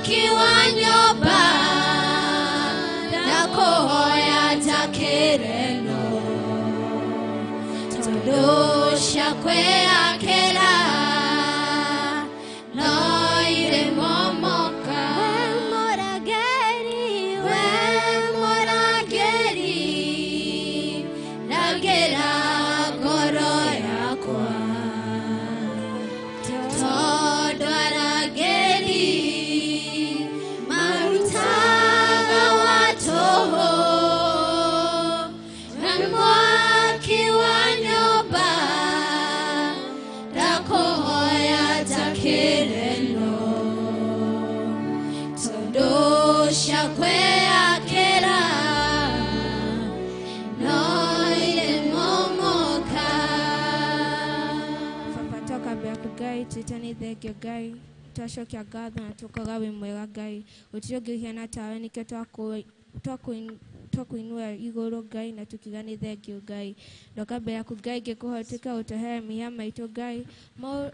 Mwaki wa nyũmba ndakũhoya njakĩre no tondũ cia kwĩyakĩra no irĩ momoka. We mũrangĩri rangĩra ngoro yakwa tondũ arangĩri marutaga wa tũhũ. We mwaki wa nyũmba ndakũhoya njakĩre no tondũ cia kwĩyakĩra no irĩ momoka. Baba twakambĩra ku Ngai twĩtane thengio Ngai twacokia ngatho na tukaga wĩ mwega Ngai gũtirĩ ũngĩ ũhiana tawe nĩkĩo twakũinua igũrũ Ngai na tukiuga nĩ thengio Ngai. Ndoka mbere yaku Ngai ngĩkũhoya ũtuĩke wa gũtũhe mehia maitũ Ngai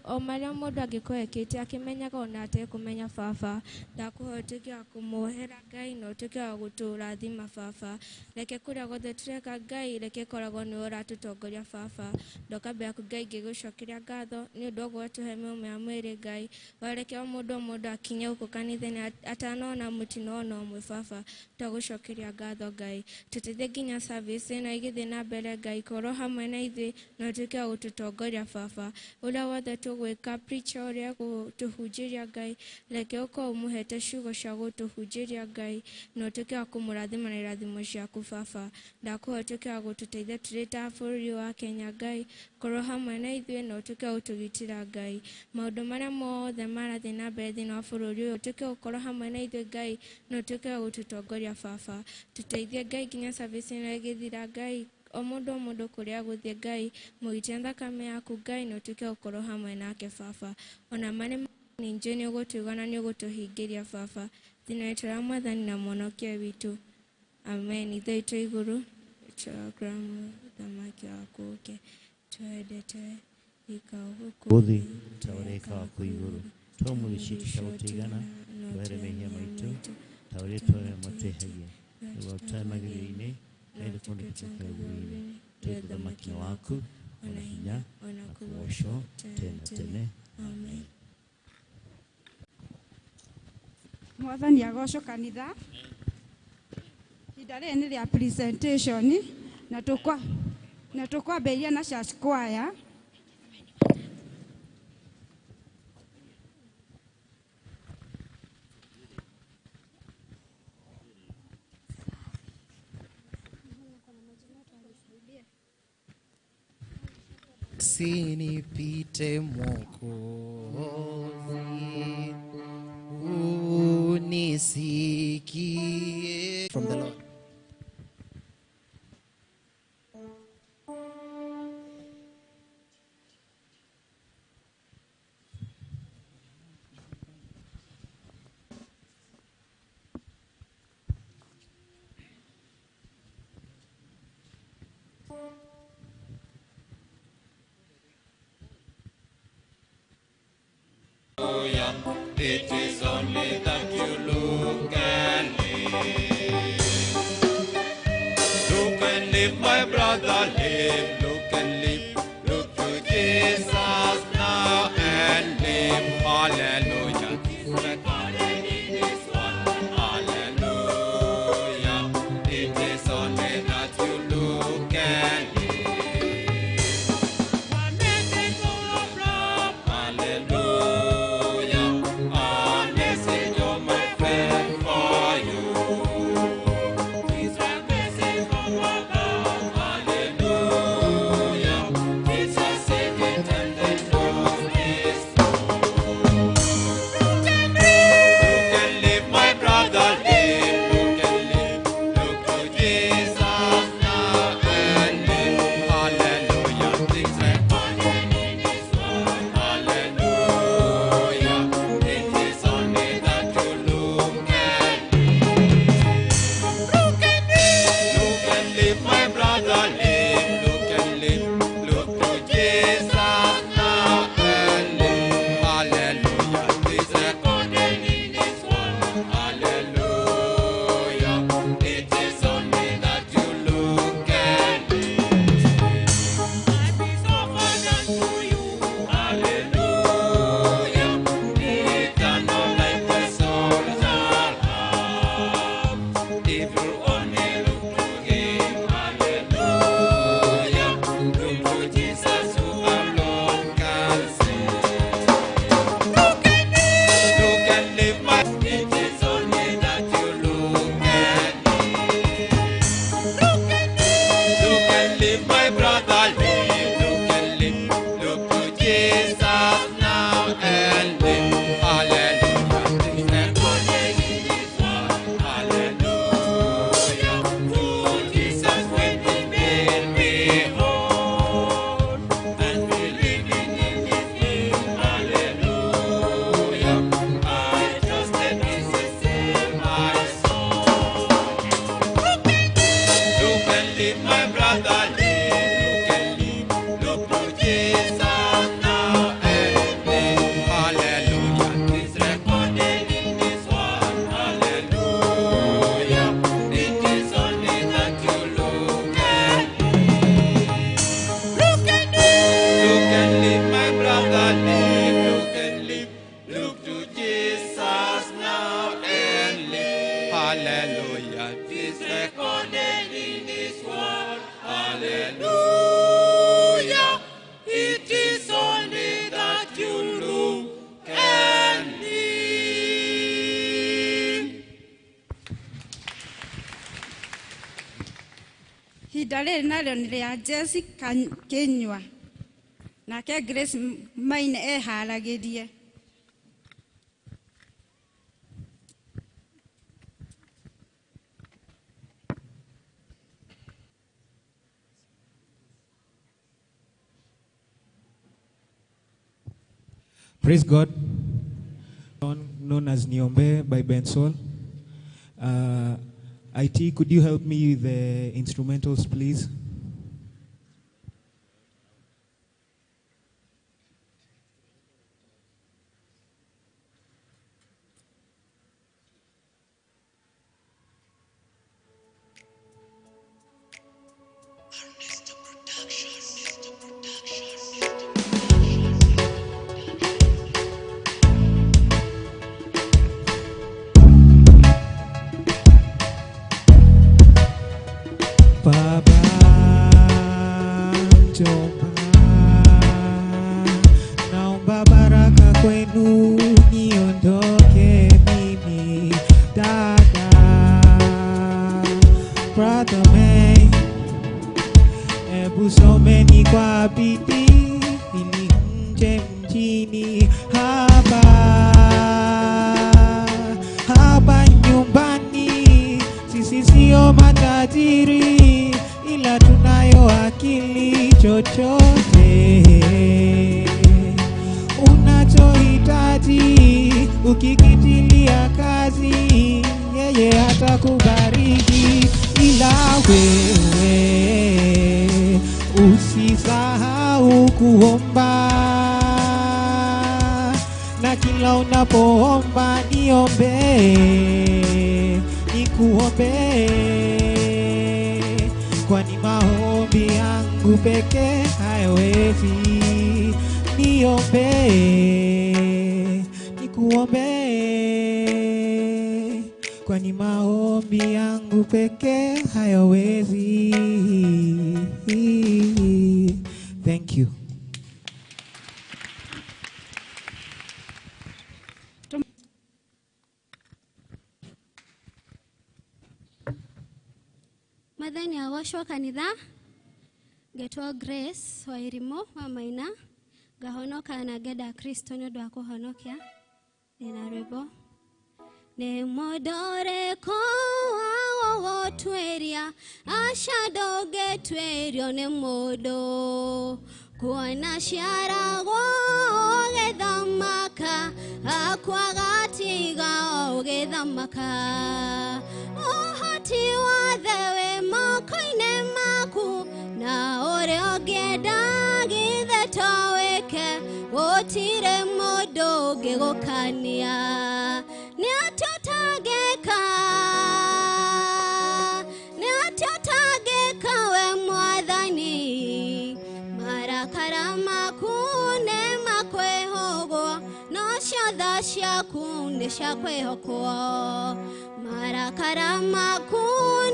o marĩa mũndũ angĩkorwo ekĩte akĩmenyaga ona atekũmenya Baba. Ndakũhoya ũtuĩke wa kũmuohera Ngai na ũtuĩke wa gũtũrathima Baba. Reke kũrĩa guothe tũreka Ngai reke ĩkoragwo nĩwe ũratũtongoria Baba. Ndoka mbere yaku Ngai ngĩgũcokeria ngatho nĩ ũndũ wa ũguo watũhe mĩomo ya mwĩrĩ Ngai. Wareke o mũndũ o mũndũ akinye gũkũ kanitha-inĩ atanona mũtino ona ũmwe Baba. Twagũcokeria ngatho Ngai. Tũteithie nginya service ĩno ĩgĩthiĩ na mbere Ngai korwo hamwe na ithuĩ na ũtuĩke wa gũtũtongoria Baba. Ũrĩa wothe tũgwĩka preacher ũrĩa egũtũhunjĩria Ngai reke ũkorwo ũmũhete ciugo cia gũtũhunjĩria Ngai na ũtuĩke wa kũmũrathima na irathimo ciaku Baba. Ndakũhoya ũtuĩke wa gũtũteithia tũrĩ ta bũrũri wa Kenya Ngai korwo hamwe na ithuĩ na ũtuĩke wa gũtũgitĩra Ngai. Maũndũ marĩa mothe marathiĩ na mbere thĩinĩ wa bũrũri ũyũ ũtuĩke wa gũkorwo hamwe na ithuĩ Ngai na ũtuĩke wa gũtũtongoria Baba. Tũteithie Ngai nginya service ĩno ĩgĩthira Ngai o mũndũ o mũndũ kũrĩa agũthiĩ Ngai mũgitĩre thakame yaku Ngai na ũtuĩke wa gũkorwo hamwe nake Baba. Ona marĩa ningĩ nĩ ũgũtũigua na nĩ ũgũtũhingĩria Baba. Thĩinĩ wa rĩĩtwa rĩa Mwathani na Mũhonokia witũ. Amen. Ithe witũ igũrũ tũrakuramũ ũthamaki waku ũke twendete ĩka gũkũ Gũthi ta ũrĩa ĩkaga kũu igũrũ twamũrĩ citũ cia gũtũigana twehere mehia maitũ ta ũrĩa tũrĩa matwehagia nĩguo tũtare magerio-inĩ na kũndũ tũtũke ũguo-inĩ twĩ ũthamaki waku ona hinya na kũgocwo tene na tene. Amen. Mwathani agocwo kanitha. Ihinda rĩrĩ nĩ rĩa presentation na tũkwambĩrĩria na church choir. Sinipite Mwokozi, unisikie. From the Lord. It is only that you look and live. Look and live, my brother, live. Look and live. Look to Jesus now and live. Hallelujah. Hallelujah. It is only that you look and live. Hallelujah. A message, oh my friend, for you. It's a message from above. Hallelujah. Hallelujah. Is recorded in His word. Hallelujah. It is only that you look and live. Ihinda rĩrĩ narĩo nĩ rĩa Jessica Kĩnyua, nake Grace Maine eharagĩrie. Praise God. Known as Niombe by Bensoul. IT, could you help me with the instrumentals, please? Baba mjomba, naomba baraka kwenu niondoke mimi. Dada, brother man, ebu someni kwa bidii ili mje mjini hapa hapa nyumbani. Sisi sio matajiri ila tunayo akili. Chochote unachohitaji ukikitilia kazi, yeye atakubariki. Ila wewe usisahau kuomba, na kila unapoomba niombe, nikuombe, kwani maombi yangu pekee hayawezi. Niombe, nikuombe, kwani maombi yangu pekee hayawezi. Thank you. Mwathani agocwo kanitha, ngetwo Grace wa Irimo wa Maina, ngahonoka na ngenda Kristo nĩ ũndũ wa kũhonokia. Ndĩna rwĩmbo. Nĩ mũndũ ũrĩkũ wagũgũtuĩria, aca ndũngĩtuĩrio nĩ mũndũ. Kuona ciaragwo ũgĩthamaka, akwaga tiga ũgĩthamaka. Ũhoti wothe wĩ moko-inĩ maku, na ũrĩa ũngĩenda githĩ to wĩke, gũtirĩ mũndũ ũngĩgũkania. Nĩ atĩa ũtangĩka? Nĩ atĩa ũtangĩka we Mwathani? Marakara maku nĩ makwĩhũgwo, no ciothe ciaku nĩ cia kwĩhokwo. Marakara maku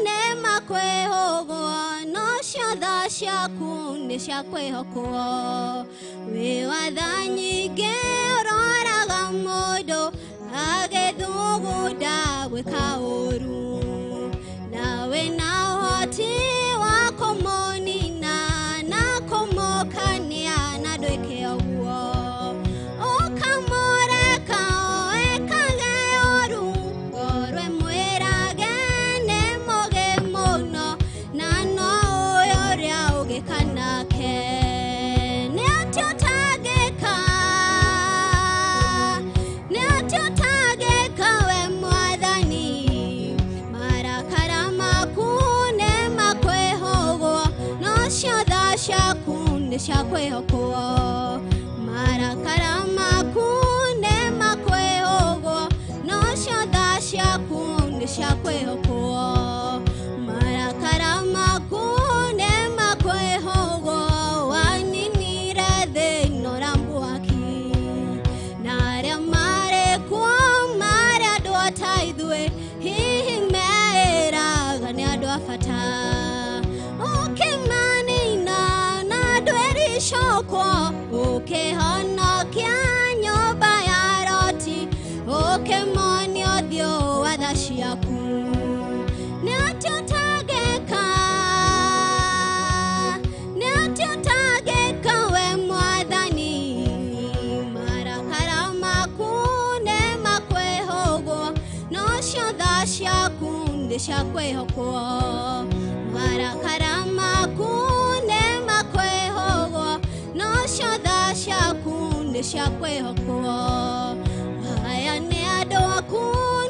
nĩ makwĩhũgwo, no ciothe ciaku nĩ cia kwĩhokwo. Wĩ watha nyingĩ ũroraga mũndũ agĩthugunda gwĩka ũũru, na wĩna ũhoti wa kũmũnina na kũmũkania na ndwĩke ũguo. Ũkamũreka ekage ũũru, ngoro ĩmwĩrage nĩ mũũgĩ mũno, na no ũĩ ũrĩa ũngĩka nake. Nĩ atĩa ũtangĩka? Nĩ atĩa ũtangĩka we Mwathani? Marakara maku nĩ makwĩhũgwo, no ciothe ciaku nĩ cia kwĩhokwo. Marakara maku nĩ makwĩhũgwo, no ciothe ciaku nĩ cia kwĩhokwo. Marakara maku nĩ makwĩhũgwo, waninire thĩ ĩno na mwaki. Na arĩa marĩ kuo marĩ andũ ta ithuĩ, hihi ciaku. Nĩ atĩa ũtangĩka, nĩ atĩa ũtangĩka we Mwathani, marakara maku nĩ makwĩhũgwo, no cio tha ciaku nĩ cia kwĩhokwo. Marakara maku nĩ makwĩhũgwo, no cio tha ciaku nĩ cia kwĩhokwo. Aya nĩ andũ aku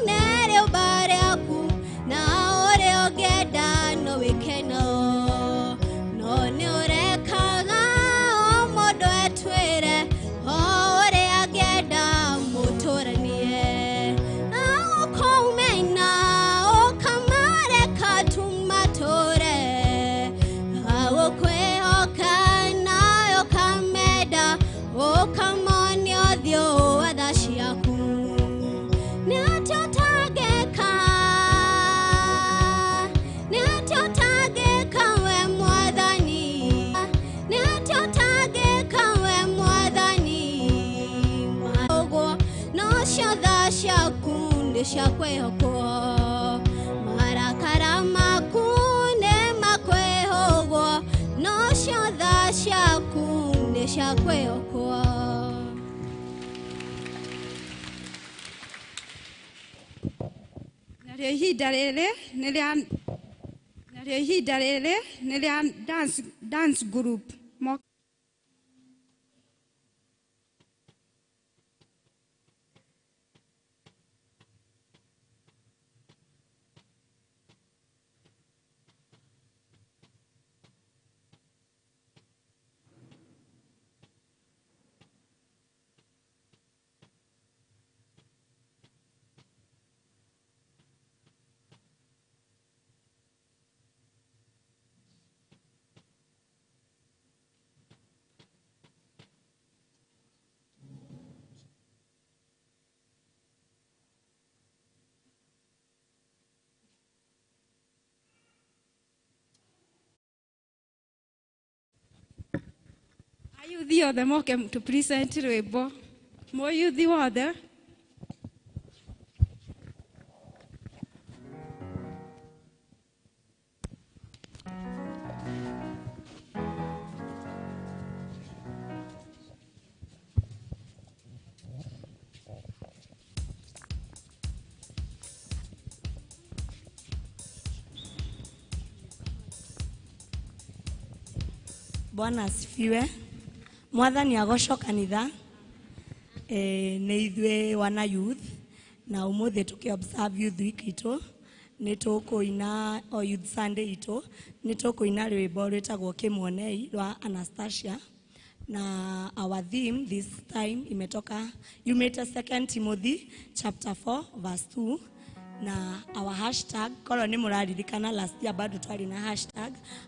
nĩ rĩũmba rĩaku, na ũrĩa ũngĩenda no wĩke nao, no nĩ ũrekaga o mũndũ etwĩre o ũrĩa angĩenda mũtũranie. Agũkũmena ũkamareka tu matũre, agũkwĩhoka nawe ũkamenda, ũkamonia ũthiũ wa tha ciaku. Nĩ atĩa ũtangĩka, nĩ atĩa ũtangĩka we Mwathani, nĩ atĩa ũtangĩka we Mwathani, ũguo no cio tha ciaku nĩ cia kwĩhokwo. Marakara maku nĩ makwĩhũgwo, no cio tha ciaku nĩ cia kwĩhokwo. Narĩo ihinda rĩrĩ nĩ rĩa narĩo ihinda rĩrĩ nĩ rĩa dance group. Ayuthi othe moke to present rwĩmbo. Mũyuthi wothe. Bwana asifiwe. Mwathani agocwo kanitha. Nĩ ithuĩ wana youth na ũmũthĩ tũkĩ observe youth week itũ nĩ tũkũina o youth Sunday itũ nĩ tũkũina rwĩmbo rwĩtagwo Kĩmuonei rwa Anastasia, na our theme this time imetoka yumĩte 2 Timothy chapter 4 verse 2, na our hashtag korwo nĩ mũraririkana last year bado twarĩ na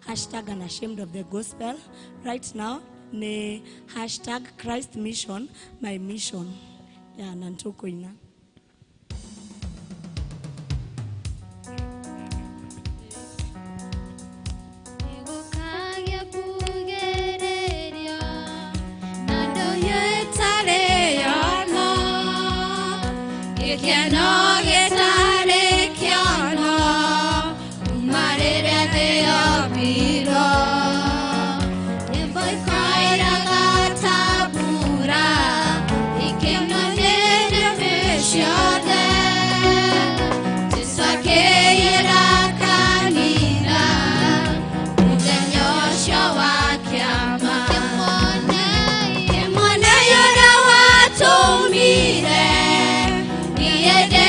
hashtag unashamed of the gospel. Right now ni hashtag Christ mission my mission ya na nĩtũkũina. Nĩgũkagĩa kugĩrĩrio na ndũnyũ ĩtarĩ yono, gĩkeno gĩtarĩ kĩono, kuma rĩrĩa thĩ yombirwo. Nyĩmbo ikoiraga ta mbura, ikĩonwo nĩ nĩmĩ ciothe. Jesũ akĩiyũra kanitha, mũthenya ũcio wa kĩama. Kĩmonei ũrĩa watũmire, niĩ ndĩ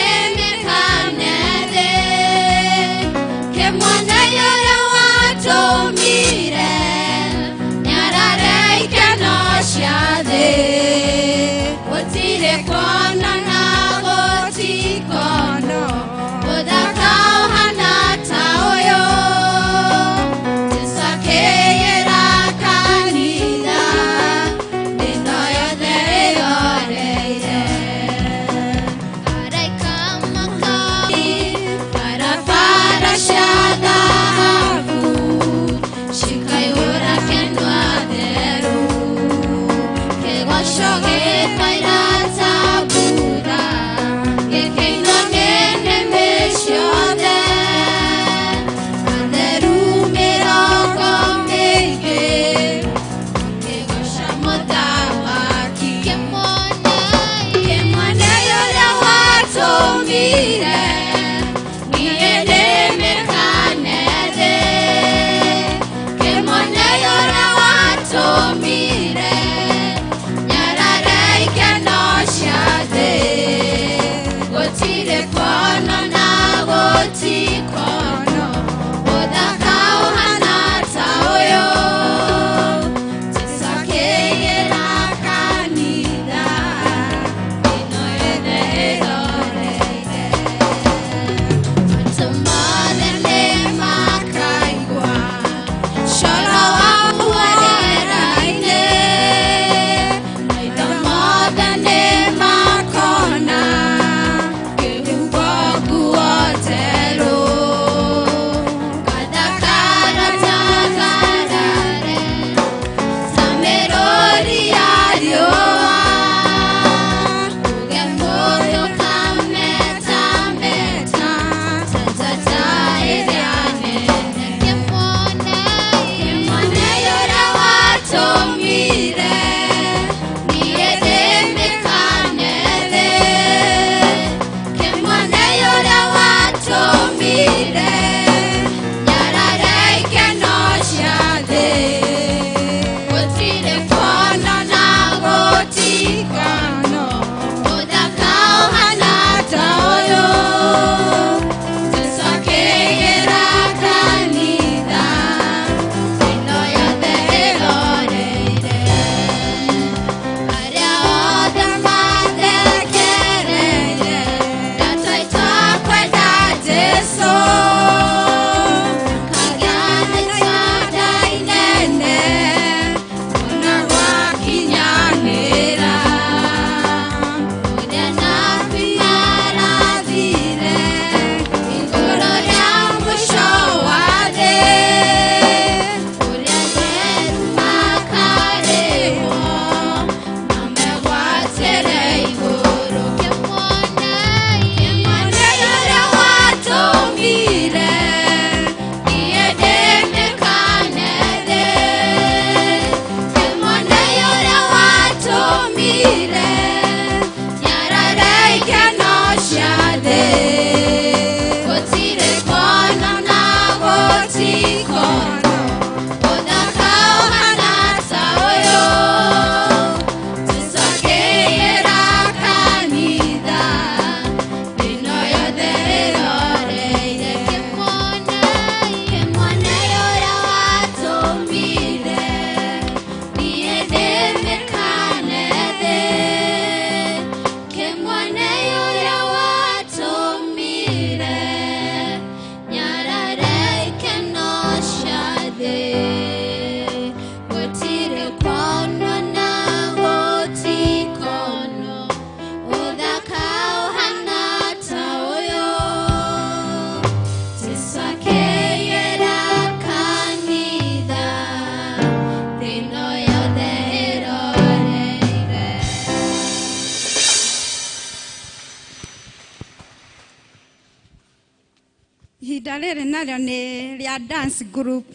Ndonire nyarare ikeno cia thĩ, gũtirĩ kuonwo na gũtikonwo ũthaka ũhana ta ũyũ. Jesũ akĩiyũra kanitha, thĩ ĩno yothe ĩroreire. Ihinda rĩrĩ narĩo nĩ rĩa dance group.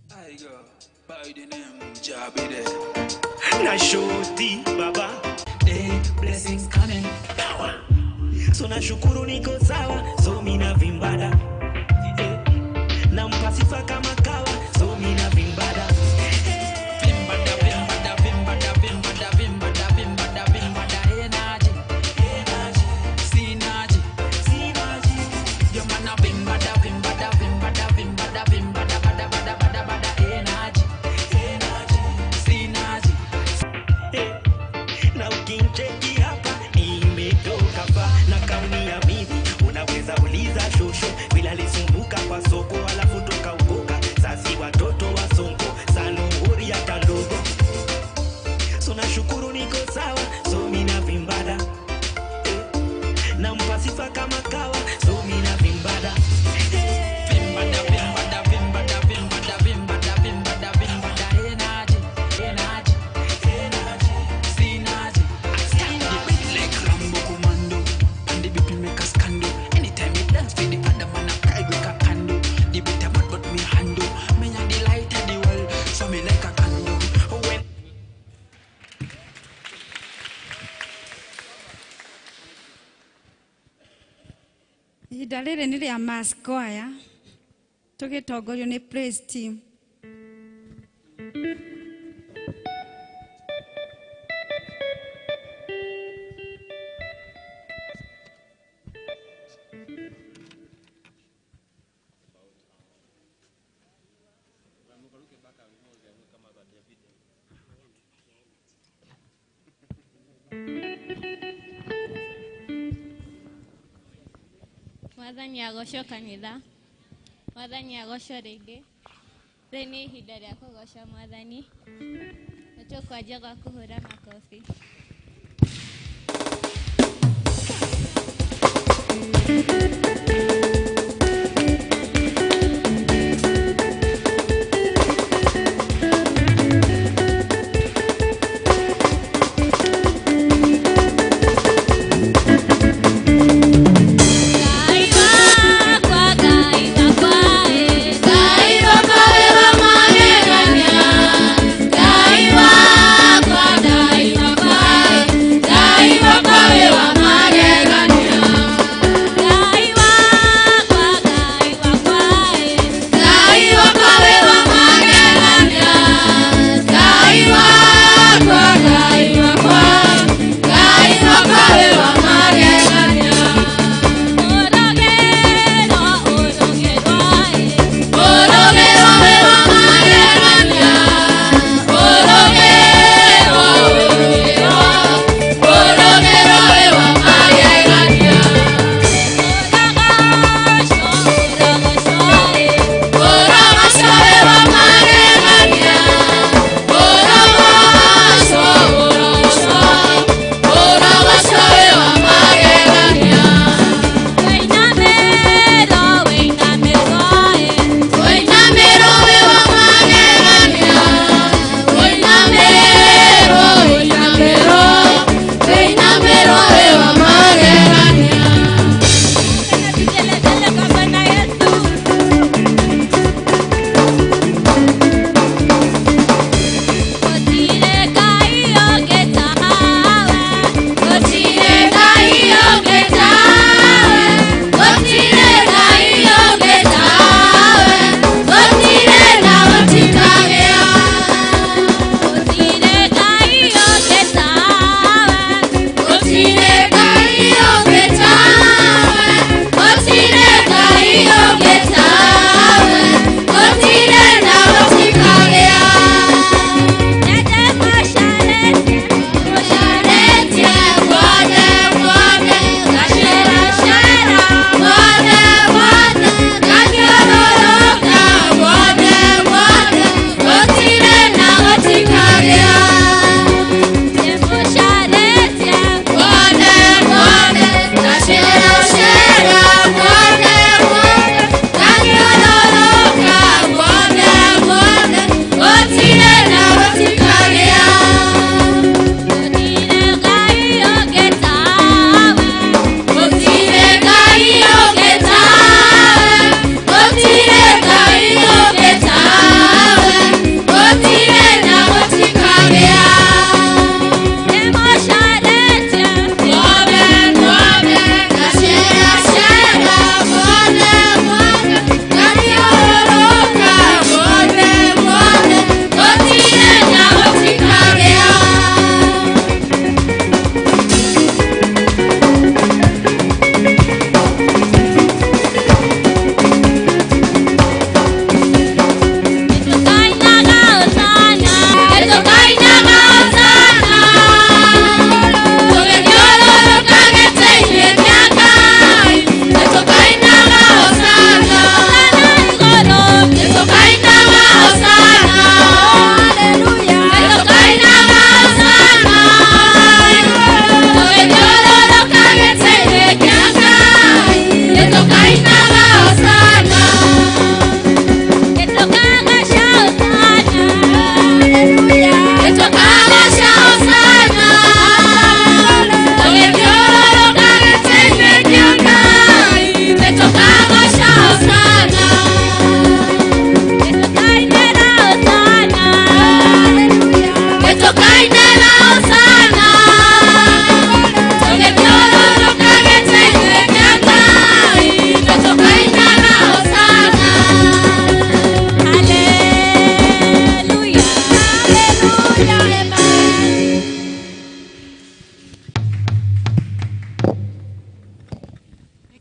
Tiger, by the name Jabide. Na shoti baba, blessings coming. Power. So nashukuru niko sawa, so mina vimbada. Nampa sifa kama kawa, so mina vimbada. Vimbada, vimbada, vimbada, vimbada, vimbada, vimbada, vimbada. Energy, energy, synergy, synergy. Your man a vimbada, vimbada, vimbada, vimbada, vimbada, bada, bada, bada, bada. Energy, energy, synergy. Na ukincheki hapa nimetoka fa na kauni ya mimi, unaweza uliza shosho bila lisumbuka kwa soko, alafu tukaukoka sasi watoto wa sonko sanuhuri hata ndogo. So nashukuru niko sawa, so mina vimbada. Nampa sifa kama kawa, so mina vimbada. Vimbada, vimbada, vimbada, vimbada, vimbada, vimbada, vimbada. Energy, energy, energy, synergy. Stand the beat like Rambo Commando. And the beat make a scandal. Anytime you dance with the other man, I cry with a candle. The beat a bad but me handle. Me a the light of the world, so me like a candle. When Ihinda rĩrĩ nĩ rĩa mass choir tũgĩtongorio nĩ praise team. Mwathani agocwo kanitha, Mwathani agocwo rĩngĩ. Rĩu nĩ ihinda rĩa kũgoca Mwathani, nĩ tũkwanjia gwa kũhũra makobi. Ngai wakwa, Ngai wakwa, Ngai wakwa wĩ wa magegania. Ngai wakwa, Ngai wakwa,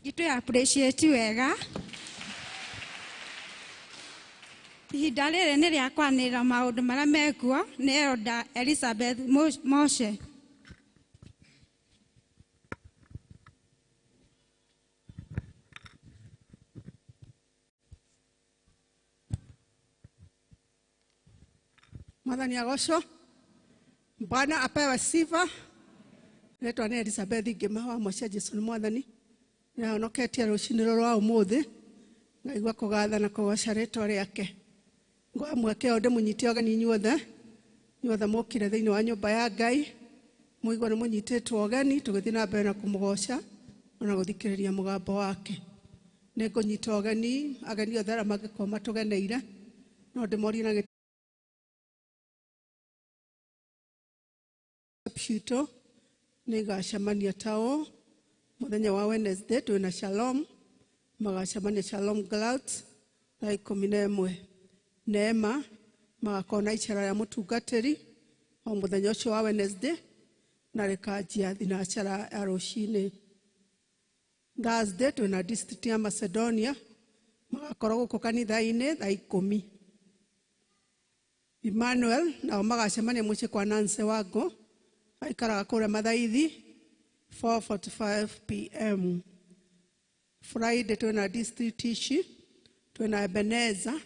Itũ appreciate wega. Ihinda rĩrĩ nĩ rĩa kwanĩrĩra maũndũ marĩa mekuo nĩ Elder Elizabeth Moshe. Mwathani agocwo. Bwana apewe sifa. Rĩtwa nĩ Elizabeth Ngĩma wa Moshe. Jesu nĩ Mwathani. Nĩahonoketie rũcinĩ rũrũ rwa ũmũthĩ. Ngaigua kũgatha na kũgoca rĩtwa rĩake. Ngoya mweke ũyũ ndĩmũnyite ũgeni inyuothe. Inyuothe mũkire thĩinĩ wa nyũmba ya Ngai. Mũigua nĩ mũnyitĩtwo ũgeni tũgĩthiĩ na mbere na kũmũgoca ona gũthikĩrĩria mũgambo wake. Nĩ ngũnyita ũgeni ageni othe arĩa mangĩkorwo matũgeneire. No ndĩmorie na citũ nĩ igacemania ta ũũ mũthenya wa Wednesday twĩna Shalom, magacemania Shalom Clouds thaa 11. Neema magakorwo na icera rĩa mũtungatĩri o mũthenya ũcio wa Wednesday na rĩkanjia thinacara ya rũcinĩ. Thursday twĩna district ya Macedonia, magakorwo gũkũ kanitha-inĩ thaa 10. Emmanuel nao magacemania mũciĩ kwa Nancy Wango, aikaraga kũrĩa Mathaithi 4:45 pm. Friday twĩna district ici, twĩna Ebeneza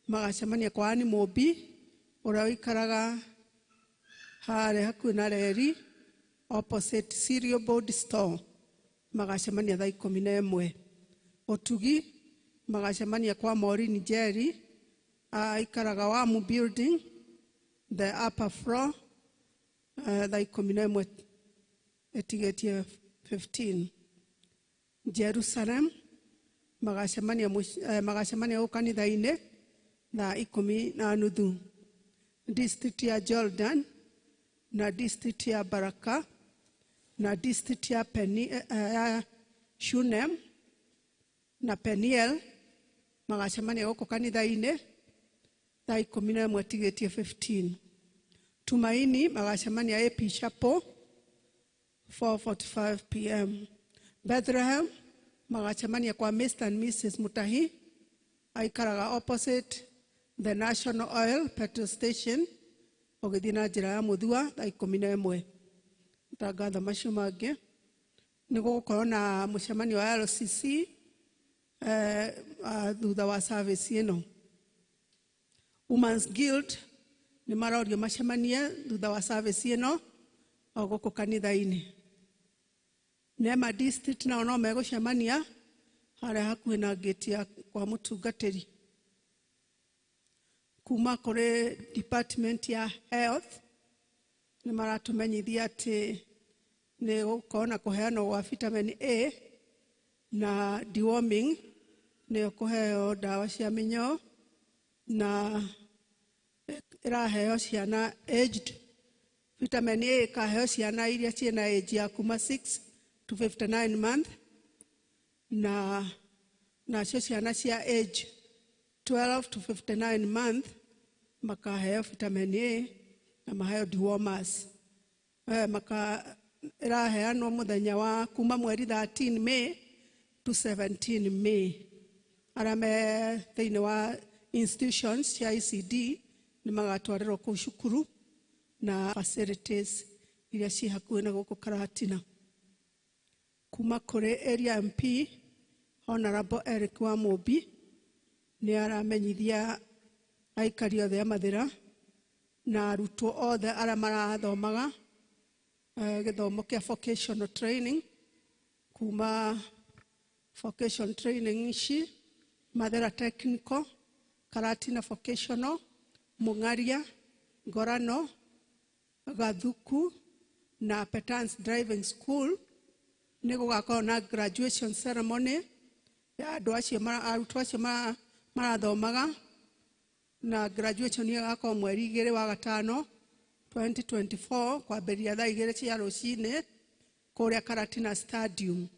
magacemania kwa Ann Mũmbi ũrĩa ũikaraga harĩa hakuhĩ na reri opposite Cereal Board Store, magacemania thaa 11. Ũtugi magacemania kwa Maureen Njeri, aikaraga Wamu Building the upper floor, thaa 11 ĩtigĩtie 15. Jerusalem magacemania magacemania gũkũ kanitha-inĩ thaa 10:30. District ya Jordan na district ya Baraka na district ya ya Shunem na Peniel magacemania gũkũ kanitha-inĩ thaa 11 ĩtigĩtie 15. Tumaini magacemania AP Chapel 4:45 pm. Bethlehem magacemania kwa Mr. and Mrs. Mutahi, aikaraga opposite the National Oil petrol station ũgĩthiĩ na njĩra ya Mũthua thaa 11. Matangatho macio mangĩ nĩ gũgũkorwo na mũcemanio wa LCC thutha wa service ĩno. Women's Guild nĩ marorio macemanie thutha wa service ĩno o gũkũ kanitha-inĩ. Nema district nao no megũcemania harĩa hakuhĩ na gate ya kwa mũtungatĩri. Kuma kũrĩ department ya health nĩ maratũmenyithia atĩ nĩ gũkorwo na kũheanwo gwa vitamin A na deworming, nĩyo kũheo ndawa cia mĩnyoo na ĩraheo ciana aged. Vitamin A ĩkaheo ciana iria ciĩna age ya kuma 6 to 59 month, na nacio ciana cia age 12 to 59 month makaheo vitamin A na maheo dewormers. Maka ĩraheanwo mũthenya wa kuma mweri 13 May to 17 May. Arĩa me thĩinĩ wa institutions cia ECD nĩ magatwarĩrwo kũu cukuru na facilities iria ciĩ hakuhĩ na gũkũ Karatina. Kuma kũrĩ area MP Honorable Eric Wamũmbi nĩ aramenyithia aikari othe a Mathĩra na arutwo othe arĩa marathomaga gĩthomo kĩa vocational training, kuma vocation training ici Mathĩra Technical, Karatina Vocational, Mũng'aria, Ngorano, Gathuku na Petans Driving School nĩ gũgakorwo na graduation ceremony ya andũ acio arutwo acio marathomaga, na graduation ĩgakorwo mweri 2 wa gatano 2024 kwambĩrĩria thaa 2 cia rũcinĩ kũrĩa Karatina Stadium.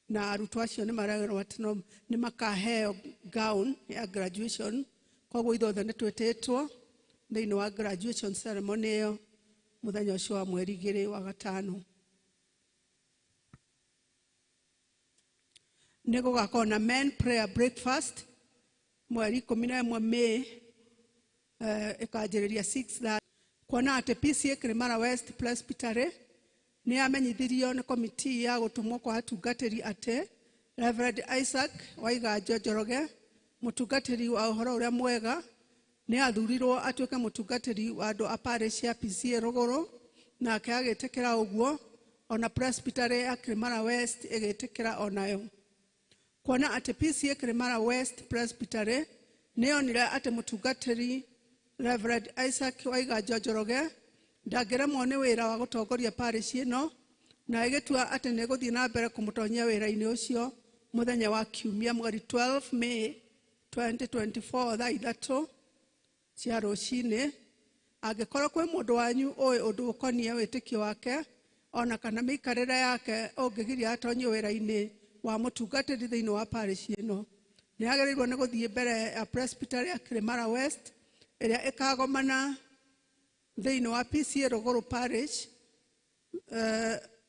Na arutwo acio nĩ marerwo atĩ nĩ makaheo gown ya graduation, koguo ithuothe nĩ twĩtĩtwo thĩinĩ wa graduation ceremony ĩyo mũthenya ũcio wa mweri 2 wa gatano. Nĩ gũgakorwo na men prayer breakfast mweri 11 May, ĩkanjĩrĩria 6. Kuona atĩ PCA Kĩrĩmara West Presbytery nĩ yamenyithirio nĩ komiti ya gũtũmwo kwa atungatĩri atĩ Reverend Isaac Waiganjo Njoroge, mũtungatĩri wa ũhoro ũrĩa mwega, nĩ athurirwo atuĩke mũtungatĩri wa andũ a parish ya PCA Rũgũrũ, nake agĩtĩkĩra ũguo, ona Presbytery ya Kĩrĩmara West ĩgĩtĩkĩra onayo. Kuona atĩ PCA Kĩrĩmara West Presbytery nĩ yonire atĩ mũtungatĩri Reverend Isaac Waiganjo Njoroge ndangĩremwo nĩ wĩra wa gũtongoria parish ĩno, na ĩgĩtua atĩ nĩ ĩgũthiĩ na mbere kũmũtonyia wĩra-inĩ ũcio mũthenya wa kiumia mweri 12 May 2024 thaa 3 cia rũcinĩ. Angĩkorwo kwĩ mũndũ wanyu ũĩ ũndũ ũkoniĩ wĩtĩkio wake ona kana mĩikarĩre yake ũngĩgiria atonyio wĩra-inĩ wa mũtungatĩri thĩinĩ wa parish ĩno, nĩ agĩrĩirwo nĩ gũthiĩ mbere ya Presbytery ya Kĩrĩmara West ĩrĩa ĩkagomana thĩinĩ wa PCA Rũgũrũ Parish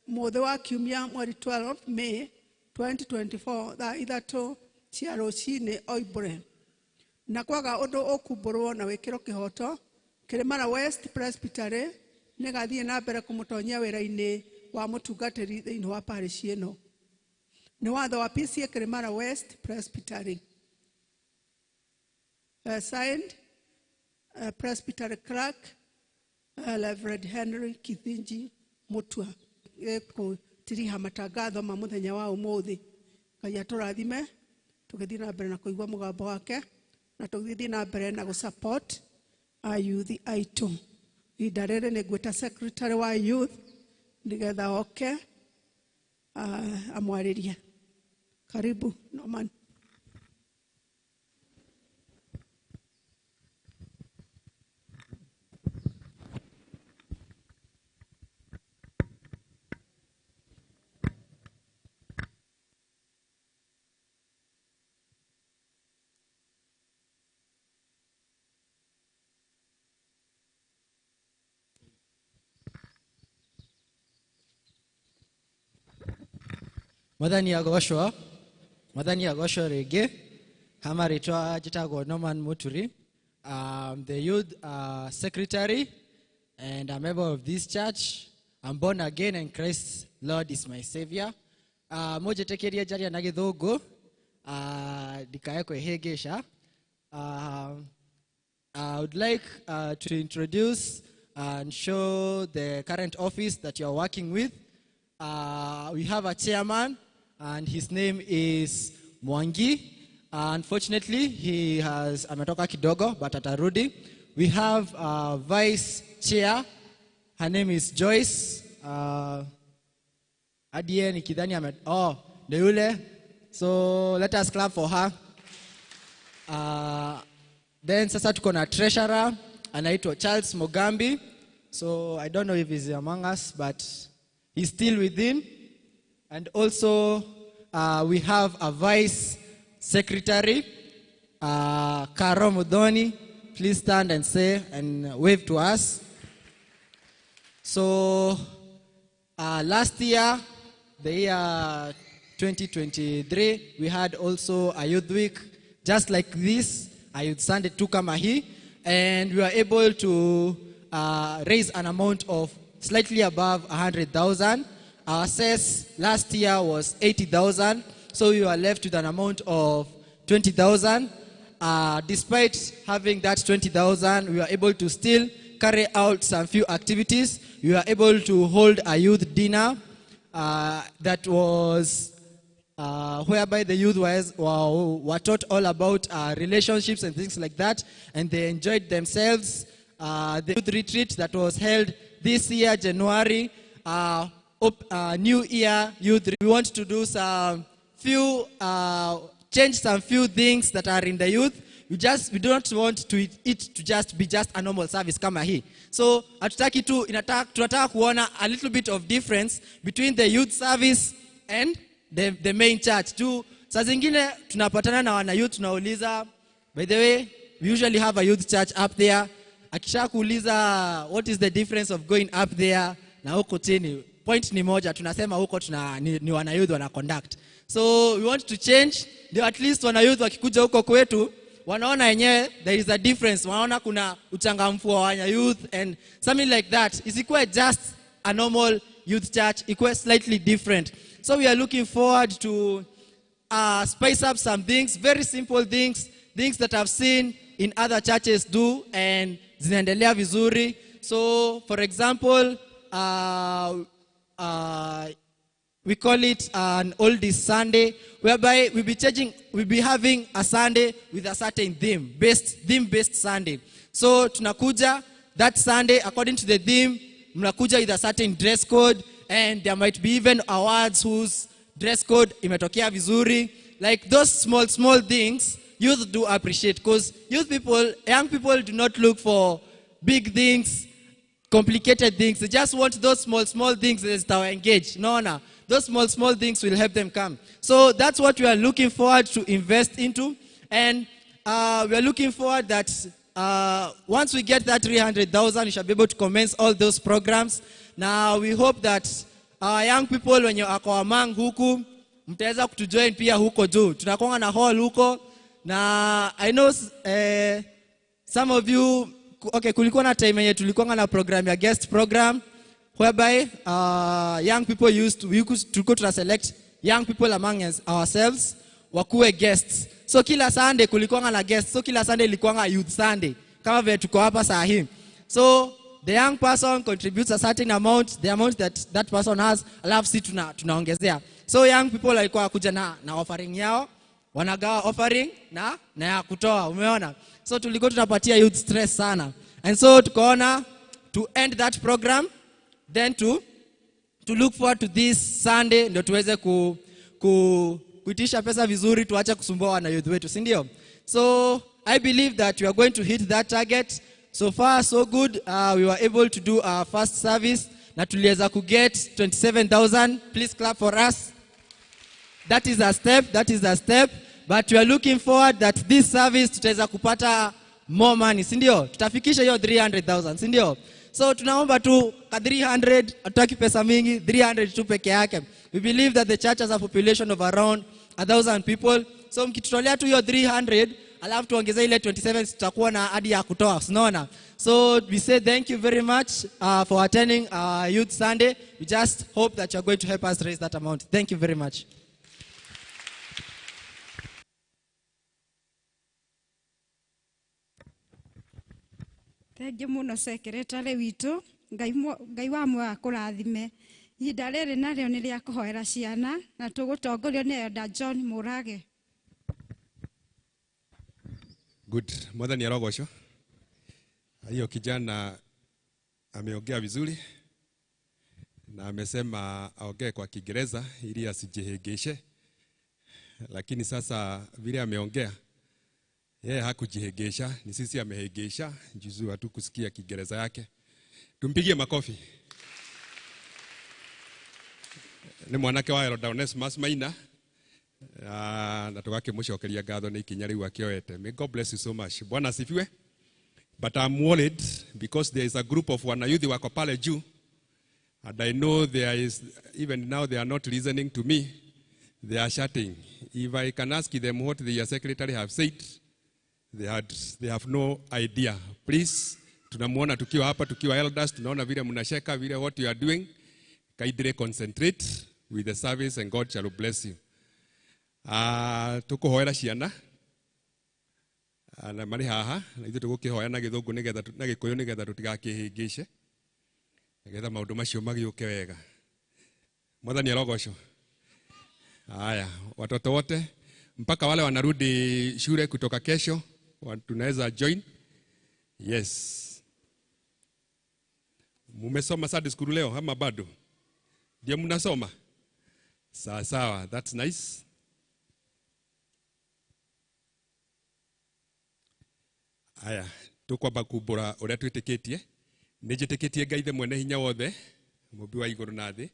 mũthĩ wa kiumia mweri 12 May 2024 thaa 3 cia rũcinĩ oimbũre. Na kwaga ũndũ ũkumbũrwo na wĩkĩrwo kĩhoto, Kĩrĩmara West Presbytery nĩ ĩgathiĩ na mbere kũmũtonyia wĩra-inĩ wa mũtungatĩri thĩinĩ wa parish ĩno. Nĩ watho wa PCA Kĩrĩmara West Presbytery. Signed, Presbytery Clerk, Reverend Henry Kithinji Mutua. Gũtiriha matangatho ma mũthenya wa ũmũthĩ. Ngai atũrathime tũgĩthiĩ na mbere na kũigua mũgambo wake, na tũgĩthiĩ na mbere na gũ-support ayuthi aitũ. Ihinda rĩrĩ nĩ ngwĩta secretary wa youth nĩgetha oke amwarĩrie. Karibu Norman. Mwathani agocwo, Mwathani agocwo rĩngĩ. Hama rĩtwa njĩtagwo Norman Muturi. I'm the youth secretary and a member of this church. I'm born again and Christ Lord is my savior. Mũnjĩtĩkĩrie njaria na gĩthũngũ, ndikae kwĩhĩngĩca. I would like to introduce and show the current office that you are working with. We have a chairman, and his name is Mwangi. Unfortunately, he has ametoka kidogo, but atarudi. We have a vice chair. Her name is Joyce. Adie nikidhani ame, oh, ndio yule. So let us clap for her. Then sasa tuko na treasurer, anaitwa Charles Mogambi. So I don't know if he's among us, but he's still within. And also we have a vice secretary, Karo Mudoni. Please stand and say and wave to us. So last year, the year 2023, we had also a youth week just like this, a youth Sunday tu kama hii, and we were able to raise an amount of slightly above 100,000. Our cess last year was 80,000, so we were left with an amount of 20,000. Despite having that 20,000, we were able to still carry out some few activities. We were able to hold a youth dinner that was whereby the youth were taught all about relationships and things like that, and they enjoyed themselves. The youth retreat that was held this year, January, New Year youth. We want to do some few, change some few things that are in the youth. We don't want to it to just be just a normal service kama hii. So hatutaki tu, tunataka kuona a little bit of difference between the youth service and the main church. Tu saa zingine tunapatana na wana youth tunauliza, by the way, we usually have a youth church up there. Akisha kuuliza what is the difference of going up there na huko chini, point ni moja, tunasema huko ni wana youth wana conduct. So we want to change ndio at least wana youth wakikuja huko kwetu wanaona yenyewe there is a difference, wanaona kuna uchangamfu wa wana youth and something like that. Isikuwe just a normal youth church, ikuwe slightly different. So we are looking forward to spice up some things, very simple things, things that I've seen in other churches do and zinaendelea vizuri. So for example, we call it an oldies Sunday, whereby we'll be having a Sunday with a certain theme, theme-based Sunday. So tunakuja that Sunday according to the theme, mnakuja with a certain dress code, and there might be even awards whose dress code imetokea vizuri. Like those small, small things youth do appreciate, because youth people, young people do not look for big things, complicated things. They just want those small, small things that are engaged. No, no. Those small, small things will help them come. So that's what we are looking forward to invest into. And we are looking forward that once we get that 300,000, we shall be able to commence all those programs. Now, we hope that our young people, when you are among huku, mtaweza kutujoin pia huko juu. Tunakuwa na hall huko. Na I know some of you, okay, kulikuwa na time yenye tulikuwa na program ya guest program, whereby young people used to, we used to go to select young people among ourselves wakuwe guests. So kila Sunday kulikuwa na guests. So kila Sunday ilikuwa youth Sunday, kama vile tuko hapa saa hii. So the young person contributes a certain amount, the amount that that person has, alafu si tunaongezea. So young people walikuwa kuja na offering yao, wanagawa offering na ya kutoa, umeona? So tulikuwa tunapatia youth stress sana. And so tukaona to end that program, then to look forward to this Sunday ndio tuweze kuitisha pesa vizuri, tuache kusumbua wana youth wetu, si ndio? So I believe that we are going to hit that target. So far so good. We were able to do our first service na tuliweza ku get 27,000. Please clap for us. That is a step, that is a step. But we are looking forward that this service tutaweza kupata more money, si ndio? Tutafikisha hiyo 300,000, si ndio? So tunaomba tu ka 300, hatutaki pesa mingi, 300 tu peke yake. We believe that the church has a population of around 1,000 people. So mkitutolea tu hiyo 300, alafu tuongeze ile 27, tutakuwa na hadi ya kutoa, unaona? So we say thank you very much for attending our Youth Sunday. We just hope that you are going to help us raise that amount. Thank you very much. Thengiũ mũno secretary witũ, Ngai wa muoyo akũrathime. Ihinda rĩrĩ narĩo nĩ rĩa kũhoera ciana na tũgũtongorio nĩ Elder John Mũrage. Good. Mwathani arogocwo. Hiyo kijana ameongea vizuri na amesema aongee kwa Kiingereza ili asijihegeshe. Lakini sasa vile ameongea, yeye hakujihegesha, ni sisi amehegesha, juzu hatukusikia Kiingereza yake. Tumpigie makofi. Ni mwanake wa Elder Onesmus Maina. Na tugakĩmũcokeria ngatho nĩ ikinya rĩu akĩoete. May God bless you so much. Bwana asifiwe. But I'm worried because there is a group of wanayouth wako pale juu, and I know there is, even now they are not listening to me. They are shouting. If I can ask them what their secretary have said, they have no idea. Please, tunamuona tukiwa hapa, tukiwa elders, tunaona vile mnasheka, vile what you are doing. Kindly concentrate with the service and God shall bless you. Tukuhoera ciana na marĩ haha na ithuĩ tũgũkĩhoya na gĩthũngũ nĩgetha na gĩkũyũ nĩgetha tũtigakĩhĩngĩce, nĩgetha maũndũ macio magĩũke wega. Mwathani arogocwo. Haya, watoto wote mpaka wale wanarudi shule kutoka kesho tunaweza join. Yes. Mumesoma Sunday school leo ama bado? Ndio mnasoma? Sawa sawa, that's nice. Aya, tukwamba kumbura uria twitikitie. Ni njitikitie Ngai the mwene hinya wothe, mũmbi wa igũrũ na thĩ,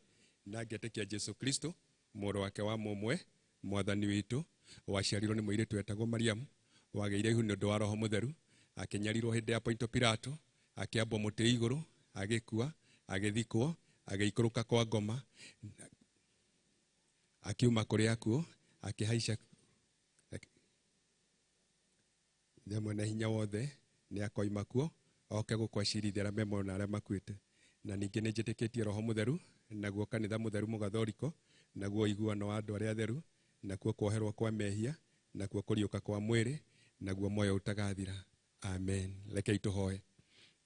na ngetĩkia Jesu Kristo, mũrũ wake wa mũmwe, mwathani witũ, waciarirwo nĩ mũirĩtu wetagwo Mariamu, wagĩire ihu nĩ ũndũ wa Roho Mũtheru, akĩnyarirwo hĩndĩ ya Ponto Pilato, akĩambwo mũtĩ igũrũ, agĩkua, agĩthikwo, agĩikũrũka kwa ngoma, Akiuma kũrĩ akuũ akĩhaica Ithe mwene hinya wothe nĩ akoima kuo oke gũkwacirithia arĩa me muoyo na arĩa makuĩte. Na ningĩ nĩ njĩtĩkĩtie Roho Mũtheru, naguo kanitha mũtheru mũgathoriko, naguo ũiguano wa andũ arĩa atheru, nakuo kuoherwo kwa mehia, nakuo kũriũka kwa mwĩrĩ, naguo muoyo ũtagathira. Amen. Rekei tũhoe.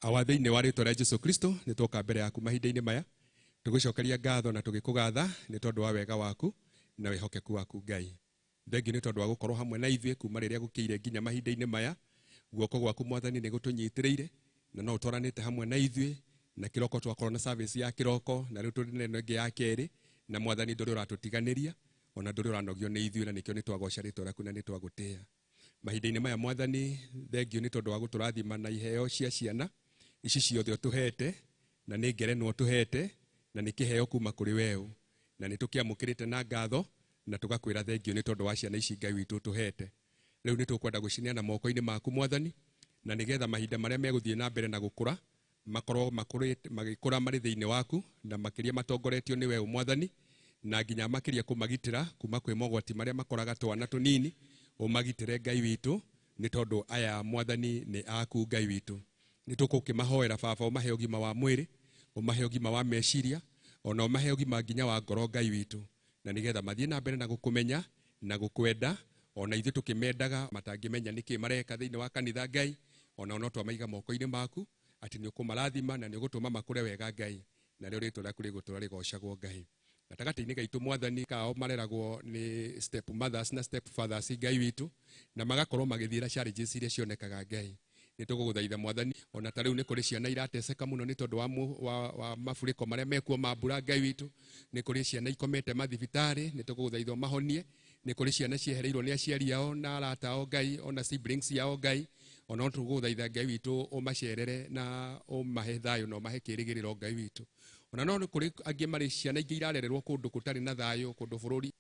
Awa thĩinĩ wa rĩtwa rĩa Jesu Kristo nĩ twoka mbere yaku mahinda-inĩ maya tũgũcokeria ngatho na tũgĩkũgatha nĩ tondũ wa wega waku na wĩhokeku waku Ngai. Thengiũ nĩ tondũ wa gũkorwo hamwe na ithuĩ kuma rĩrĩa gũkĩire nginya mahinda-inĩ maya. Guoko gwaku Mwathani nĩ gũtũnyitĩrĩire na no ũtwaranĩte hamwe na ithuĩ, na kĩroko twakorwo na service ya kĩroko na rĩu tũrĩ na ĩno ĩngĩ ya kerĩ, na Mwathani ndũrĩ ũratũtiganĩria ona ndũrĩ ũranogio nĩ ithuĩ, na nĩkĩo nĩ twagoca rĩtwa rĩaku na nĩ twagũtĩĩa. Mahinda-inĩ maya Mwathani, thengiũ nĩ tondũ wa gũtũrathima na iheo cia ciana ici ciothe ũtũhete, na nĩ ngerenwa ũtũhete, na nĩ kĩheo kuma kũrĩ weũ, na nĩ tũkĩamũkĩrĩte na ngatho na tũgakwĩra thengiũ nĩ tondũ wa ciana ici Ngai witũ ũtũhete. Rĩu nĩ tũkwenda gũcineana moko-inĩ maku Mwathani, na nĩgetha mahinda marĩa megũthiĩ na mbere na gũkũra makorwo magĩkũra marĩ thĩinĩ waku, na makĩria matongoretio nĩ weũ Mwathani, na nginya makĩria kũmagitĩra kuma kwĩ mogwati marĩa makoraga twana tũnini. Ũmagitĩre Ngai witũ, nĩ tondũ aya Mwathani nĩ aku Ngai witũ. Nĩ tũkũkĩmahoera Baba, ũmahe ũgima wa mwĩrĩ, ũmahe ũgima wa meciria, ona ũmahe ũgima nginya wa ngoro Ngai witũ, na nĩgetha mathiĩ na mbere na gũkũmenya na gũkwenda, ona ithuĩ tũkĩmendaga matangĩmenya nĩkĩ mareka thĩinĩ wa kanitha Ngai, ona no twamaiga moko-inĩ maku atĩ nĩ ũkũmarathima na nĩ ũgũtũma makũre wega Ngai, na rĩo rĩtwa rĩaku rĩgũtũra rĩgocagwo Ngai. Gatagatĩ-inĩ gaitũ Mwathani, kao mareragwo nĩ step mothers na step fathers Ngai witũ, na magakorwo magĩthiĩra challenges iria cionekaga Ngai. Nĩ tũgũgũthaitha Mwathani, ona ta rĩu nĩ kũrĩ ciana irateseka mũno nĩ tondũ wa mafuriko marĩa mekuo ma mbura Ngai witũ. Nĩ kũrĩ ciana ikomete mathibitarĩ, nĩ tũgũgũthaitha ũmahonie. Nĩ kũrĩ ciana ciehereirwo nĩ aciari ao na arata ao Ngai, ona siblings yao Ngai, ona no tũgũgũthaitha Ngai witũ ũmacerere na ũmahe thayũ na ũmahe kĩĩrĩgĩrĩro Ngai witũ. Ona no nĩ kũrĩ angĩ marĩ ciana ingĩ irarererwo kũndũ gũtarĩ na thayũ, kũndũ bũrũri.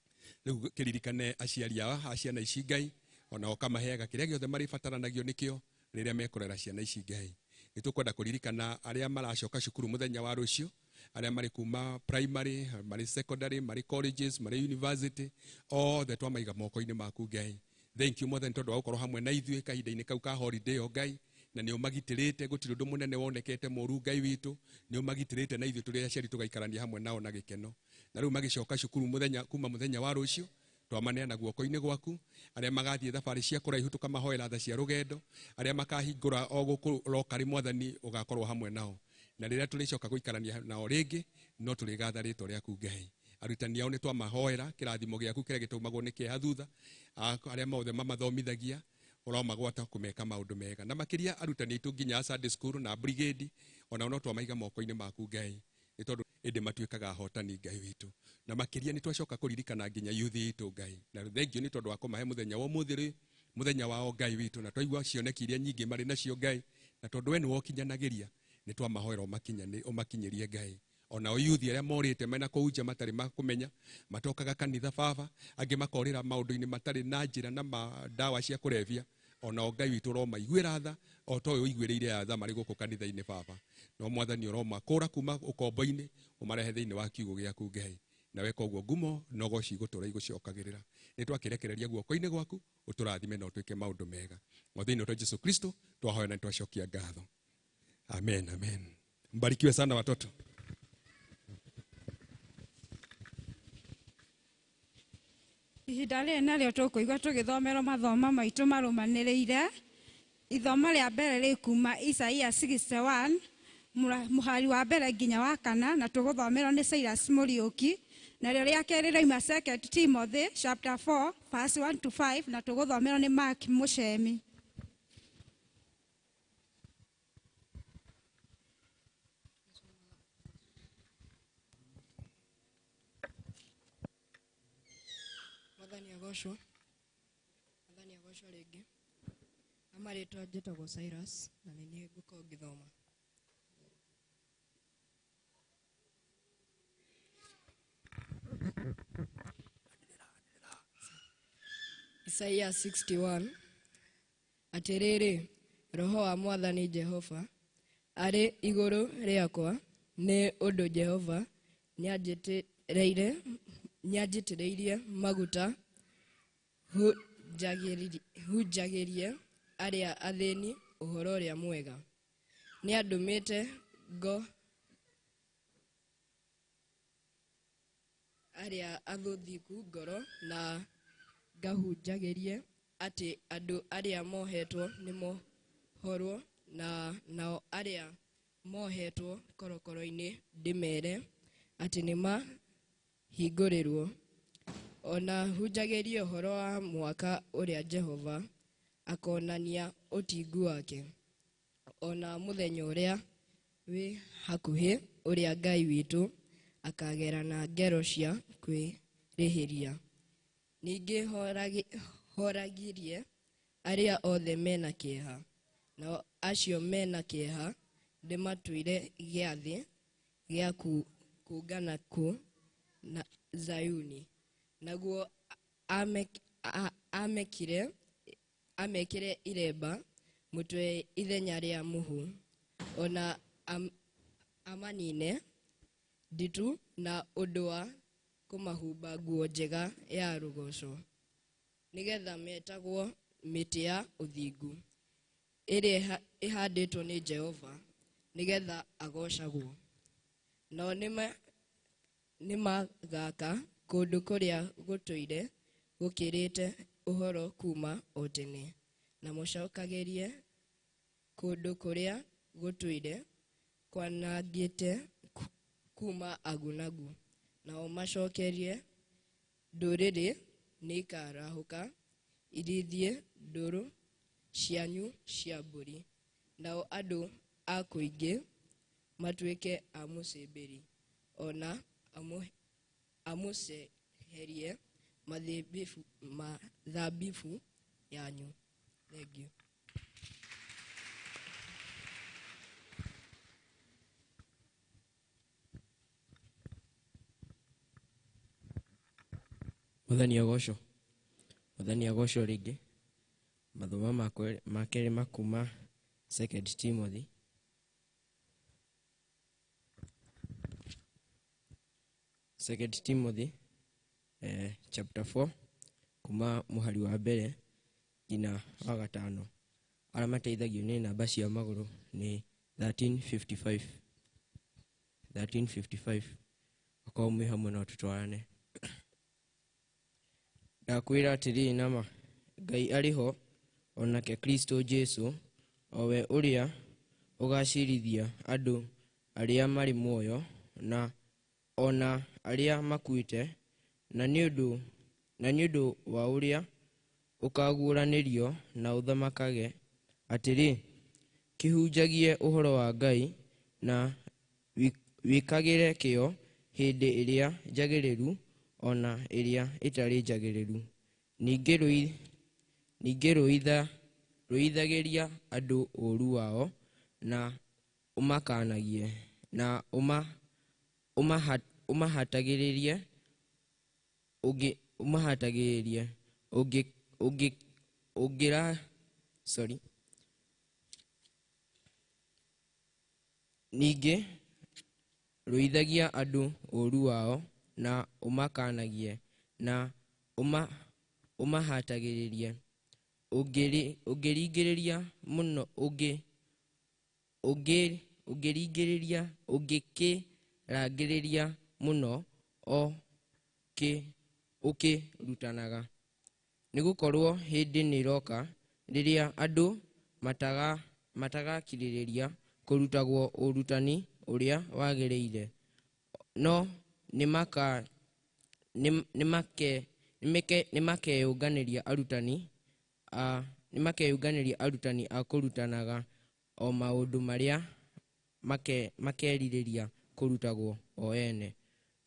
Rĩu kĩririkane aciari ao a ciana ici Ngai, ona ũkamaheaga kĩrĩa gĩothe marĩbataranagio nĩkĩo rĩrĩa mekũrera ciana ici Ngai. Nĩ tũkwenda kũririkana arĩa maracoka cukuru mũthenya wa rũciũ, arĩa marĩ kuma primary, marĩ secondary, marĩ colleges, marĩ university, othe twamaiga moko-inĩ maku Ngai. Thank you Mwathani tondũ wa gũkorwo hamwe na ithuĩ kahinda-inĩ kau ka holiday o Ngai, na nĩ ũmagitĩrĩte, gũtirĩ ũndũ mũnene wonekete mũru Ngai witũ, nĩ ũmagitĩrĩte na ithuĩ tũrĩ aciari tũgaikarania hamwe nao na gĩkeno. Na rĩu magĩcoka cukuru mũthenya kuma mũthenya wa rũciũ, twamaneana guoko-inĩ gwaku. Arĩa magathiĩ thabarĩ cia kũraihu tũkamahoera tha cia rũgendo, arĩa makahingũra o gũkũ rokari Mwathani ũgakorwo hamwe nao, na rĩrĩa tũrĩcoka gũikarania nao rĩngĩ no tũrĩgatha rĩtwa rĩaku Ngai. Arutani ao nĩ twamahoera kĩrathimo gĩaku kĩrĩa gĩtũmagwo nĩ kĩeha thutha, arĩa mothe mamathomithagia ũromagwata kũmeka maũndũ mega, na makĩria arutani aitũ nginya Sunday school na brigade, ona no twamaiga moko-inĩ maku Ngai, nĩ tondũ ĩndĩ matuĩkaga ahotani Ngai witũ. Na makĩria nĩ twacoka kũririkana nginya youth itũ Ngai, na thengiũ nĩ tondũ wa kũmahe mũthenya wa ũmũthĩ rĩ, mũthenya wao Ngai witũ, na twaigua cioneki iria nyingĩ marĩ nacio Ngai, na tondũ we nĩwe ũkinyanagĩria, nĩ twamahoera ũmakinyĩrie Ngai. Ona o youth arĩa morĩte mena kũu nja matarĩ makũmenya, matokaga kanitha Baba, angĩ makorĩra maũndũ-inĩ matarĩ na njĩra na ndawa cia kũrebia, ona o Ngai witũ ũromaiguĩra tha o ta ũyũ ũiguĩrĩire tha marĩ gũkũ kanitha-inĩ Baba. No Mwathani ũromakũra kuma ũkombo-inĩ ũmarehe thĩinĩ wa kiugo gĩaku Ngai, na weka ũguo ngumo na ũgoci igũtũũra igũcokagĩrĩra. Nĩ twakĩrekereria guoko-inĩ gwaku, ũtũrathime na ũtwĩke maũndũ mega. O thĩinĩ wa Jesu Kristo twahoya na twacokia ngatho. Amen, amen. Mbarikiwe sana watoto. Ihinda rĩrĩ narĩo tũkũigua tũgĩthomerwo mathomo maitũ marũmanĩrĩire. Ithomo rĩa mbere rĩ kuma Isaia 61 mũhari wa mbere nginya wa kana, na tũgũthomerwo nĩ Cyrus Mũriũki. Narĩo rĩa kerĩ rĩauma 2 Timothy chapter 4 verse 1 to 5, na tũgũthomerwo nĩ Mark Mũcemi. Mwathani agocwo. Mwathani agocwo rĩngĩ. Amarĩtwa njĩtagwo Cyrus na nĩ niĩ ngũkorwo ngĩthoma. Isaia 61. Atĩrĩrĩ, Roho wa Mwathani Jehova arĩ igũrũ rĩakwa, nĩ ũndũ Jehova nĩanjĩtĩrĩire Nĩanjitĩrĩirie maguta hunjagĩrie arĩa athĩni ũhoro ũrĩa mwega. Nĩandũmĩte ngo arĩa athuthĩku ngoro na ngahunjagĩrie atĩ andũ arĩa mohetwo nĩmohorwo na nao arĩa mohetwo korokoro-inĩ ndĩmere atĩ nĩmahingũrĩrwo. Ona hunjagĩrie ũhoro wa mwaka ũrĩa Jehova akonania ũtingu wake, ona mũthenya ũrĩa wĩ hakuhĩ ũrĩa Ngai witũ akagerana ngero cia kwĩrĩhĩria. Ningĩ horagirie arĩa othe mena kĩeha, nao acio mena kĩeha ndĩmatuire gĩathĩ gĩa kũngana kũ na Zayuni. Naguo amekire iremba mũtwe ithenya rĩa mũhu, ona amanine nditu na ũndũ wa kũmahumba nguo njega ya rũgoco, nĩgetha metagwo mĩtĩ ya ũthingu ĩrĩa ĩhandĩtwo nĩ Jehova, nĩgetha agocagwo. Nao nĩmagaka kũndũ kũrĩa gũtũire gũkĩrĩte ũhoro kuma o tene, na mũcokagĩrie kũndũ kũrĩa gũtũire kwanangĩte kuma agunagu. Nao macokerie ndũrĩrĩ nĩikarahũka irithie ndũru cianyu cia mbũri, nao andũ a kũingĩ matuĩke a mũcĩmbĩri, ona amũceherie mathabibu yanyu. Thank you. Mwathani agocwo. Mwathani agocwo rĩngĩ. Mathomo ma kerĩ makuma 2 Timothy. Second Timothy chapter 4 kuma mũhari wa mbere nginya wa gatano. Arĩa mateithagio nĩ namba cia magũrũ nĩ 1355. 1355. Okorwo mwĩ hamwe no tũtwarane. Ndakwĩra atĩrĩ nama, Ngai arĩ ho, onake Kristo Jesu, o we ũrĩa ũgacirithia andũ arĩa marĩ muoyo na ona arĩa makuĩte, na nĩ ũndũ wa ũrĩa ũkaguũranĩrio na ũthamakage atĩrĩ, kĩhunjagie ũhoro wa Ngai na wĩkagĩre kĩyo hĩndĩ ĩrĩa njagĩrĩru ona ĩrĩa ĩtarĩ njagĩrĩru. Ningĩ rũithagĩria andũ ũũru wao na ũmakanagie na ũmahatagĩrĩrie Ningĩ rũithagia andũ ũũru wao na ũmakanagie na ũmahatagĩrĩrie ũngĩringĩrĩria mũno ũngĩringĩrĩria ũngĩkĩrangĩrĩria mũno ũkĩrutanaga. Nĩgũkorwo hĩndĩ nĩĩroka rĩrĩa andũ matagakirĩrĩria kũrutagwo ũrutani ũrĩa wagĩrĩire, no nĩmakeyũnganĩria arutani a kũrutanaga o maũndũ marĩa makerirĩria kũrutagwo o ene,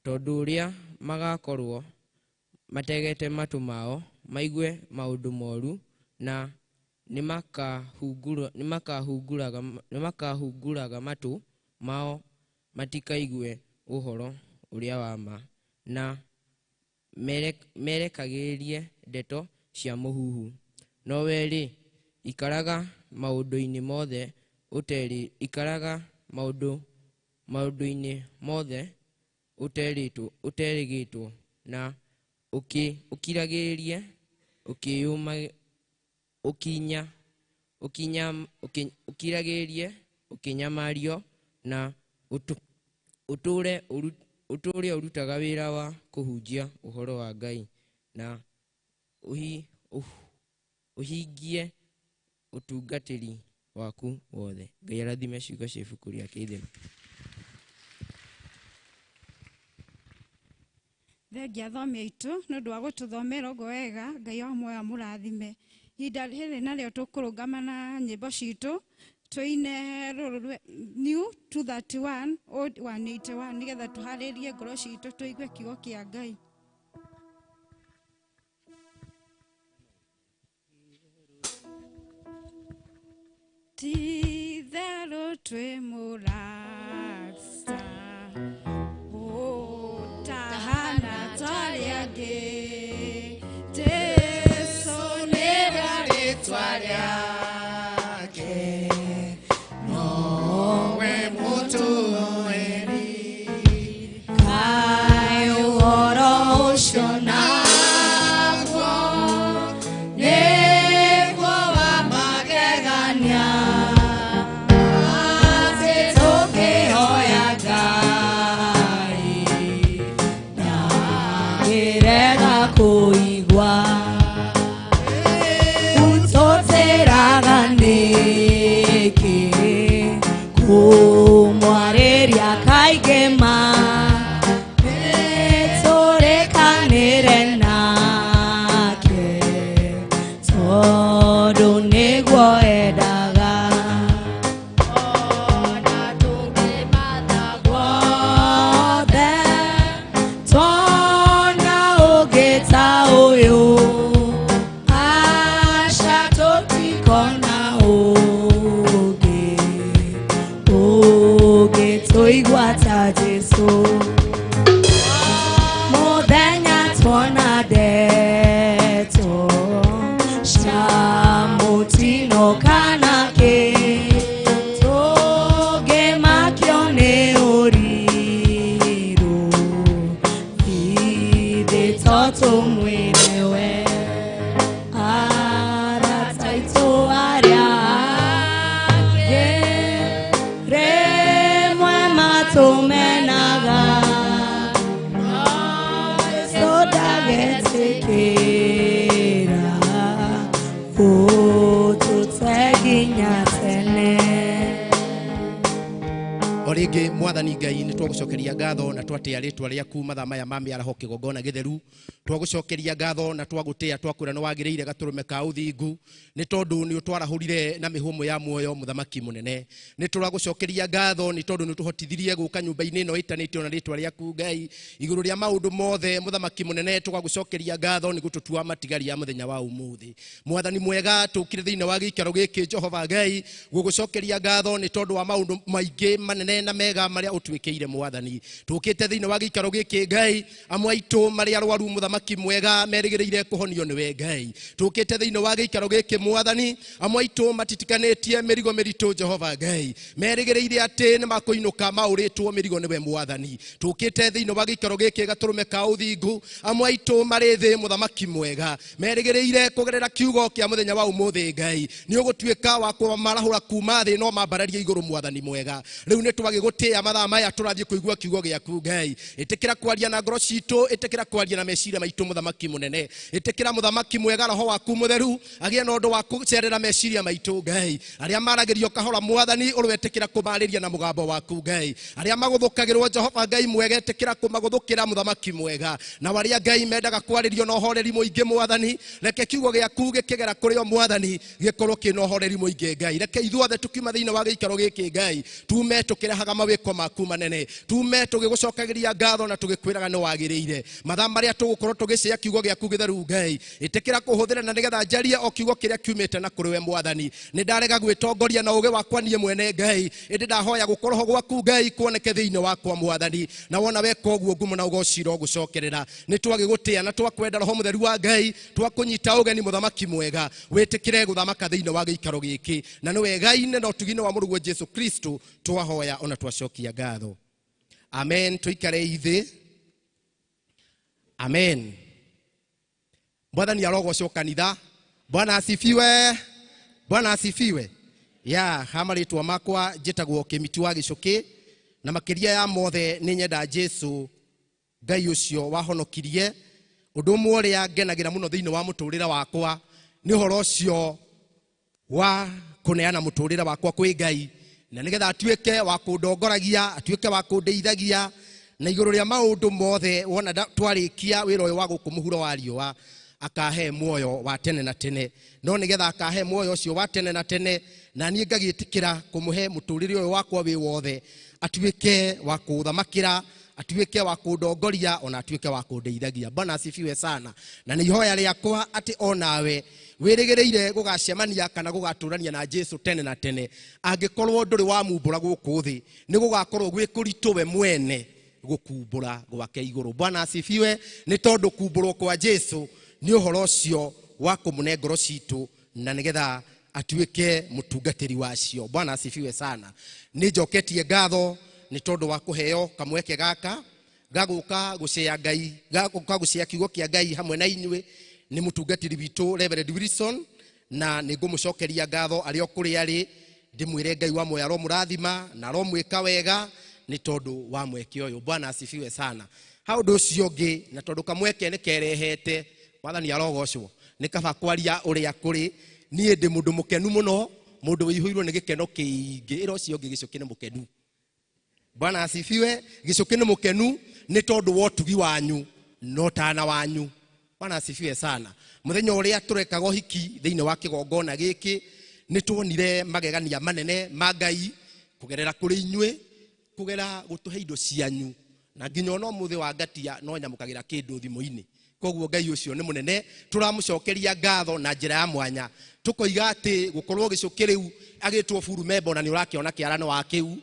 tondũ ũrĩa magakorwo mategete matũ mao maigue maũndũ moru, na nĩmakahunguraga matũ mao matikaigue ũhoro ũrĩa wa ma, na merekagĩrĩrie ndeto cia mũhuhu. No we-rĩ, ikaraga maũndũ-inĩ mothe ũterĩgĩtwo Na ũkiragĩrĩrie ũkiragĩrĩrie ũkĩnyamario na ũtũũre ũrutaga wĩra wa kũhunjia ũhoro wa Ngai na ũhingie ũtungatĩri waku wothe. Ngai arathime ciugo cia ibuku rĩake itheru. Thengia athomi aitũ nĩ ũndũ wa gũtũthomera ũguo wega. Ngai wa muoyo amũrathime. Ihinda rĩrĩ narĩo tũkũrũgama na nyĩmbo citũ tũine rũrũ new 231 old 181 nĩgetha tũharĩrie ngoro citũ tũigue kiugo kĩa Ngai. Ti-itherũ twĩ mũrata ũtahana ta arĩa angĩ, Jesũ nĩrĩo rĩĩtwa rĩake, nowe mũtũũri. Kaĩ ũhoro ũcio naguo nĩguo wa magegania, atĩ tũkĩhoya Ngai ndangĩrega kũigua. Ũtũtĩraga nĩkĩ kũmwarĩria kaingĩ ma, nĩtũrĩkanĩre nake tondũ nĩguo endaga. Ona tũngĩmatha guothe tuona ũngĩ ta ũyũ, aca tũtikona ũngĩ ũngĩtũigua ta Jesũ. Mũthenya tuona ndeto cia mũtino kana kĩ, tũngĩmakio nĩ ũrirũ ithe to tũmwĩre we. Arata aitũ arĩa angĩ rĩmwe matũmenaga, no Jesũ ndagetĩkĩra ũtũte nginya tene. O rĩngĩ mwathani Ngai nĩ twagũcokeria ngatho na twatĩa rĩtwa rĩaku mathaa maya ma mĩaraho kĩgongona gĩtheru. Twagũcokeria ngatho na twagũtĩa twakwĩra nĩ wagĩrĩire gatũrũme ka ũthingu nĩ tondũ nĩ ũtwarahũrire na mĩhũmũ ya muoyo mũthamaki mũnene. Nĩ tũragũcokeria ngatho nĩ tondũ nĩ ũtũhotithirie gũka nyũmba-inĩ ĩno ĩtanĩtio na rĩtwa rĩaku Ngai. Igũrũ rĩa maũndũ mothe mũthamaki mũnene tũgagũcokeria ngatho nĩ gũtũtua matigari ya mũthenya wa ũmũthĩ. Mwathani mwega tũkire thĩinĩ wa gĩikaro gĩkĩ Jehova Ngai gũgũcokeria ngatho nĩ tondũ wa maũndũ maingĩ manene na mega marĩa ũtwĩkĩire mwathani. Tũkĩte thĩinĩ wa gĩikaro gĩkĩ Ngai amwe aitũ marĩa arwaru mũthamaki mwega merĩgĩrĩire kũhonio nĩwe Ngai. Tũkĩte thĩinĩ wa gĩikaro gĩkĩ mwathani amwe aitũ matitikanĩtie mĩrigo mĩritũ Jehova Ngai merĩgĩrĩire atĩ nĩ makũinũka maũrĩtwo mĩrigo nĩwe mwathani. Tũkĩte thĩinĩ wa gĩikaro gĩkĩ gatũrũme ka ũthingu amwe aitũ marĩ thĩ mũthamaki mwega merĩgĩrĩire kũgerera kiugo kĩa mũthenya wa ũmũthĩ Ngai nĩ ũgũtuĩka wa kũmarahũra kuma thĩ no mambararie igũrũ mwathani mwega. Rĩu nĩ twagĩgũtĩa mathaa maya tũrathiĩ kũigua kiugo gĩaku Ngai. Ĩtĩkĩra kwaria na ngoro citũ, ĩtĩkĩra kwaria na meciria maitũ mũthamaki mũnene. Ĩtĩkĩra mũthamaki mwega roho waku mũtheru agĩe na ũndũ wa gũcerera meciria maitũ Ngai. Arĩa maragĩrio kahora mwathani ũrwetĩkĩra kũmarĩria na mũgambo waku Ngai. Arĩa magũthũkagĩrwo Jehova Ngai mwega ĩtĩkĩra kũmagũthũkĩra mũthamaki mwega. Na arĩa Ngai mendaga kwarĩrio na ũhoreri mũingĩ mwathani reke kiugo gĩaku gĩkĩgera kũrĩ o mwathani gĩkorwo kĩna ũhoreri mũingĩ Ngai. Reke ithuothe tũkiuma thĩinĩ wa gĩikaro gĩkĩ Ngai tume tũkĩrehaga mawĩko maku manene, tume tũgĩgũcokagĩria ngatho na tũgĩkwĩraga nĩ wagĩrĩire. Mathaa marĩa tũgũkorwo tũgĩcĩa kiugo gĩaku gĩtheru Ngai ĩtĩkĩra kũhũthĩra na nĩgetha njarie o kiugo kĩrĩa kiumĩte na kũrĩ we mwathani. Nĩ ndarega gwĩtongoria na ũũgĩ wakwa niĩ mwene Ngai ĩndĩ ndahoya gũkorwo gwaku Ngai kuoneke thĩinĩ wakwa mwathani. Na wona weka ũguo ngumo na ũgoci irogũcokerera. Nĩ twagĩgũtĩa na twakwenda roho mũtheru wa Ngai twakũnyita ũgeni mũthamaki mwega wĩtĩkĩre gũthamaka thĩinĩ wa gĩikaro gĩkĩ na nĩ wega-inĩ na ũtugi-inĩ wa mũrũguo Jesu Kristo twahoya ona twacokia ngatho. Amen. Tũikare ithĩ. Amen. Mwathani arogocwo kanitha. Bwana asifiwe. Bwana asifiwe. Ya ha marĩtwa makwa njĩtagwo Kĩmiti wa Gĩcũkĩ, na makĩria ya mothe nĩ nyenda Jesu Ngai ũcio wahonokirie. Ũndũ ũmwe ũrĩa ngenagĩra mũno thĩinĩ wa mũtũrĩre wakwa nĩ ũhoro ũcio wa kũneana mũtũrĩre wakwa kwĩ Ngai, na nĩgetha atuĩke wa kũndongoragia, atuĩke wa kũndeithagia na igũrũ rĩa maũndũ mothe. Wona twarĩkia wĩra ũyũ wa gũkũ mũhuro wa riũa, akahe muoyo wa tene na tene. No nĩgetha akahe muoyo ũcio wa tene na tene, na niĩ ngagĩtĩkĩra kũmũhe mũtũrĩre ũyũ wakwa wĩ wothe, atuĩke wa kũũthamakĩra, atuĩke wa kũndongoria, ona atuĩke wa kũndeithagia. Bwana asifiwe sana. Na nĩ ihoya rĩakwa atĩ onawe wĩrĩgĩrĩire gũgacemania kana gũgatũrania na Jesu tene na tene, angĩkorwo ndũrĩ wamumbũra gũkũ thĩ, nĩ gũgakorwo gwĩ kũritũ we mwene gũkumbũra gwake igũrũ. Bwana asifiwe. Nĩ tondũ kumbũrwo kwa Jesu nĩ ũhoro ũcio wa kũmũne ngoro citũ, na nĩgetha atuĩke mũtungatĩri wacio. Bwana asifiwe sana. Nĩ njoketie ngatho nĩ tondũ wa kũheo kamweke gaka gagũka gũcea Ngai, gagũka gũcea kiugo kĩa Ngai hamwe na inyuĩ. Nĩ mũtungatĩri witũ Reverend Wilson, na nĩ ngũmũcokeria ngatho arĩ o kũrĩa arĩ, ndĩmwĩre Ngai wa muoyo aromũrathima na aromwĩka wega nĩ tondũ wa mweke ũyũ. Bwana asifiwe sana. Ha ũndũ ũcio ũngĩ, na tondũ kamweke nĩ kerehete, Mwathani arogocwo, nĩ kaba kwaria ũrĩa kũrĩ. Niĩ ndĩ mũndũ mũkenu mũno, mũndũ wĩihũirwo nĩ gĩkeno kĩingĩ. Ĩra ũcio ũngĩ Gĩcũkĩ nĩ mũkenu. Bwana asifiwe. Gĩcũkĩ nĩ mũkenu nĩ tondũ wa ũtugi wanyu na ũtana wanyu. Bwana asifiwe sana. Mũthenya ũrĩa tũrekaga ũhiki thĩinĩ wa kĩgongona gĩkĩ, nĩ tuonire magegania manene ma Ngai kũgerera kũrĩ inyuĩ, kũgera gũtũhe indo cianyu, na nginya ona ũmũthĩ wa ngatia no nyamũkagĩra kĩndũ thimũ-inĩ. Koguo Ngai ũcio nĩ mũnene, tũramũcokeria ngatho na njĩra ya mwanya, tũkoiga atĩ gũkorwo Gĩcũkĩ rĩu agĩtwo buru memba, na nĩ ũrakĩona kĩarano wa kĩu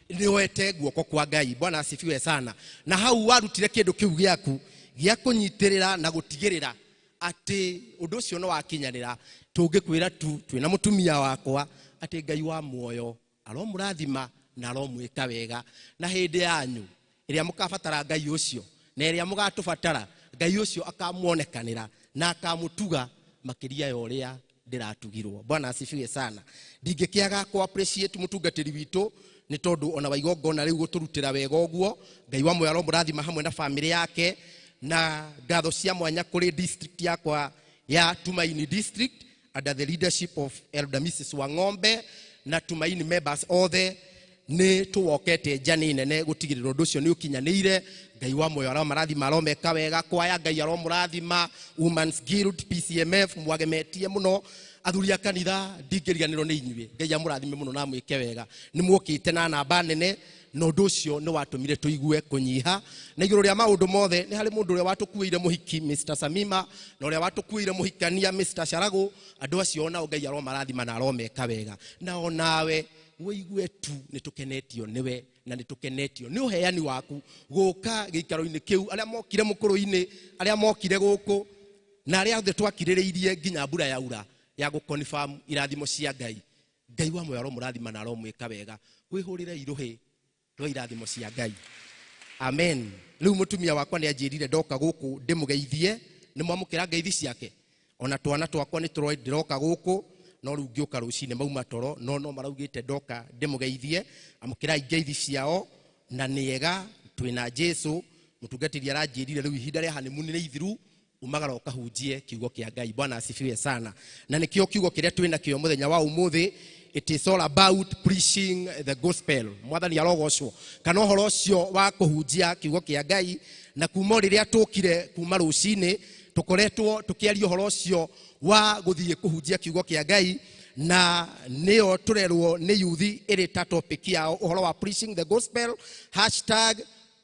nĩ wete guoko kwa Ngai. Bwana asifiwe sana. Na hau warutire kĩndũ kĩu gĩaku gĩa kũnyitĩrĩra na gũtigĩrĩra atĩ ũndũ ũcio nĩ wakinyanĩra, tũngĩkwĩra tu twĩna mũtumia wakwa atĩ Ngai wa muoyo aromũrathima na aromwĩka wega, na hĩndĩ yanyu ĩrĩa mũkabatara Ngai ũcio na ĩrĩa mũgatũbatara, Ngai ũcio akamuonekanĩra na akamũtuga makĩria ya ũrĩa ndĩratugirwo. Bwana asifiwe sana. Ndingĩkĩaga kũ appreciate mũtungatĩri witũ nĩ tondũ ona wa igongona rĩu gũtũrutĩra wega ũguo. Ngai wa muoyo aromũrathima hamwe na famĩlĩ yake, na ngatho cia mwanya kũrĩ district yakwa ya Tumaini District under the leadership of Elder Mrs. Wang'ombe na Tumaini members othe. Nĩ tũwokete njani nene gũtigĩrĩra ũndũ ũcio nĩ ũkinyanĩire. Ngai wa muoyo aromarathima, aromeka wega. Kwaya Ngai aromũrathima, Women's Guild, PCMF mwagemetie mũno. Athuri a kanitha ndingĩriganĩrwo nĩ inyuĩ, Ngai amũrathime mũno na amwĩke wega. Nĩ mwokĩte na namba nene, na ũndũ ũcio nĩ watũmire tũigue kũnyiha. Na igũrũ rĩa maũndũ mothe, nĩ harĩ mũndũ ũrĩa watũkuĩire mũhiki Mr. Samima, na ũrĩa watũkuĩire mũhikania Mr. Sharago. Andũ acio onao Ngai aromarathima na aromeka wega. Na onawe wĩigue tu nĩ tũkenetio nĩwe, na nĩ tũkenetio nĩ ũheani waku gũka gĩikaro-inĩ kĩu, arĩa mokire mũkũrũ-inĩ, arĩa mokire gũkũ, na arĩa othe twakirĩrĩirie nginya mbura yaura ya gũconfirm irathimo cia Ngai. Ngai wa muoyo aromũrathima na aromwĩka wega. Wĩhũrĩre irũhĩ rwa irathimo cia Ngai. Amen. Rĩu mũtumia wakwa nĩ anjĩrire ndoka gũkũ ndĩmũgeithie, nĩ mwamũkĩra ngeithi ciake. Ona twana twakwa nĩ tũroĩ ndĩroka gũkũ, no rĩu ngĩũka rũcinĩ mauma toro, no maraugĩte ndoka ndĩmũgeithie. Amũkĩrai ngeithi ciao, na nĩ ega twĩna Jesu. Mũtungatĩri aranjĩrire rĩu ihinda rĩa honeymoon nĩ ithiru, umagara ũkahunjie kiugo kĩa Ngai. Bwana asifiwe sana. Na nĩkĩo kiugo kĩrĩa twĩna kĩo mũthenya wa ũmũthĩ, it is all about preaching the gospel. Mwathani arogocwo, kana ũhoro ũcio wa kũhunjia kiugo kĩa Ngai. Na kuma rĩrĩa tũkire kuma rũcinĩ, tũkoretwo tũkĩaria ũhoro ũcio wa gũthiĩ kũhunjia kiugo kĩa Ngai, na nĩyo tũrerwo nĩ yuthi ĩrĩ ta topic yao, ũhoro wa preaching the gospel, hashtag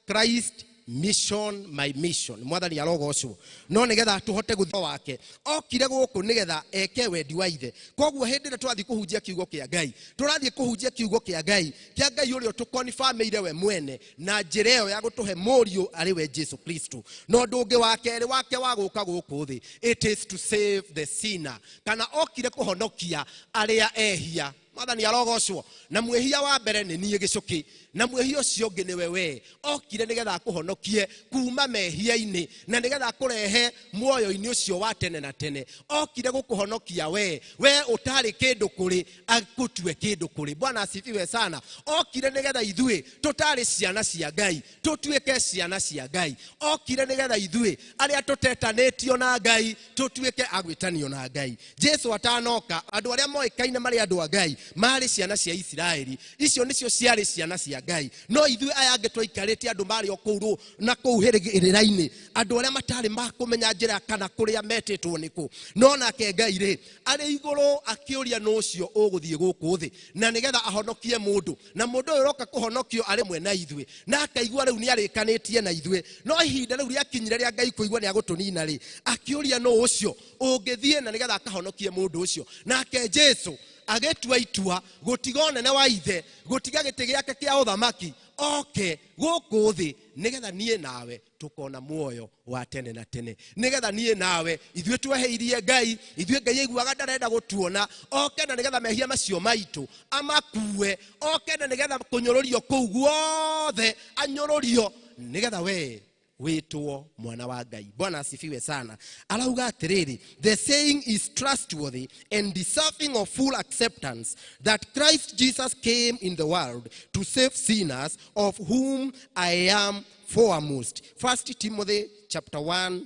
Christ mission my mission. Mwathani arogocwo. No nĩgetha tũhote gũthiĩ wake, okire gũkũ nĩgetha eke wendi wa ithe. Koguo hĩndĩ ĩrĩa tũrathiĩ kũhunjia kiugo kĩa Ngai, tũrathiĩ kũhunjia kiugo kĩa Ngai, kĩa Ngai ũrĩa tũkonifamĩire we mwene na njĩra ĩyo ya gũtũhe mũriũ arĩ we Jesu Kristo. No ũndũ ũngĩ wa kerĩ wake wa gũka gũkũ thĩ, it is to save the sinner, kana okire kũhonokia arĩa ehia. Mwathani arogocwo. Na mwĩhia wa mbere nĩ niĩ gĩcũkĩ, na mwĩhia ũcio ũngĩ nĩwe we. Okire nĩgetha akũhonokie kuma mehia-inĩ na nĩgetha akũrehe muoyo-inĩ ũcio wa tene na tene. Okire gũkũhonokia we, we ũtarĩ kĩndũ kũrĩ, akũtue kĩndũ kũrĩ. Bwana asifiwe sana. Okire nĩgetha ithuĩ tũtarĩ ciana cia Ngai tũtuĩke ciana cia Ngai. Okire nĩgetha ithuĩ arĩa tũtetanĩtio na Ngai tũtuĩke agwĩtanio na Ngai. Jesu atanoka, andũ arĩa moĩkaine marĩ andũ a Ngai marĩ ciana cia Isiraeli, icio nĩcio ciarĩ ciana cia Ngai. No ithuĩ aya angĩ twaikarĩte andũ marĩ o kũu na kũu hĩrĩra-inĩ, andũ arĩa matarĩ makũmenya njĩra kana kũrĩa metĩtwo nĩkũ. No nake Ngai rĩ arĩ igũrũ akĩũria nũ ũcio ũgũthiĩ gũkũ thĩ na nĩgetha ahonokie mũndũ, na mũndũ ũyũ ũroka kũhonokio arĩ mwe na ithuĩ, na akaigua rĩu nĩarĩkanĩtie na ithuĩ. No ihinda rĩu rĩakinyire rĩa Ngai kũigua nĩagũtũnina rĩ, akĩũria nũ ũcio ũngĩthiĩ na nĩgetha akahonokie mũndũ ũcio. Nake Jesu agĩtua itua gũtiga ũnene wa ithe, gũtiga gĩtĩ gĩake kĩa ũthamaki, oke gũkũ thĩ nĩgetha niĩ nawe tũkona muoyo wa tene na tene, nĩgetha niĩ nawe ithuĩ tweheirie Ngai, ithuĩ Ngai aiguaga ndarenda gũtuona, oke na nĩgetha mehia macio maitũ amakue, oke na nĩgetha kũnyũrũrio kũu guothe anyũrũrio, nĩgetha we wĩtwo mwana wa Ngai. Bwana asifiwe sana. Arauga atĩrĩrĩ, the saying is trustworthy and deserving of full acceptance that Christ Jesus came in the world to save sinners, of whom I am foremost. 1 Timothy chapter 1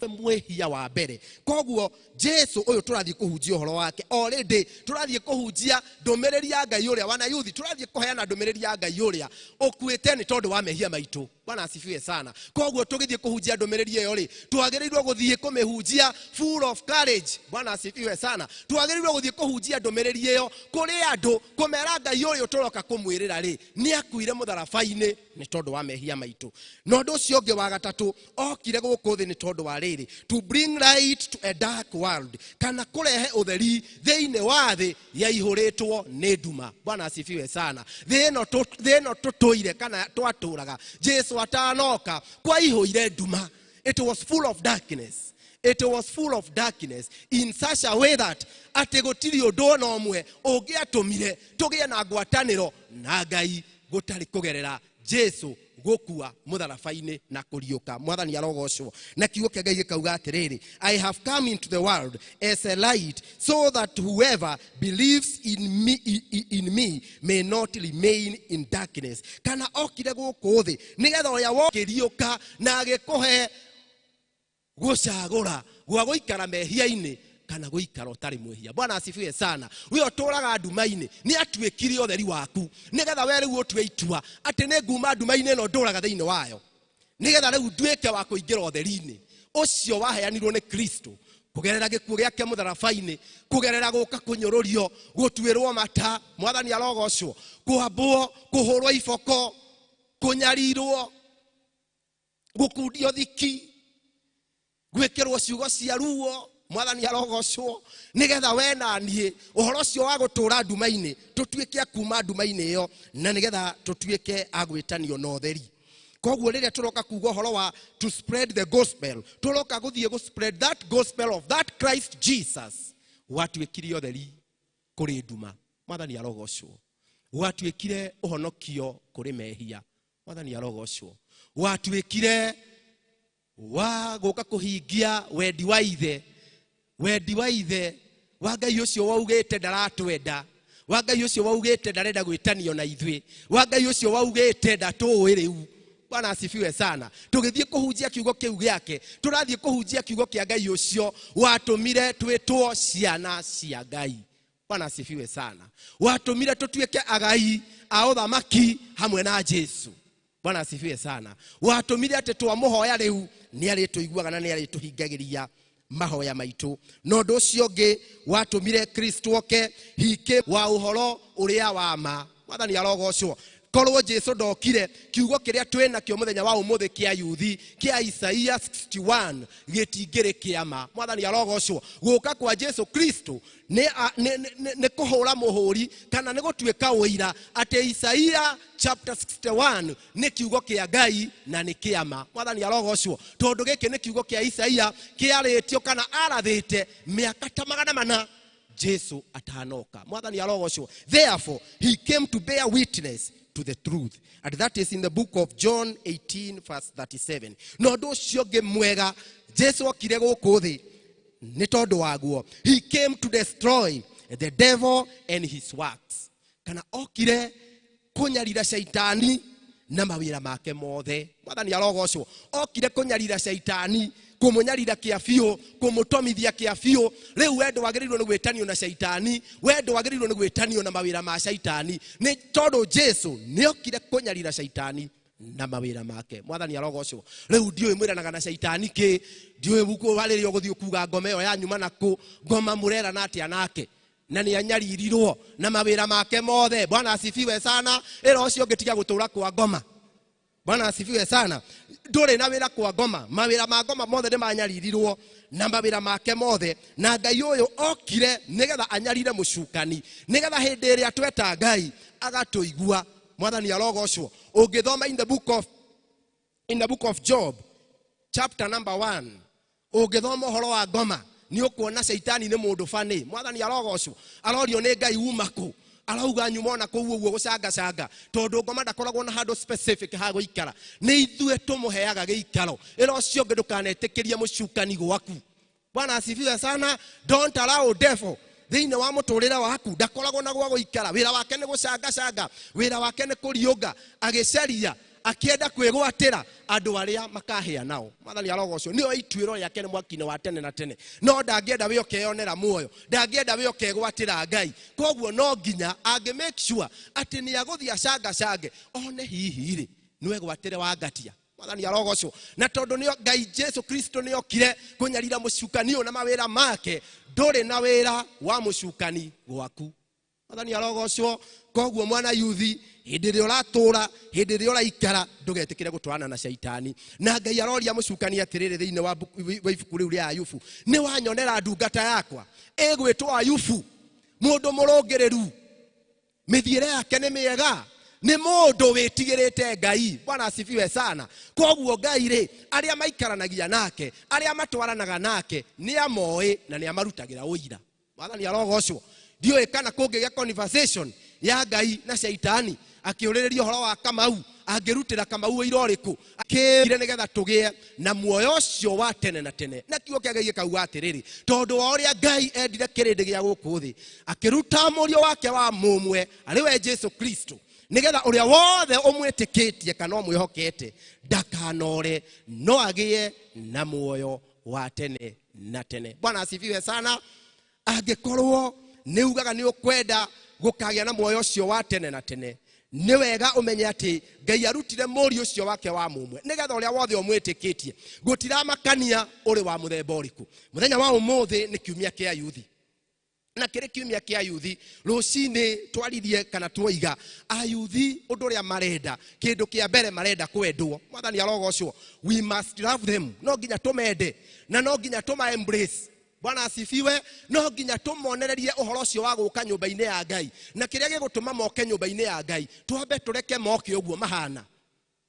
mwĩhia wa mbere. Koguo Jesu ũyũ tũrathiĩ kũhunjia ũhoro wake already, tũrathiĩ kũhunjia ndũmĩrĩri ya Ngai ũrĩa wana yuthi, tũrathiĩ kũheana ndũmĩrĩri ya Ngai ũrĩa ũkuĩte nĩ tondũ wa mehia maitũ. Bwana asifiwe sana. Koguo tũgĩthiĩ kũhunjia ndũmĩrĩri ĩyo rĩ, twagĩrĩirwo gũthiĩ kũmĩhunjia full of courage. Bwana asifiwe sana. Twagĩrĩirwo gũthiĩ kũhunjia ndũmĩrĩri ĩyo kũrĩ andũ, kũmera Ngai ũyũ tũroka kũmwĩrĩra rĩ, nĩ akuire mũtharaba-inĩ nĩ tondũ wa mehia maitũ. Na ũndũ ũcio ũngĩ wa gatatũ, okire gũkũ thĩ nĩ tondũ wa rĩrĩ, to bring light to a dark world, kana kũrehe ũtheri thĩinĩ wa thĩ yaihũrĩtwo nĩ nduma. Bwana asifiwe sana. Thĩ ĩno tũtũire kana twatũraga Jesu atanoka kwaihũire nduma. It was full of darkness. It was full of darkness in such a way that atĩ gũtirĩ ũndũ ona ũmwe ũngĩatũmire tũgĩe na ngwatanĩro na Ngai gũtarĩ kũgerera Jesu gũkua mũtharaba-inĩ na kũriũka. Mwathani arogocwo. Na kiugo kĩa Ngai gĩkauga atĩrĩrĩ, I have come into the world as a light so that whoever believes in me may not remain in darkness. Kana okire gũkũ thĩ nĩgetha ũrĩa wokĩriũka na agĩkũhe gũcagũra gwa gũikara mehia-inĩ kana gũikara ũtarĩ mwĩhia. Bwana asifiwe sana. We ũtũraga nduma-inĩ nĩ atuĩkire ũtheri waku, nĩgetha we rĩu ũtue itua atĩ nĩ nguma nduma-inĩ ĩno ndũraga thĩinĩ wayo, nĩgetha rĩu nduĩke wa kũingĩra ũtheri-inĩ ũcio waheanirwo nĩ Kristo kũgerera gĩkuũ gĩake mũtharaba-inĩ, kũgerera gũka kũnyũrũrio, gũtuĩrwo mata. Mwathani arogocwo. Kwambwo, kũhũrwo iboko, kũnyarirwo, gũkundio thiki, gwĩkĩrwo ciugo cia ruo. Mwathani arogocwo. Nĩgetha we na niĩ ũhoro ũcio wa gũtũra nduma-inĩ tũtuĩke a kuma nduma-inĩ ĩyo, na nĩgetha tũtuĩke a gwĩtanio na ũtheri. Koguo rĩrĩa tũroka kuga ũhoro wa to spread the gospel, tũroka gũthiĩ gũ spread that gospel of that Christ Jesus watuĩkire ũtheri kũrĩ nduma. Mwathani arogocwo. Watuĩkire ũhonokio kũrĩ mehia. Mwathani arogocwo. Watuĩkire wa gũka kũhingia wendi wa ithe, wendi wa ithe wa Ngai ũcio waugĩte ndaratwenda, wa Ngai ũcio waugĩte ndarenda gwĩtanio na ithuĩ, wa Ngai ũcio waugĩte ndatũĩ rĩu. Bwana asifiwe sana. Tũgĩthiĩ kũhunjia kiugo kĩu gĩake, tũrathiĩ kũhunjia kiugo kĩa Ngai ũcio watũmire twĩtwo ciana cia Ngai. Bwana asifiwe sana. Watũmire tũtuĩke agai a ũthamaki hamwe na Jesu. Bwana asifiwe sana. Watũmire atĩ twamũhoya rĩu nĩ arĩtũiguaga na nĩ arĩtũhingagĩria mahoya maitũ. Na ũndũ ũcio ũngĩ watũmire Kristo oke hike wa ũhoro ũrĩa wa ma. Mwathani arogocwo. Korwo Jesu ndokire, kiugo kĩrĩa twĩ nakĩo mũthenya wa ũmũthĩ kĩa yuthi kĩa Isaia 61 gĩtingĩrĩ kĩa ma. Mwathani arogocwo. Gũka kwa Jesu Kristo nĩ kũhũra mũhũri kana nĩ gũtuĩka ũira atĩ Isaia chapter 61 nĩ kiugo kĩa Ngai na nĩ kĩa ma. Mwathani arogocwo. Tondũ gĩkĩ nĩ kiugo kĩa Isaia kĩarĩtio kana arathĩte mĩaka ta 400 Jesu atanoka. Mwathani arogocwo. Therefore he came to bear witness to the truth, and that is in the book of John 18 verse 37. No ũndũ ũcio ũngĩ mwega Jesu okire gũkũ thĩ nĩ tondũ waguo. He came to destroy the devil and his works. Kana okire kũnyarira shaitani na mawĩra make mothe. Mwathani arogocwo. Okire kũnyarira shaitani, kũmũnyarira kĩa biũ, kũmũtomithia kĩa biũ. Rĩu we ndwagĩrĩirwo nĩ gwĩtanio na shaitani, we ndwagĩrĩirwo nĩ gwĩtanio na mawĩra ma shaitani, nĩ tondũ Jesu nĩokire kũnyarira shaitani na mawĩra make. Mwathani arogocwo. Rĩu ndiũĩ mwĩranaga na shaitani kĩ, ndiũĩ warĩrĩa ũgũthiĩ kuga ngoma ĩyo yanyuma nakũ, ngoma mũrerana atĩa nake, na nĩ anyaririrwo na mawĩra make mothe. Bwana asifiwe sana. Ĩra ũcio ũngĩ tiga gũtũra kwa ngoma. Bwana asifiwe sana. Ndũrĩ na wĩra kwa ngoma, mawĩra ma ngoma mothe nĩ manyaririrwo na mawĩra make mothe, na Ngai ũyũ okire nĩgetha anyarire mũcukani, nĩgetha hĩndĩ ĩrĩa tweta Ngai agatũigua. Mwathani arogocwo. Ũngĩthoma in the book of Job chapter number 1, ũngĩthoma ũhoro wa ngoma nĩ ũkuona shaitani nĩ mũndũ bani. Mwathani arogocwo. Arorio nĩ Ngai uma kũ, arauga nyuma ona kũu ũguo gũcangacanga, tondũ ngoma ndakoragwo na handũ specific ha gũikara, nĩ ithuĩ tũmũheaga gĩikaro. Ĩra ũcio ũngĩ ndũkanetĩkĩrie mũcukani gwaku. Bwana asifiwe sana. Don't allow devil thĩinĩ wa mũtũrĩre waku. Ndakoragwo na gwa gũikara, wĩra wake nĩ gũcangacanga, wĩra wake nĩ kũriũnga agĩcaria akĩenda kwĩgwatĩra andũ arĩa makahĩa nao. Mwathani arogocwo. Nĩo ituĩro rĩake nĩ mwaki-inĩ wa tene na tene, no ndangĩenda we ũkeyonera muoyo, ndangĩenda we ũkegwatĩra Ngai. Koguo no nginya angĩ make sure atĩ nĩ agũthiĩ acangacange one hihi rĩ nĩwegwatĩre wangatia. Mwathani arogocwo. Na tondũ nĩ Ngai Jesu Kristo nĩokire kũnyarira mũcukani ũyũ na mawĩra make, ndũrĩ na wĩra wa mũcukani gwaku. Mwathani arogocwo. Koguo mwana yuthi, hĩndĩ ĩrĩa ũratũra, hĩndĩ ĩrĩa ũraikara, ndũgetĩkĩre gũtwarana na shaitani. Na Ngai aroria mũcukani atĩrĩrĩ thĩinĩ wa ibuku rĩu rĩa Ayubu, nĩ wanyonera ndungata yakwa ĩgwĩtwo Ayubu, mũndũ mũrũngĩrĩru, mĩthiĩre yake nĩ mĩega, nĩ mũndũ wĩtigĩrĩte Ngai. Bwana asifiwe sana. Koguo Ngai rĩ, arĩa maikaranagia nake, arĩa matwaranaga nake, nĩ amoĩ na nĩ amarutagĩra ũira. Mwathani arogocwo. Ndiũĩ kana kũngĩgĩa conversation ya Ngai na shaitani akĩũrĩrĩria ũhoro wa Kamau, angĩrutĩra Kamau ũira ũrĩkũ, akĩire nĩgetha tũgĩe na muoyo ũcio wa tene na tene. Na kiugo kĩa Ngai gĩkauga atĩrĩrĩ, tondũ wa ũrĩa Ngai endire kĩrĩndĩ gĩa gũkũ thĩ, akĩruta mũriũ wake wa mũmwe arĩ we Jesu Kristo, nĩgetha ũrĩa wothe ũmwĩtĩkĩtie kana ũmwĩhokete ndakanore, no agĩe na muoyo wa tene na tene. Bwana asifiwe sana. Angĩkorwo nĩ ugaga nĩ ũkwenda gũkagĩa na muoyo ũcio wa tene na tene, nĩ wega ũmenye atĩ Ngai arutire mũriũ ũcio wake wa mũmwe nĩgetha ũrĩa wothe ũmwĩtĩkĩtie, gũtiramakania ũrĩ wa mũthemba ũrĩkũ. Mũthenya wa ũmũthĩ nĩ kiumia kĩa yuthi, na kĩrĩ kiumia kĩa yuthi rũcinĩ twaririe kana twoiga ayuthi ũndũ ũrĩa marenda, kĩndũ kĩa mbere marenda kwendwo. Mwathani arogocwo. We must love them. No nginya tũmende na no nginya tũma embrace. Bwana asifiwe. No nginya tũmonererie ũhoro ũcio wa gũka nyũmba-inĩ ya Ngai, na kĩrĩa gĩgũtũma moke nyũmba-inĩ ya Ngai twambe tũreke moke ũguo mahana.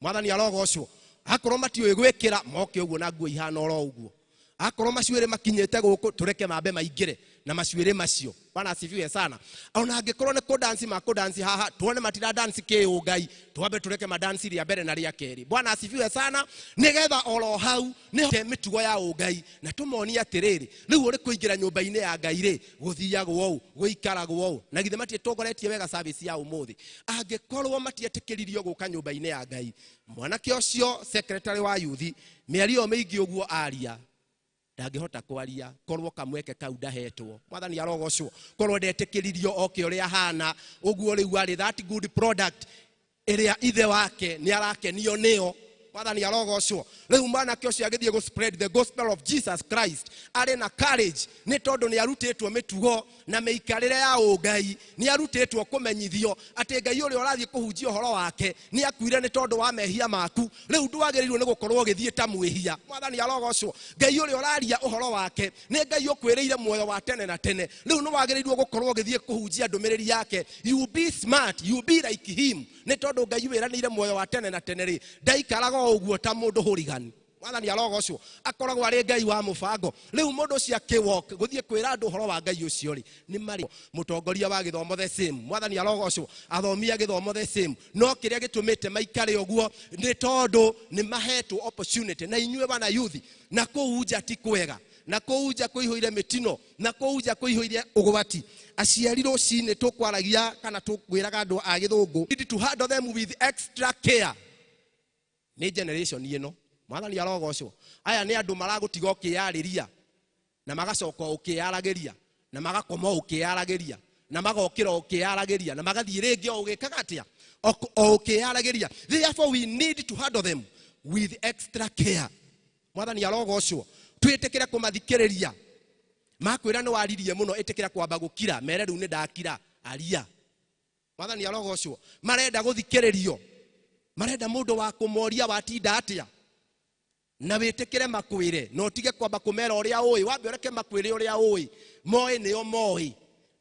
Mwathani arogocwo. Akorwo matiũĩ gwĩkĩra, moke ũguo na nguo ihana oro ũguo. Akorwo macuĩrĩ makinyĩte gũkũ, tũreke mambe maingĩre na macuĩrĩ macio. Bwana asifiwe sana. Ona angĩkorwo nĩ kũdansi makũdansi haha, tuone matira dance kĩũngai, twambe tũreke madansi rĩa mbere na rĩa kerĩ. Bwana asifiwe sana. Nĩgetha oro hau nĩ mĩtugo ya ũngai, na tũmonie atĩrĩrĩ, rĩu ũrĩ kũingĩra nyũmba-inĩ ya Ngai rĩ, gũthiagwo ũũ, gũikaragwo ũũ. Na githĩ matiĩtongoretie wega service ya ũmũthĩ. Angĩkorwo matietĩkĩririo gũka nyũmba-inĩ ya Ngai, mwanake ũcio secretary wa yuthi mĩario mĩingĩ ũguo aria, ndangĩhota kwaria korwo kamweke kau ndahetwo. Mwathani arogocwo. Korwo ndetĩkĩririo oke ũrĩa ahana ũguo, rĩu arĩ that good product ĩrĩa ithe wake nĩ arakenio nĩyo. Mwathani arogocwo. Rĩu mwanake ũcio agĩthiĩ gũ spread the gospel of Jesus Christ arĩ na courage, nĩ tondũ nĩ arutĩtwo mĩtugo na mĩikarĩre ya ũngai, nĩ arutĩtwo kũmenyithio atĩ Ngai ũrĩa ũrathiĩ kũhunjia ũhoro wake nĩ akuire nĩ tondũ wa mehia maku. Rĩu ndwagĩrĩirwo nĩ gũkorwo ũgĩthiĩ ta mwĩhia. Mwathani arogocwo. Ngai ũrĩa ũraria ũhoro wake nĩ Ngai ũkwĩrĩire muoyo wa tene na tene. Rĩu nĩ wagĩrĩirwo gũkorwo ũgĩthiĩ kũhunjia ndũmĩrĩri yake. You be smart, you be like him, nĩ tondũ Ngai wĩranĩire muoyo wa tene na tene rĩ, ndaikaraga ũguo ta mũndũ hooligan. Mwathani arogocwo akoragwo arĩ Ngai wa mũbango. Rĩu mũndũ ũcio akĩwalk gũthiĩ kwĩra andũ ũhoro wa Ngai ũcio rĩ, nĩ marĩ mũtongoria wa gĩthomo the same. Mwathani arogocwo athomi a gĩthomo the same. No kĩrĩa gĩtũmĩte maikare ũguo nĩ tondũ nĩ mahetwo opportunity. Na inyuĩ wana youth, na kũu nja ti kwega, na kũu nja kũihũire mĩtino, na kũu nja kũihũire ũgwati. Aciari rũcinĩ tũkwaragia kana tũkwĩraga andũ a gĩthũngũ, need to handle them with extra care. Nĩ generation ĩno. Mwathani arogocwo. Aya nĩ andũ maragũtiga ũkĩyarĩria, na magacoka ũkĩyaragĩria, na magakoma ũkĩyaragĩria, na magokĩra ũkĩyaragĩria, na magathiĩ rĩngĩ o ũgĩkaga atĩa? O ũkĩyaragĩria. Therefore we need to handle them with extra care. Mwathani arogocwo. Twĩtĩkĩre kũmathikĩrĩria. Makwĩra nĩ waririe mũno, ĩtĩkĩra kwamba gũkira, mere rĩu nĩ ndakira, aria. Mwathani arogocwo. Marenda gũthikĩrĩrio, marenda mũndũ wa kũmoria watinda atĩa, na wĩtĩkĩre makwĩre, na ũtige kwamba kũmera ũrĩa ũĩ, wambe ũreke makwĩre ũrĩa ũĩ, moĩ nĩo moĩ.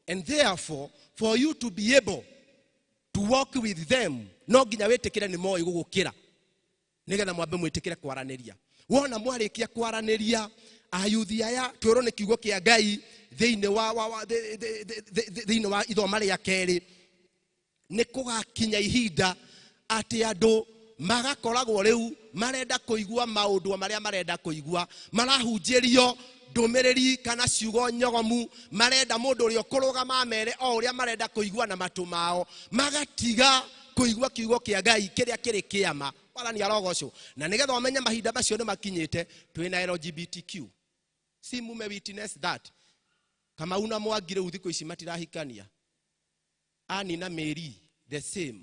And therefore for you to be able to walk with them, no nginya wĩtĩkĩre nĩ moĩ gũgũkĩra, nĩgetha mwambe mwĩtĩkĩre kwaranĩria. Wona mwarĩkia kwaranĩria, ayuthi aya twĩrwo nĩ kiugo kĩa Ngai thĩinĩ wa thĩinĩ wa ithoma rĩa kerĩ, nĩ kũgakinya ihinda atĩ andũ magakoragwo rĩu marenda kũigua maũndũ marĩa marenda kũigua, marahunjĩrio ndũmĩrĩri kana ciugo nyogomu, marenda mũndũ ũrĩa ũkũrũgama amere o ũrĩa marenda kũigua na matũ mao, magatiga kũigua kiugo kĩa Ngai kĩrĩa kĩrĩ kĩama. Mwathani arogocwo. Na nĩgetha ũmenye mahinda macio nĩ makinyĩte, twĩna LGBTQ. Si mume witness that. Kamau na Mwangi rĩu thikũ ici matirahikania. Ani na Mary the same.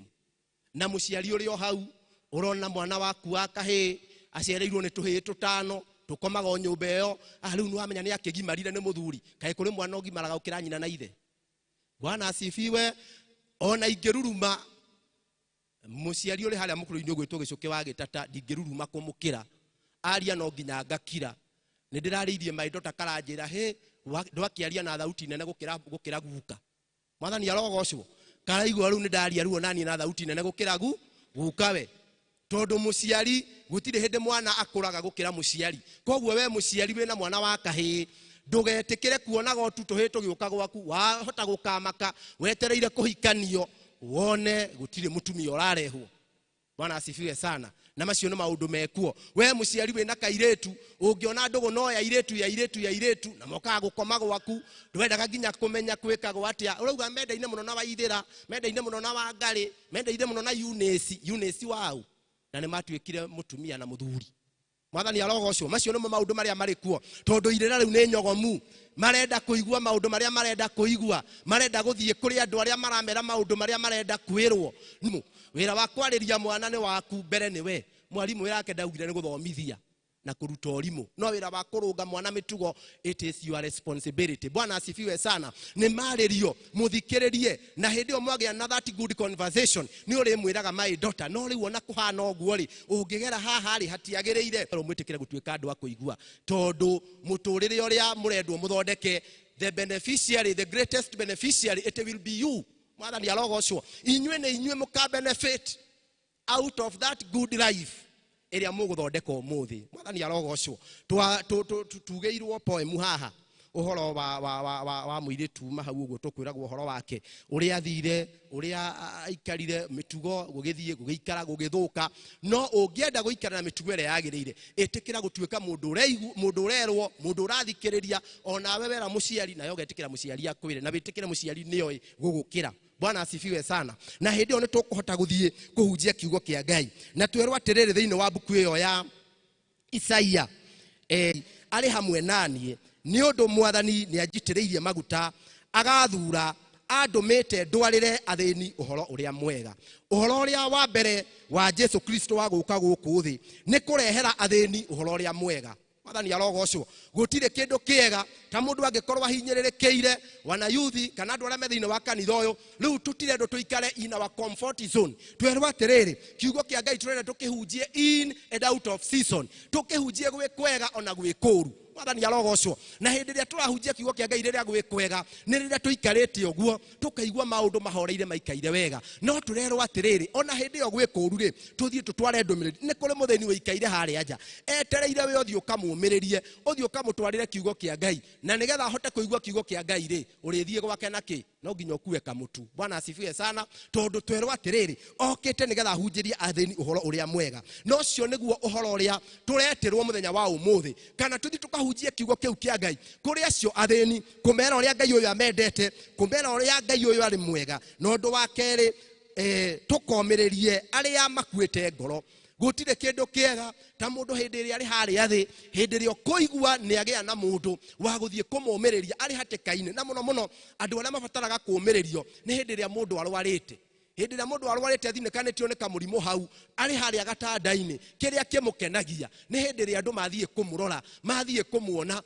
Na mũciari ũrĩ o hau ũrona mwana waku wa kahĩĩ aciarĩirwo nĩ tũhĩĩ tũtano, tũkomaga o nyũmba ĩyo, rĩu nĩwamenya nĩ akĩgimarire nĩ mũthuri. Kaĩ kũrĩ mwana ũgimaraga gũkĩra nyina na ithe? Bwana asifiwe. Ona ingĩruruma mũciari ũrĩ harĩa mũkũrũ-inĩ ũgwĩtwo Gĩcũkĩ wa Gĩtata, ndingĩruruma kũmũkĩra. Aria no nginya ngakira. Nĩ ndĩrarĩirie maitho ta karanjĩra, hĩ, ndwakĩaria na thauti nene gũkĩra guka. Mwathani arogocwo. Karaigua rĩu nĩ ndaria rĩu onaniĩ na thauti nene gũkĩra guka we. Tondũ mũciari gũtirĩ hĩndĩ mwana akũraga gũkĩra mũciari. Koguo we mũciari wĩna mwana wa kahĩĩ, ndũgetĩkĩre kuonaga o tu tũhĩĩ tũgĩũka gwaku, wahota gũkamaka wetereire kũhikanio, wone gũtirĩ mũtumia ũrarehwo. Bwana asifiwe sana. Na macio nĩ maũndũ mekuo. We mũciari wĩna kairĩtu, ũngĩona ndũgũ no ya irĩtu ya irĩtu ya irĩtu, na mokaga gũkoma gwaku, ndwendaga nginya kũmenya kwĩkagwo atĩa. Ũrauga mendaine mũno na Waithĩra, mendaine mũno na Wangarĩ, mendaine mũno na Eunice, Eunice wau. Na nĩ matuĩkire mũtumia na mũthuri. Mwathani arogocwo. Macio nĩmo maũndũ marĩa marĩ kuo. Tondũ irĩra rĩu nĩ nyogomu, marenda kũigua maũndũ marĩa marenda kũigua, marenda gũthiĩ kũrĩ andũ arĩa maramera maũndũ marĩa marenda kwĩrwo. Wĩra wa kwarĩria mwana nĩ waku, mbere nĩ we. Mwarimũ wĩra wake ndaugire nĩ gũthomithia na kũruta ũrimũ, no wĩra wa kũrũnga mwana mĩtugo, it is your responsibility. Bwana asifiwe sana. Nĩ marĩrio, mũthikĩrĩrie, na hĩndĩ ĩyo mwagĩa na that good conversation, nĩ ũrĩmwĩraga my daughter, no rĩu ona kũhana ũguo rĩ, ũngĩgera haha rĩ, hatiagĩrĩire. Mwĩtĩkĩre gũtuĩka andũ a kũigua, tondũ mũtũrĩre ũrĩa mũrendwo mũthondeke, the beneficiary, the greatest beneficiary, it will be you. Mwathani arogocwo. Inyuĩ nĩ inyuĩ mũka benefit out of that good life ĩrĩa mũgũthondeka ũmũthĩ. Mwathani arogocwo. Tugĩirwo poem haha ũhoro wa mũirĩtu uma hau ũguo tũkwĩragwo ũhoro wake, ũrĩa athire, ũrĩa aikarire, mĩtugo gũgĩthiĩ gũgĩikara gũgĩthũka. No ũngĩenda gũikara na mĩtugo ĩrĩa yagĩrĩire, ĩtĩkĩra gũtuĩka mũndũ ũraigua, mũndũ ũrerwo, mũndũ ũrathikĩrĩria, onawe wera mũciari, nawe ũgetĩkĩra mũciari akwĩre, na wĩtĩkĩre mũciari nĩoĩ gũgũkĩra. Bwana asifiwe sana. Na hĩndĩ ĩyo nĩ tũkũhota gũthiĩ kũhunjia kiugo kĩa Ngai. Na twerwo atĩrĩrĩ thĩinĩ wa mbuku ĩyo ya Isaia, arĩ hamwe naniĩ, nĩ ũndũ Mwathani nĩ anjitĩrĩirie maguta, agathura, andũmĩte ndwarĩre athĩni ũhoro ũrĩa mwega. Ũhoro ũrĩa wa mbere wa Jesu Kristo wa gũka gũkũ thĩ nĩ kũrehera athĩni ũhoro ũrĩa mwega. Mwathani arogocwo. Gũtirĩ kĩndũ kĩega ta mũndũ angĩkorwo ahinyĩrĩrĩkĩire, wana yuthi kana andũ arĩa me thĩinĩ wa kanitha ũyũ, rĩu tũtirendwo tũikare in our comfort zone. Twerwo atĩrĩrĩ, kiugo kĩa Ngai tũrenda tũkĩhunjie in and out of season, tũkĩhunjie gwĩ kwega ona gwĩ kũũru. Mwathani arogocwo. Na hĩndĩ ĩrĩa tũrahunjia kiugo kĩa Ngai rĩrĩa gwĩ kwega, nĩ rĩrĩa tũikarĩte ũguo tũkaigua maũndũ mahoreire maikaire wega. No tũrerwo atĩrĩrĩ, ona hĩndĩ ĩyo gwĩ kũũru rĩ, tũthiĩ tũtware ndũmĩrĩri. Nĩ kũrĩ mũthĩni wĩikaire harĩa nja etereire we ũthiĩ ũkamũmĩrĩrie, ũthiĩ ũkamũtwarĩre kiugo kĩa Ngai, na nĩgetha ahote kũigua kiugo kĩa Ngai rĩ, ũrĩthiĩ gwake na kĩ? No nginya ũkue kamũtu. Bwana asifiwe sana. Tondũ twerwo atĩrĩrĩ, okĩte nĩgetha ahunjĩrie athĩni ũhoro ũrĩa mwega. Na ũcio nĩguo ũhoro ũrĩa tũretĩrwo mũthenya wa ũmũthĩ, kana tũthiĩ tũkahunjie kiugo kĩu kĩa Ngai kũrĩ acio athĩni, kũmera ũrĩa Ngai ũyũ amendete, kũmera ũrĩa Ngai ũyũ arĩ mwega. Na ũndũ wa kerĩ, tũkomĩrĩrie arĩa makuĩte ngoro. Gũtirĩ kĩndũ kĩega ta mũndũ hĩndĩ ĩrĩa arĩ harĩa thĩ, hĩndĩ ĩrĩa ũkũigua nĩ agĩa na mũndũ wa gũthiĩ kũmũmĩrĩria arĩ hatĩka-inĩ. Na mũno mũno andũ arĩa mabataraga kũũmĩrĩrio nĩ hĩndĩ ĩrĩa mũndũ arwarĩte. Hĩndĩ ĩrĩa mũndũ arwarĩte athinĩkanĩtio nĩ kamũrimũ hau, arĩ harĩa gatanda-inĩ, kĩrĩa kĩmũkenagia nĩ hĩndĩ ĩrĩa andũ mathiĩ kũmũrora, mathiĩ kũmuona,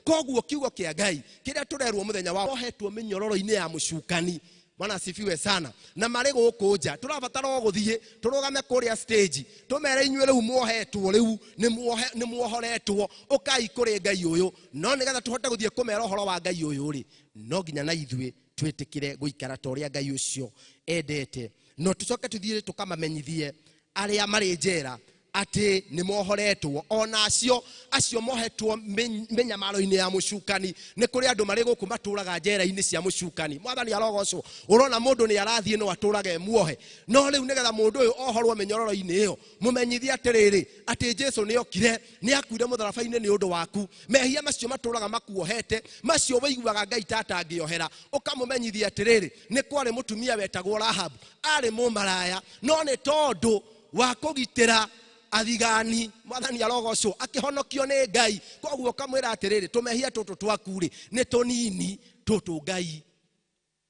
koguo kiugo kĩa Ngai kĩrĩa tũrerwo mũthenya wa ohetwo mĩnyororo-inĩ ya mũcukani. Bwana asifiwe sana. Na marĩ gũkũ nja tũrabatara o gũthiĩ tũrũgame kũrĩa stage, tũmere inyuĩ rĩu muohetwo, rĩu nĩ muohoretwo, ũkai kũrĩ Ngai ũyũ. No nĩgetha tũhote gũthiĩ kũmera ũhoro wa Ngai ũyũ rĩ, no nginya na ithuĩ twĩtĩkĩre gũikara ta ũrĩa Ngai ũcio endete. No tũcoke tũthiĩ tũkamamenyithie arĩa marĩ njera atĩ nĩ mohoretwo, ona acio mohetwo mĩnyamaro-inĩ ya mũcukani. Nĩ kũrĩ andũ marĩ gũkũ matũraga njera-inĩ cia mũcukani. Mwathani arogocwo. Ũrona mũndũ nĩ arathiĩ no atũrage e muohe, no rĩu nĩgetha mũndũ ũyũ ohorwo mĩnyororo-inĩ ĩyo, mũmenyithie atĩrĩrĩ, atĩ Jesũ nĩ okire, nĩ akuire mũtharaba-inĩ nĩ ũndũ waku. Mehia macio matũraga makuohete, macio wĩiguaga Ngai ta atangĩohera, ũkamũmenyithia atĩrĩrĩ, nĩ kwarĩ mũtumia wetagwo Rahabu, arĩ mũmaraya, no nĩ tondũ wa kũgitĩra athigani, Mwathani arogocwo, akĩhonokio nĩ Ngai. Koguo ũkamwĩra atĩrĩrĩ, tũmehia tũtũ twaku rĩ nĩ tũnini, tũtũ Ngai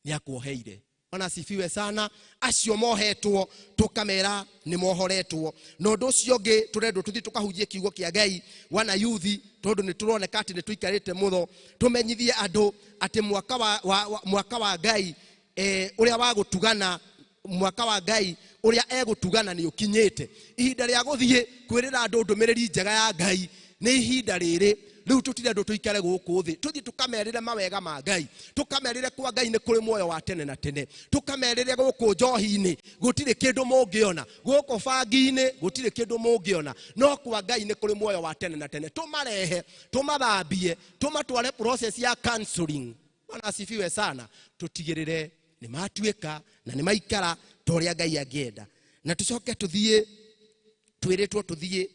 nĩ akuoheire. Bwana asifiwe sana. Acio mohetwo tũkamera nĩ mohoretwo. Na ũndũ ũcio ũngĩ tũrendwo tũthiĩ tũkahunjie kiugo kĩa Ngai wana yuthi, tondũ nĩ tũroneka atĩ nĩ tũikarĩte mũno, tũmenyithie andũ atĩ mwaka wa Ngai, ũrĩa wa gũtugana, mwaka wa Ngai ũrĩa egũtugana nĩ ũkinyĩte. Ihinda rĩa gũthiĩ kwĩrĩra andũ ndũmĩrĩri njega ya Ngai nĩ ihinda rĩrĩ. Rĩu tũtirĩ andũ tũikare gũkũ thĩ, tũthiĩ tũkamerĩre mawega ma Ngai, tũkamerĩre kwa Ngai nĩ kũrĩ muoyo wa tene na tene, tũkamerĩre gũkũ njohi-inĩ gũtirĩ kĩndũ mũngĩona, gũkũ bangi-inĩ gũtirĩ kĩndũ mũngĩona, no kwa Ngai nĩ kũrĩ muoyo wa tene na tene. Tũmarehe, tũmathambie, tũmatware process ya counseling. Bwana asifiwe sana. Tũtigĩrĩre nĩ matuĩka na nĩ maikara ta ũrĩa Ngai angĩenda. Na tũcoke tũthiĩ, twĩrĩtwo tũthiĩ,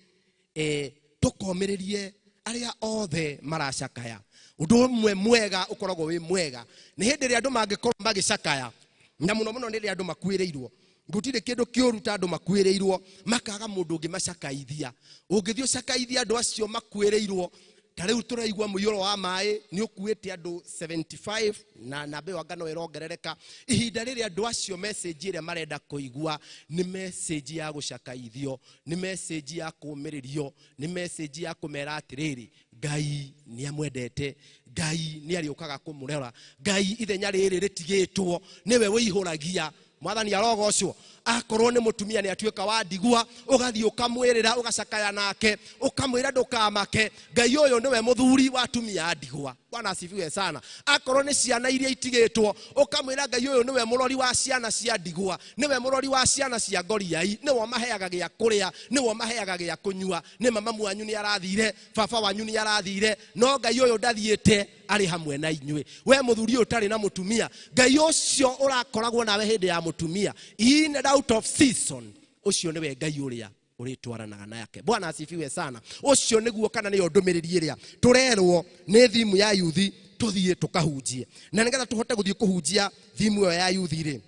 tũkomĩrĩrie arĩa othe maracakaya. Ũndũ ũmwe mwega ũkoragwo wĩ mwega nĩ hĩndĩ ĩrĩa andũ mangĩkorwo magĩcakaya, na mũno mũno nĩ rĩrĩa andũ makuĩrĩirwo. Gũtirĩ kĩndũ kĩũru ta andũ makuĩrĩirwo makaga mũndũ ũngĩ macakaithia. Ũngĩthiĩ ũcakaithie andũ acio makuĩrĩirwo, ta rĩu tũraigua mũiyũro wa maĩ nĩ ũkuĩte andũ 75 na namba ĩyo anga no ĩrongerereka. Ihinda rĩrĩa andũ acio message ĩrĩa marenda kũigua nĩ message ya gũcakaithio, nĩ message ya kũũmĩrĩrio, nĩ message ya kũmera atĩrĩrĩ, Ngai nĩ amwendete, Ngai nĩ arĩũkaga kũmũrora, Ngai ithenya rĩrĩ rĩtigĩtwo nĩwe wĩihũragia. Mwathani arogocwo. Akorwo nĩ mũtumia nĩ atuĩka wa ndigwa, ũgathiĩ ũkamwĩrĩra, ũgacakaya nake, ũkamwĩra ndũkamake, Ngai ũyũ nĩwe mũthuri wa atumia a ndigwa. Bwana asifiwe sana. Akorwo nĩ ciana iria itigĩtwo, ũkamwĩra Ngai ũyũ nĩwe mũrori wa ciana cia ndigwa, nĩwe mũrori wa ciana cia ngoriai, nĩwe ũmaheaga gĩa kũrĩa, nĩwe ũmaheaga gĩa kũnyua. Nĩ mama wanyu nĩ arathire, baba wanyu nĩ arathire, no Ngai ũyũ ndathiĩte, arĩ hamwe na inyuĩ. We mũthuri ũyũ ũtarĩ na mũtumia, Ngai ũcio ũrakoragwo nawe hĩndĩ ya mũtumia, in and out of season, ũcio nĩwe Ngai ũrĩa ũrĩtwaranaga nake. Bwana asifiwe sana. Ũcio nĩguo kana nĩyo ndũmĩrĩri ĩrĩa tũrerwo nĩ thimu ya yuthi tũthiĩ tũkahunjie. Na nĩgetha tũhote gũthiĩ kũhunjia thimu ĩyo ya yuthi rĩ,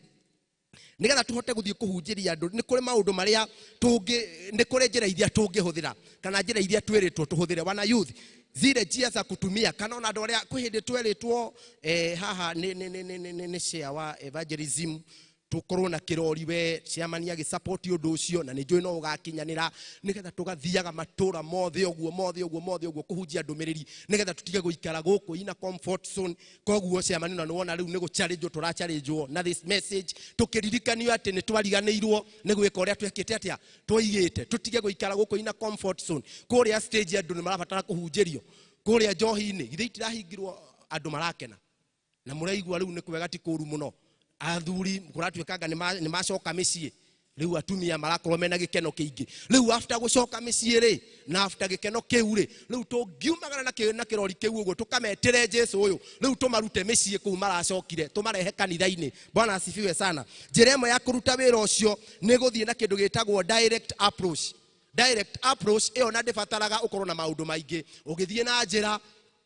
nĩgetha tũhote gũthiĩ kũhunjĩria andũ, nĩ kũrĩ maũndũ marĩa tũngĩ, nĩ kũrĩ njĩra iria tũngĩhũthĩra kana njĩra iria twĩrĩtwo tũhũthĩre. Wana youth, zile njia za kutumia, kana ona andũ arĩa kwĩ hĩndĩ twerĩtwo, haha nĩ share wa evangelism, tukorwo na kirori we chairman agĩsupport ũndũ ũcio, na nĩ njũĩ no ũgakinyanĩra, nĩgetha tũgathiaga matũra mothe ũguo, mothe ũguo, mothe ũguo, kũhunjia ndũmĩrĩri, nĩgetha tũtige gũikara gũkũ ina comfort zone. Koguo chairman, na nĩwona rĩu nĩ gũchallengewo, tũrachallengewo na this message, tũkĩririkanio atĩ nĩ twariganĩirwo nĩ gwĩka ũrĩa twekĩte atĩa, twoigĩte tũtige gũikara gũkũ ina comfort zone. Kũrĩa stage andũ nĩ marabatara kũhunjĩrio. Kũrĩa njohi-inĩ githĩ itirahingirwo andũ marakena na mũraigua rĩu nĩ kwega ti kũru mũno. Athuri kũratuĩkanga nĩ macoka mĩciĩ, rĩu atumia marakorwo mena gĩkeno kĩingĩ. Rĩu after gũcoka mĩciĩ rĩ, na after gĩkeno kĩu rĩ, rĩu tũngiumagara na kĩrori kĩu ũguo tũkametĩre Jesu ũyũ, rĩu tũmarute mĩciĩ kũu maracokire tũmarehe kanitha-inĩ. Bwana asifiwe sana. Njĩra ĩmwe ya kũruta wĩra ũcio nĩ gũthiĩ na kĩndũ gĩtagwo direct approach. Direct approach ĩyo na ndĩbataraga ũkorwo na maũndũ maingĩ. Ũgĩthiĩ na njĩra,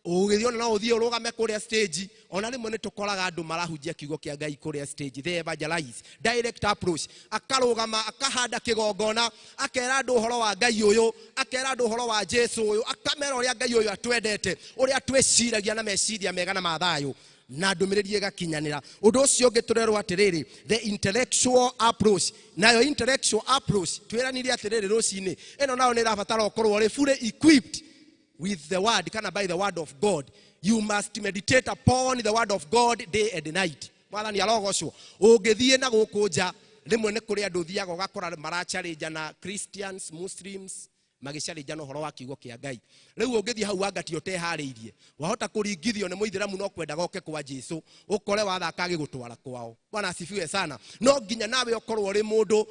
ũgĩthiĩ ona no ũthiĩ ũrũgame kũrĩa stage, ona rĩmwe nĩ tũkoraga andũ marahunjia kiugo kĩa Ngai kũrĩa stage, they evangelize. Direct approach, akarũgama akahanda kĩgongona, akera andũ ũhoro wa Ngai ũyũ, akera andũ ũhoro wa Jesu ũyũ, akamera ũrĩa Ngai ũyũ atwendete, ũrĩa twĩciragia na meciria mega na mathayũ, na ndũmĩrĩri ĩgakinyanĩra. Ũndũ ũcio ũngĩ tũrerwo atĩrĩrĩ, the intellectual approach. Nayo intellectual approach twĩranire atĩrĩrĩ rũcinĩ, ĩno nayo nĩ ĩrabatara ũkorwo ũrĩ fully equipped with the word, kana by the word of God. You must meditate upon the word of God day and night. Mwathani arogocwo. Ũngĩthiĩ na gũkũ nja, rĩmwe nĩ kũrĩ andũ ũthiaga ũgakora maracharĩnja na Christians, Muslims, magĩcarĩnja na ũhoro wa kiugo kĩa Ngai. Rĩu ũngĩthiĩ hau wangati ũteharĩirie, wahota kũringithio nĩ mũithĩramu no kwendaga oke kwa Jesu, ũkore wathaka agĩgũtwara kwao. Bwana asifiwe sana. No nginya nawe ũkorwo ũrĩ mũndũ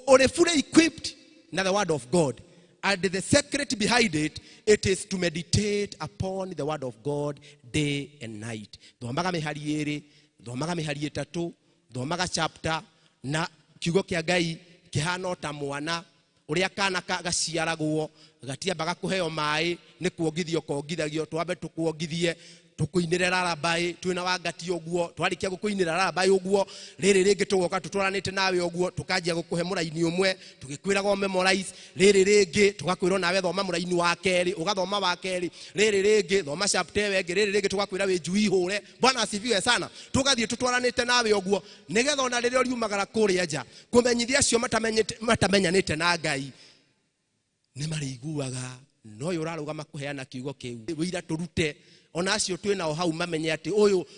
ũrĩ fully equipped na the word of God. And the secret behind it, it is to meditate upon the word of God day and night. Thomaga mĩhari ĩrĩ, thomaga mĩhari ĩtatũ, thomaga chapter, na kiugo kĩa Ngai kĩhana o ta mwana ũrĩa kana gaciaragwo, gatiambaga kũheo maĩ, nĩ kuongithio kongithagio, twambe tũkuongithie, tũkũinĩre rarabai, twĩna wangati ũguo, twarĩkia gũkũinĩra rarabai ũguo, rĩrĩ rĩngĩ tũgoka tũtwaranĩte nawe ũguo, tũkanjia gũkũhe mũraini ũmwe, tũgĩkwĩraga memorize, rĩrĩ rĩngĩ tũgakwĩra nawe thoma mũraini wa kerĩ, ũgathoma wa kerĩ, rĩrĩ rĩngĩ thoma chapter ĩyo ĩngĩ, rĩrĩ rĩngĩ tũgakwĩra wĩ njui hũre. Bwana asifiwe sana. Tũgathiĩ tũtwaranĩte nawe ũguo, nĩgetha ona rĩrĩa ũriumagara kũrĩa nja, kũmenyithia acio matamenyanĩte na Ngai, nĩ marĩiguaga no ũyũ ũrarũgama kũheana kiugo kĩu, wĩira tũrute ona acio twĩ nao hau mamenye atĩ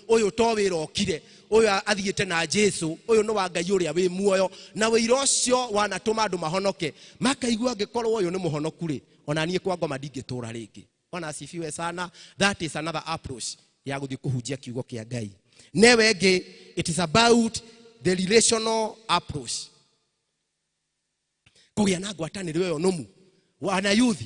ũyũ to wĩra okire, ũyũ athiĩte na Jesu, ũyũ nĩ wa Ngai ũrĩa wĩ muoyo, na wĩira ũcio wanatũma andũ mahonoke, makaigua angĩkorwo ũyũ nĩ mũhonoku rĩ, ona niĩ kwa ngoma ndingĩtũra rĩngĩ. Bwana asifiwe sana. That is another approach ya gũthiĩ kũhunjia kiugo kĩa Ngai. Newe ĩngĩ, it is about the relational approach, kũgĩa na ngwatanĩro ĩyo nũmu. Wana youth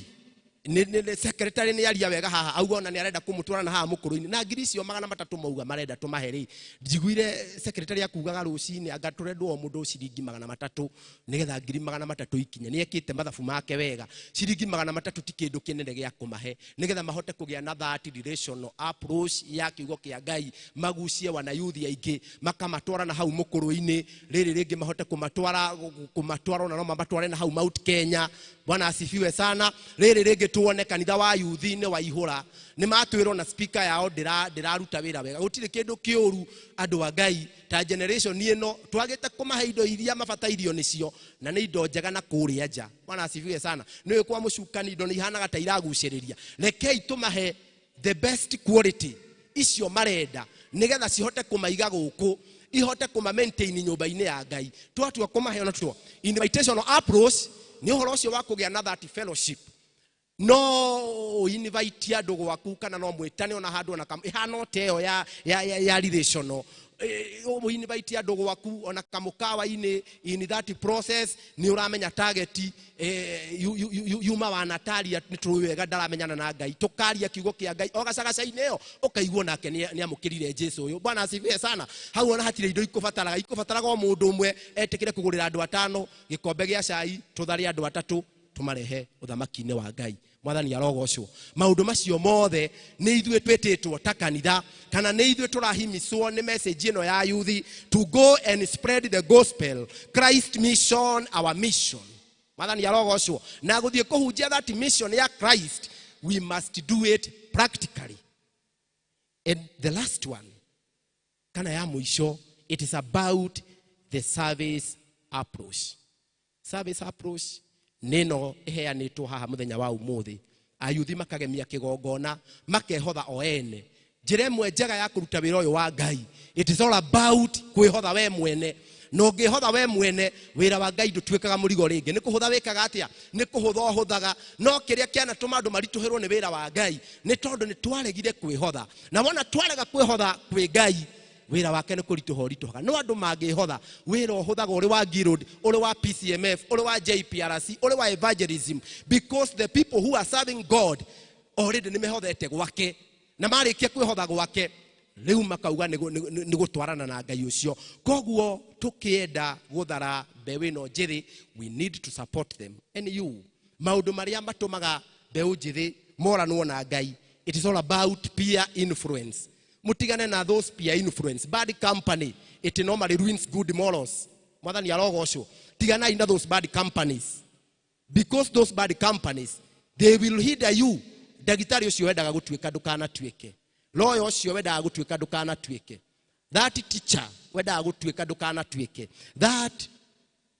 nĩ secretary nĩ aria wega haha, auga ona nĩ arenda kũmũtwara na haha mũkũrũ-inĩ, na ngiri icio 300 mauga marenda tũmahe rĩ, njiguire secretary akugaga rũcinĩ anga tũrendwo o mũndũ ciringi 300 nĩgetha ngiri 300 ikinye. Nĩ ekĩte mathabu make wega, ciringi 300 ti kĩndũ kĩnene gĩa kũmahe, nĩgetha mahote kũgĩa na that relational approach ya kiugo kĩa Ngai, magucie wana youth aingĩ, makamatwara na hau mũkũrũ-inĩ, rĩrĩ rĩngĩ mahote kũmatwara ona no mamatware na hau Mount Kenya. Bwana asifiwe sana. Rĩrĩ rĩngĩ tuone kanitha wa youth-inĩ waihũra, nĩ matwĩrwo na speaker yao ndĩraruta wĩra wega. Gũtirĩ kĩndũ kĩũru andũ a Ngai ta generation ĩno twagĩte kũmahe indo iria mabatairio nĩcio, na nĩ indo njega na kũrĩa nja. Bwana asifiwe sana. Nĩũĩ kwa mũcukani indo nĩ ihanaga ta iragucĩrĩria. Rekei tũmahe the best quality icio marenda, nĩgetha cihote kũmaiga gũkũ, ihote kũma maintain nyũmba-inĩ ya Ngai. Twatua kũmahe ona tũtua invitational approach nĩ ũhoro ũcio wa kũgĩa na that fellowship. No invite andũ gwaku kana no mwĩtane ona handũ ona ĩhana ta ĩyo ya relational. Invite andũ gwaku ona kamũkawa-inĩ. In that process nĩ ũramenya target, yuma wanataria nĩ tũĩ wega ndaramenyana na Ngai, tũkaria kiugo kĩa Ngai o gacagaca-inĩ ĩyo ũkaigua nake nĩ amũkĩrire Jesu ũyũ. Bwana asifiwe sana. Hau ona hatirĩ indo ikũbataraga, ikũbataraga o mũndũ ũmwe etĩkĩre kũgũrĩra andũ 5 gĩkombe gĩa cai, tũthare andũ 3 tũmarehe ũthamaki-inĩ wa Ngai. Mwathani arogocwo. Maũndũ macio mothe nĩ ithuĩ twĩtĩtwo ta kanitha, kana nĩ ithuĩ tũrahimicwo nĩ message ĩno ya youth to go and spread the gospel, Christ mission, our mission. Mwathani arogocwo. Na gũthiĩ kũhunjia that mission ya Christ, we must do it practically. And the last one, kana ya mũico, it is about the service approach. Service approach nĩno ĩheanĩtwo haha mũthenya wa ũmũthĩ. Ayuthi makagemia kĩgongona, makehotha o ene. Njĩra ĩmwe njega ya kũruta wĩra ũyũ wa Ngai, it is all about kwĩhotha we mwene. Na ũngĩhotha we mwene wĩra wa Ngai ndũtuĩkaga mũrigo rĩngĩ. Nĩ kũhũtha wĩkaga atĩa? Nĩ kũhũtha ũhũthaga. No kĩrĩa kĩanatũma andũ maritũhĩrwo nĩ wĩra wa Ngai nĩ tondũ nĩ twaregire kwĩhotha. Na wona twarega kwĩhotha kwĩ Ngai, wĩra wake nĩ kũritũha ũritũhaga. No andũ mangĩhotha, wĩra ũhũthaga ũrĩ wa Guild, ũrĩ wa PCMF, ũrĩ wa JPRC, ũrĩ wa evangelism, because the people who are serving God already nĩ mehothete gwake. Na marĩkia kwĩhotha gwake, rĩu makauga nĩ gũtwarana na Ngai ũcio. Koguo tũkĩenda gũthara mbeũ ĩno njĩthĩ, we need to support them. And you, maũndũ marĩa matũmaga mbeũ njĩthĩ moranwo na Ngai, it is all about peer influence. Mutigane na those peer influence. Bad company, it normally ruins good morals. Mwathani arogocwo. Tiganai na those bad companies. Because those bad companies, they will hinder you. Ndagĩtarĩ ũcio wendaga gũtuĩka ndũkanatuĩke. Lawyer ũcio wendaga gũtuĩka ndũkanatuĩke. That teacher wendaga gũtuĩka ndũkanatuĩke. That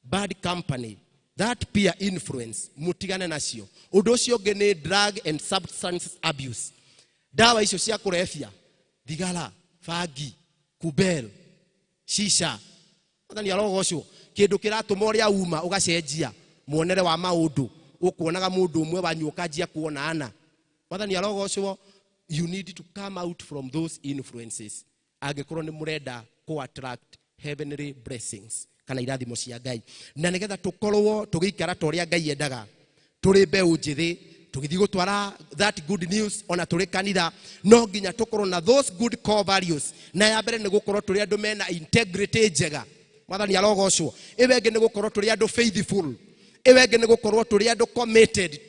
bad company, that peer influence, mutigane nacio. Ũndũ ũcio ũngĩ nĩ drug and substance abuse. Ndawa icio cia kũrebia, thigara, bangi, kubel, shisha. Mwathani arogocwo. Kĩndũ kĩratũma ũrĩa uma ũgacenjia muonere wa maũndũ. Ũkuonaga mũndũ ũmwe wanyu ũkanjia kuona ana. Mwathani arogocwo. You need to come out from those influences. Angĩkorwo nĩ mũrenda kũ attract heavenly blessings kana irathimo cia Ngai. Na nĩgetha tũkorwo tũgĩikara ta ũrĩa Ngai endaga, tũrĩ mbeũ njĩthĩ, tũgĩthiĩ gũtwara that good news ona tũrĩ kanitha, no nginya tũkorwo na those good core values. Na ya mbere nĩ gũkorwo tũrĩ andũ mena integrity njega. Mwathani arogocwo. Ĩyo ĩngĩ nĩ gũkorwo tũrĩ andũ faithful. Ĩyo ĩngĩ nĩ gũkorwo tũrĩ andũ committed,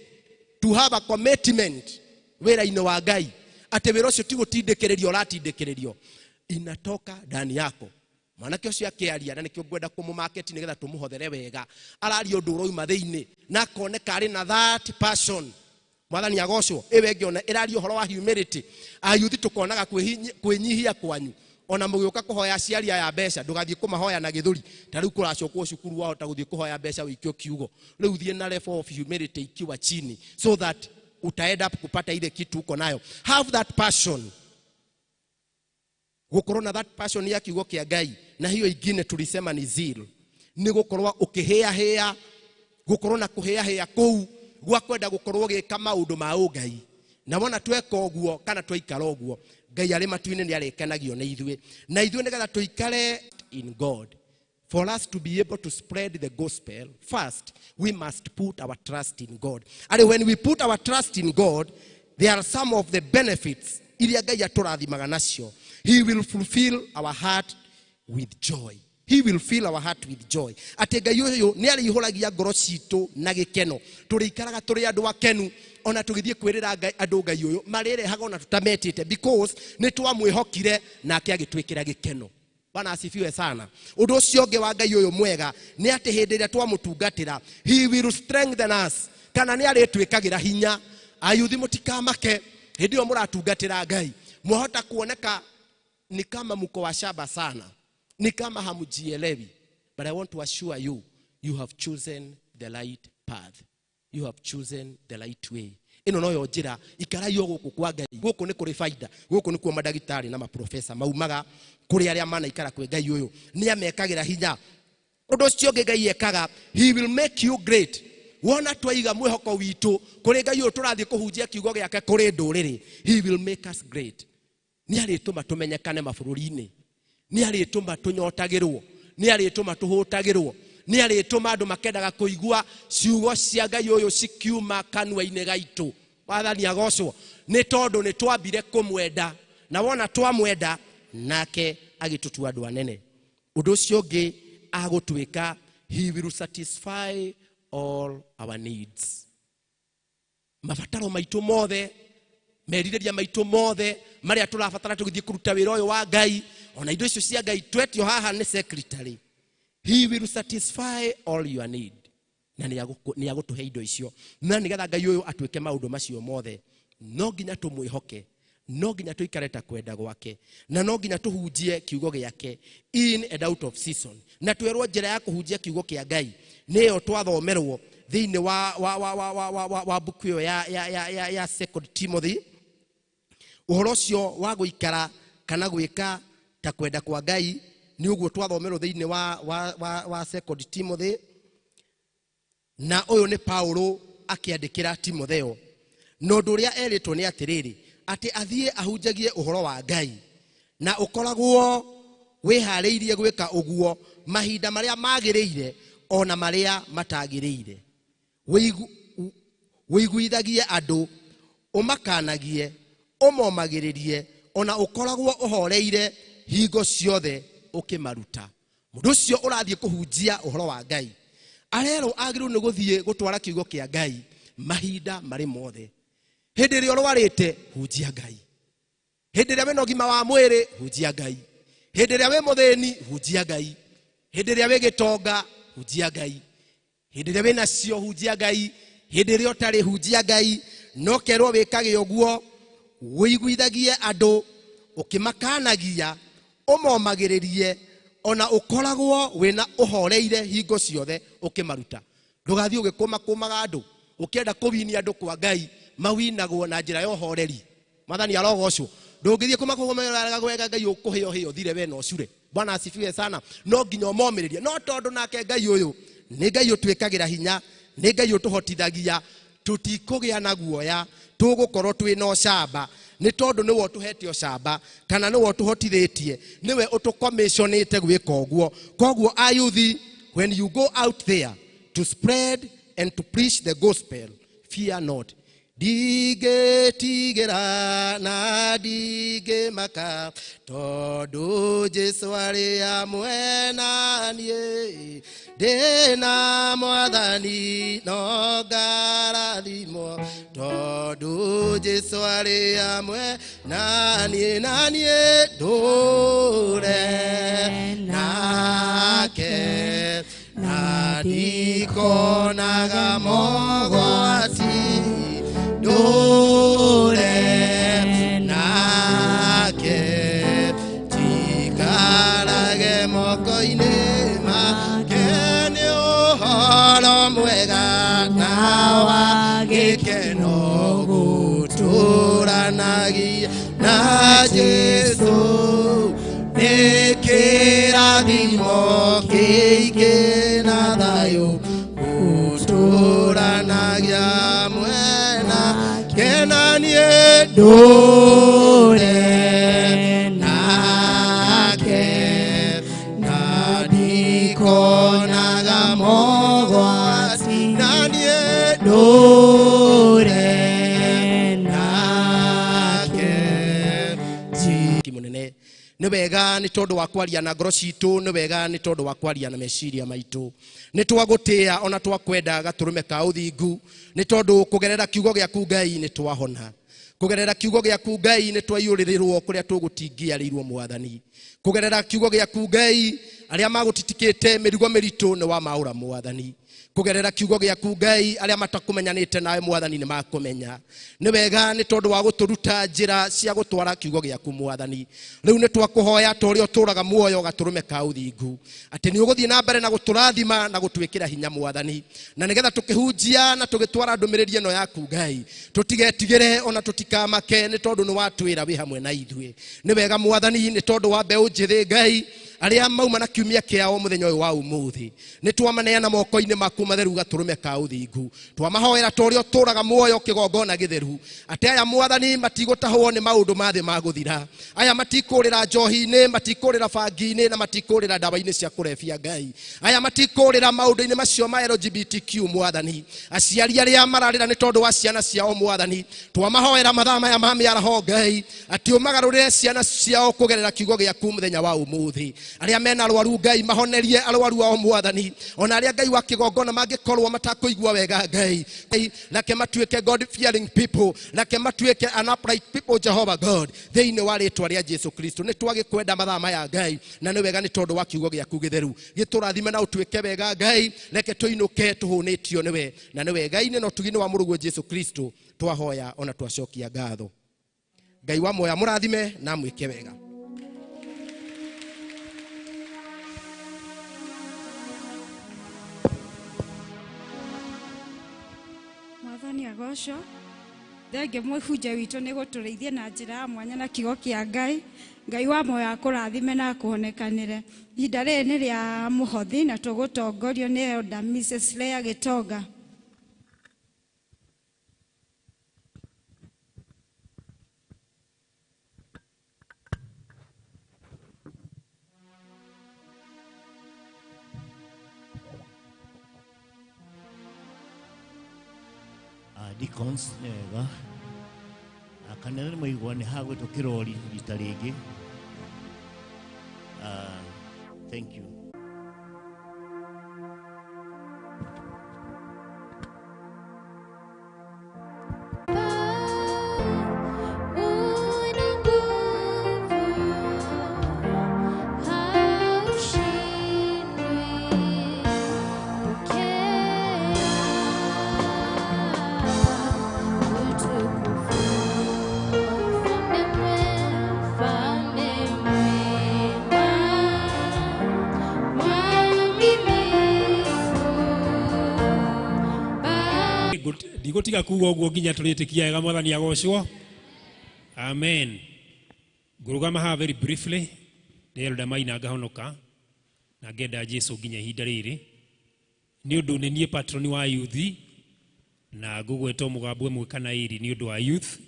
to have a commitment wĩra-inĩ wa Ngai. Atĩ wĩra ũcio ti gũtindĩkĩrĩrio ũratindĩkĩrĩrio, inatoka ndani yako. Mwanake ũcio akĩaria, na nĩkĩo ngwenda kũmũmarket nĩgetha tũmũhothere wega, araria ũndũ ũroima thĩinĩ na akoneka arĩ na that passion. Mwathani agocwo. Ĩyo ĩngĩ ona ĩraria ũhoro wa humility. Ayuthi tũkonaga kwĩnyihia kwanyu. Ona mũgĩũka kũhoya aciari aya mbeca, ndũgathiĩ kũmahoya na gĩthũri. Ta rĩu kũracokwo cukuru wahota gũthiĩ kũhoya mbeca wĩikio kiugo. Rĩu thiĩ na level of humility ikiwa chini, so that utaenda up kupata ile kitu uko nayo. Have that passion. Gũkorwo na that passion ya kiugo kĩa Ngai. Na hiyo ingine tulisema ni zeal. Nĩ gũkorwo ũkĩhĩahĩa, gũkorwo na kũhĩahĩa kũu gwa kwenda gũkorwo ũgĩka maũndũ ma ũngai. Na wona tweka ũguo kana twaikara ũguo, Ngai arĩ matu-inĩ nĩ arĩkenagio nĩ ithuĩ. Na ithuĩ nĩgetha tũikare in God, for us to be able to spread the gospel, first we must put our trust in God. And when we put our trust in God, there are some of the benefits iria Ngai atũrathimaga nacio. He will fulfill our heart with joy. He will fill our heart with joy. Atĩ Ngai ũyũ nĩ arĩihũragia ngoro citũ na gĩkeno. Tũrĩikaraga tũrĩ andũ akenu, ona tũgĩthiĩ kwĩrĩra Ngai, andũ Ngai ũyũ marĩrehaga ona tũtametĩte, because nĩ twamwĩhokire nake agĩtwĩkĩra gĩkeno. Bwana asifiwe sana. Ũndũ ũcio ũngĩ wa Ngai ũyũ mwega nĩ atĩ hĩndĩ ĩrĩa twamũtungatĩra, he will strengthen us, kana nĩ arĩtwĩkagĩra hinya. Ayuthi mũtikamake hĩndĩ ĩyo mũratungatĩra Ngai, mwahota kuoneka ni kama mko wa shaba sana, ni kama hamujielewi, but I want to assure you, you have chosen the right path. You have chosen the right way. Ĩno noyo njĩra, ikarai o gũkũ kwa Ngai. Gũkũ nĩ kũrĩ baida. Gũkũ nĩkuo mandagĩtarĩ na maprofesa maumaga kũrĩ arĩa manaikara kwĩ Ngai ũyũ. Nĩ amekagĩra hinya. Ũndũ ũcio ũngĩ Ngai ekaga, he will make you great. Wona twaiga mwĩhoko witũ kũrĩ Ngai ũyũ tũrathiĩ kũhunjia kiugo gĩake kũrĩ ndũrĩrĩ, he will make us great. Nĩ arĩtũma tũmenyekane mabũrũri-inĩ. Nĩ arĩtũma tũnyotagĩrwo. Nĩ arĩtũma tũhũtagĩrwo. Nĩ arĩtũma andũ makendaga kũigua ciugo cia Ngai ũyũ cikiuma kanua-inĩ gaitũ. Mwathani agocwo. Nĩ tondũ nĩ twambire kũmwenda, na wona twamwenda nake agĩtũtua andũ anene. Ũndũ ũcio ũngĩ agũtuĩka, he will satisfy all our needs. Mabataro maitũ mothe, merirĩria maitũ mothe marĩa tũrabatara tũgĩthiĩ kũruta wĩra ũyũ wa Ngai, ona indo icio cia Ngai twetio haha nĩ secretary. He will satisfy all your need. Na nĩ agũtũhe indo icio. Na nĩgetha Ngai ũyũ atuĩke maũndũ macio mothe, no nginya tũmwĩhoke, no nginya tũikare ta kwenda gwake, na no nginya tũhunjie kiugo gĩake in and out of season. Na twerwo njĩra ya kũhunjia kiugo kĩa Ngai nĩyo twathomerwo thĩinĩ wa mbuku ĩyo ya Second Timothy. Ũhoro ũcio wa gũikara kana gwĩka ta kwenda kwa Ngai Nĩ ũguo twathomerwo thĩinĩ wa Second Timothy, na ũyũ nĩ Paulo akĩandĩkĩra Timotheo. Na ũndũ ũrĩa erĩtwo nĩ atĩrĩrĩ, atĩ athiĩ ahunjagie ũhoro wa Ngai na ũkoragwo wĩharĩirie gwĩka ũguo mahinda marĩa magĩrĩire ona marĩa matagĩrĩire. Wĩiguithagie andũ, ũmakanagie, ũmomagĩrĩrie, ona ũkoragwo ũhoreire hingo ciothe ũkĩmaruta. Mũndũ ũcio ũrathiĩ kũhunjia ũhoro wa Ngai arerwo agĩrĩirwo nĩ gũthiĩ gũtwara kiugo kĩa Ngai mahinda marĩ mothe. Hĩndĩ ĩrĩa ũrwarĩte, hunjia Ngai. Hĩndĩ ĩrĩa wĩna ũgima wa mwĩrĩ, hunjia Ngai. Hĩndĩ ĩrĩa wĩ mũthĩni, hunjia Ngai. Hĩndĩ ĩrĩa wĩ gĩtonga, hunjia Ngai. Hĩndĩ ĩrĩa wĩna cio, hunjia Ngai. Hĩndĩ ĩrĩa ũtarĩ, hunjia Ngai. No kerwo wĩkage ũguo, wĩiguithagie andũ, ũkĩmakanagia, ũmomagĩrĩrie, ona ũkoragwo wĩna ũhoreire hingo ciothe ũkĩmaruta. Ndũgathiĩ ũgĩkũmakũmaga andũ, ũkĩenda kũwinia andũ kwa Ngai, mawinagwo na njĩra ya ũhoreri. Mwathani arogocwo. Ndũngĩthiĩ kũmakũmagĩra wega Ngai ũkũhĩo hĩo thire we na ũcure. Bwana asifiwe sana. No nginya ũmomĩrĩrie. No tondũ nake Ngai ũyũ nĩ Ngai ũtwĩkagĩra hinya, nĩ Ngai ũtũhotithagia, tũtikũgĩa na guoya, tũgũkorwo twĩna ũcamba, nĩ tondũ nĩwe ũtũhete ũcamba kana nĩwe ũtũhotithĩtie, nĩwe ũtũcommissionĩte gwĩka ũguo. Koguo ayuthi, when you go out there to spread and to preach the gospel, fear not. Ndingĩtigĩra na ndingĩmaka, tondũ Jesũ arĩ hamwe na niĩ. Ndĩna Mwathani no ngarathimwo, tondũ Jesũ arĩ hamwe na niĩ, na niĩ ndũre nake, na ndikonaga mogwati. Ndũre nake, njikarage moko-inĩ make, nĩ ũhoro mwega na wa gĩkeno gũtũranagia na Jesũ. Nĩ kĩrathimo kĩingĩ na thayũ gũtũranagia mwena kena niĩ ndũre nake, na ndikonaga mogwati, na niĩ ndũre nake. Mũnene nĩ wega nĩ tondũ wa kwaria na ngoro citũ, nĩ wega nĩ tondũ wa kwaria na meciria maitũ. Nĩ twagũtĩa ona twakwenda gatũrũme ka ũthingu, nĩ tondũ kũgerera kiugo gĩaku Ngai nĩ twahona. Kũgerera kiugo gĩaku Ngai nĩ twaiyũrĩrĩrwo kũrĩa tũgũtingiarĩirwo Mwathani. Kũgerera kiugo gĩaku Ngai arĩa magũtitikĩte mĩrigo mĩritũ nĩ wamaũra Mwathani. Kũgerera kiugo gĩaku Ngai arĩa matakũmenyanĩte nawe Mwathani nĩ makũmenya. Nĩ wega nĩ tondũ wa gũtũruta njĩra cia gũtwara kiugo gĩaku Mwathani. Rĩu nĩ twakũhoya ta ũrĩa ũtũũraga muoyo gatũrũme ka ũthingu, atĩ nĩ ũgũthiĩ na mbere na gũtũrathima na gũtwĩkĩra hinya Mwathani, na nĩgetha tũkĩhunjia na tũgĩtwara ndũmĩrĩri ĩno yaku Ngai, tũtigetigĩre ona tũtikamake, nĩ tondũ nĩ watwĩra wĩ hamwe na ithuĩ. Nĩ wega Mwathani nĩ tondũ wa mbeũ njĩthĩ Ngai arĩa mauma na kiumia kĩao mũthenya ũyũ wa ũmũthĩ, nĩ twamaneana moko-inĩ maku matheru gatũrũme ka ũthingu. Twamahoera ta ũrĩa ũtũũraga muoyo kĩgongona gĩtheru, atĩ aya Mwathani matigũtahwo nĩ maũndũ ma thĩ ma gũthira, aya matikũrĩra njohi-inĩ, matikũrĩra bangi-inĩ, na matikũrĩra ndawa-inĩ cia kũrebia Ngai, aya matikũrĩra maũndũ-inĩ macio ma LGBTQ Mwathani. Aciari arĩa mararĩra nĩ tondũ wa ciana ciao Mwathani, twamahoera mathaa maya ma mĩaraho Ngai, atĩ ũmagarũrĩre ciana ciao kũgerera kiugo gĩaku mũthenya wa ũmũthĩ. Arĩa mena arwaru Ngai mahonerie arwaru ao Mwathani, ona arĩa Ngai wa kĩgongona mangĩkorwo matakũigua wega Ngai, reke matuĩke God fearing people, reke matuĩke an upright people Jehovah God, thĩinĩ wa rĩtwa rĩa Jesu Kristo. Nĩ twagĩkwenda mathaa maya Ngai, na nĩ wega nĩ tondũ wa kiugo gĩaku gĩtheru. Gĩtũrathime na ũtuĩke wega Ngai, reke tũinũke tũhũnĩtio nĩwe, na nĩ wega-inĩ na ũtugi-inĩ wa Mũrũguo Jesu Kristo twahoya ona twacokia ngatho. Ngai wa muoyo amũrathime na amwĩke wega. Mwathani agocwo. Thengio mũhunjia witũ nĩ gũtũrĩithia na njĩra ya mwanya na kiugo kĩa Ngai. Ngai wa moyo akũrathime na akũonekanĩre. Ihinda rĩrĩ nĩ rĩa mũhothi na tũgũtongorio nĩ Elder Mrs. Leah Gĩtonga. Deacons nĩ wega kanitha nĩ mwaigua nĩ hagwĩtwo kĩrori rita rĩngĩ. Thank you. Ndigũtiga kuga ũguo nginya tũrĩtĩkia wega mwathani agocwo. Amen. Ngũrũgama haha very briefly nĩ Elder Maina ngahonoka na ngenda Jesu nginya ihinda rĩrĩ nĩ ũndũ nĩ niĩ patron wa youth na ngũgweta mũgambo ĩmwe kana ĩrĩ nĩ ũndũ wa youth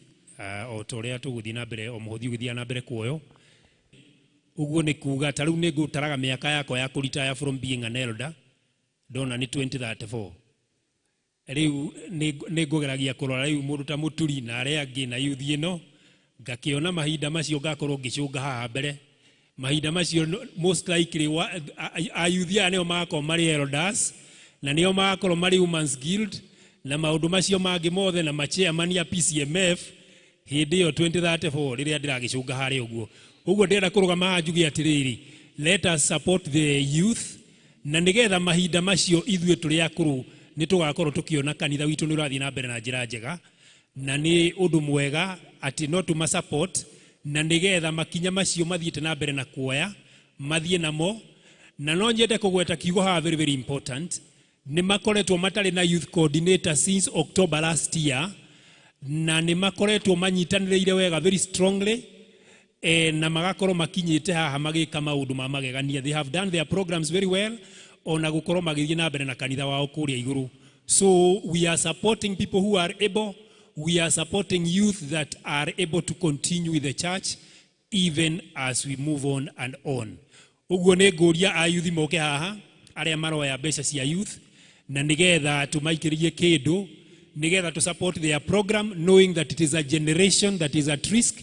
o ta ũrĩa tũgũthiĩ na mbere o mũhothi ũgĩthiaga na mbere kuoyo. Ũguo nĩ kuga ta rĩu nĩ ngũtaraga mĩaka yakwa ya kũritaya from being an elder ndona nĩ 2034. Rĩu nĩ ngũgeragia kũrora rĩu mũndũ ta mũturi na arĩa angĩ na youth ĩno ngakĩona mahinda macio ngakorwo ngĩcũnga haha mbere. Mahinda macio most likely ayuthi aya nĩo magakorwo marĩ elders na nĩo magakorwo marĩ Women's Guild na maũndũ macio mangĩ mothe na machairman ya PCMF hĩndĩ ĩyo 2034 rĩrĩa ndĩragĩcũnga harĩa ũguo. Ũguo ndĩrenda kũrũgama haha njuge atĩrĩrĩ, let us support the youth na nĩgetha mahinda macio ithuĩ tũrĩ akũrũ nĩ tũgakorwo tũkĩona kanitha witũ nĩ ũrathiĩ na mbere na njĩra njega na nĩ ũndũ mwega atĩ no tũma support na nĩgetha makinya macio mathiĩte na mbere na kuoya mathiĩ namo. Na no nyende kũgweta kiugo haha very very important, nĩ makoretwo matarĩ na youth coordinator since October last year na nĩ makoretwo manyitanĩrĩire wega very strongly na magakorwo makinyĩte haha magĩka maũndũ ma magegania. They have done their programs very well ona gũkorwo magĩthiĩ na mbere na kanitha wao kũrĩa igũrũ. So we are supporting people who are able, we are supporting youth that are able to continue with the church even as we move on and on. Ũguo nĩ ngũria a youth moke haha arĩa maroya mbeca cia youth na nĩgetha tũmaikĩrie kĩndũ nĩgetha to support their program knowing that it is a generation that is at risk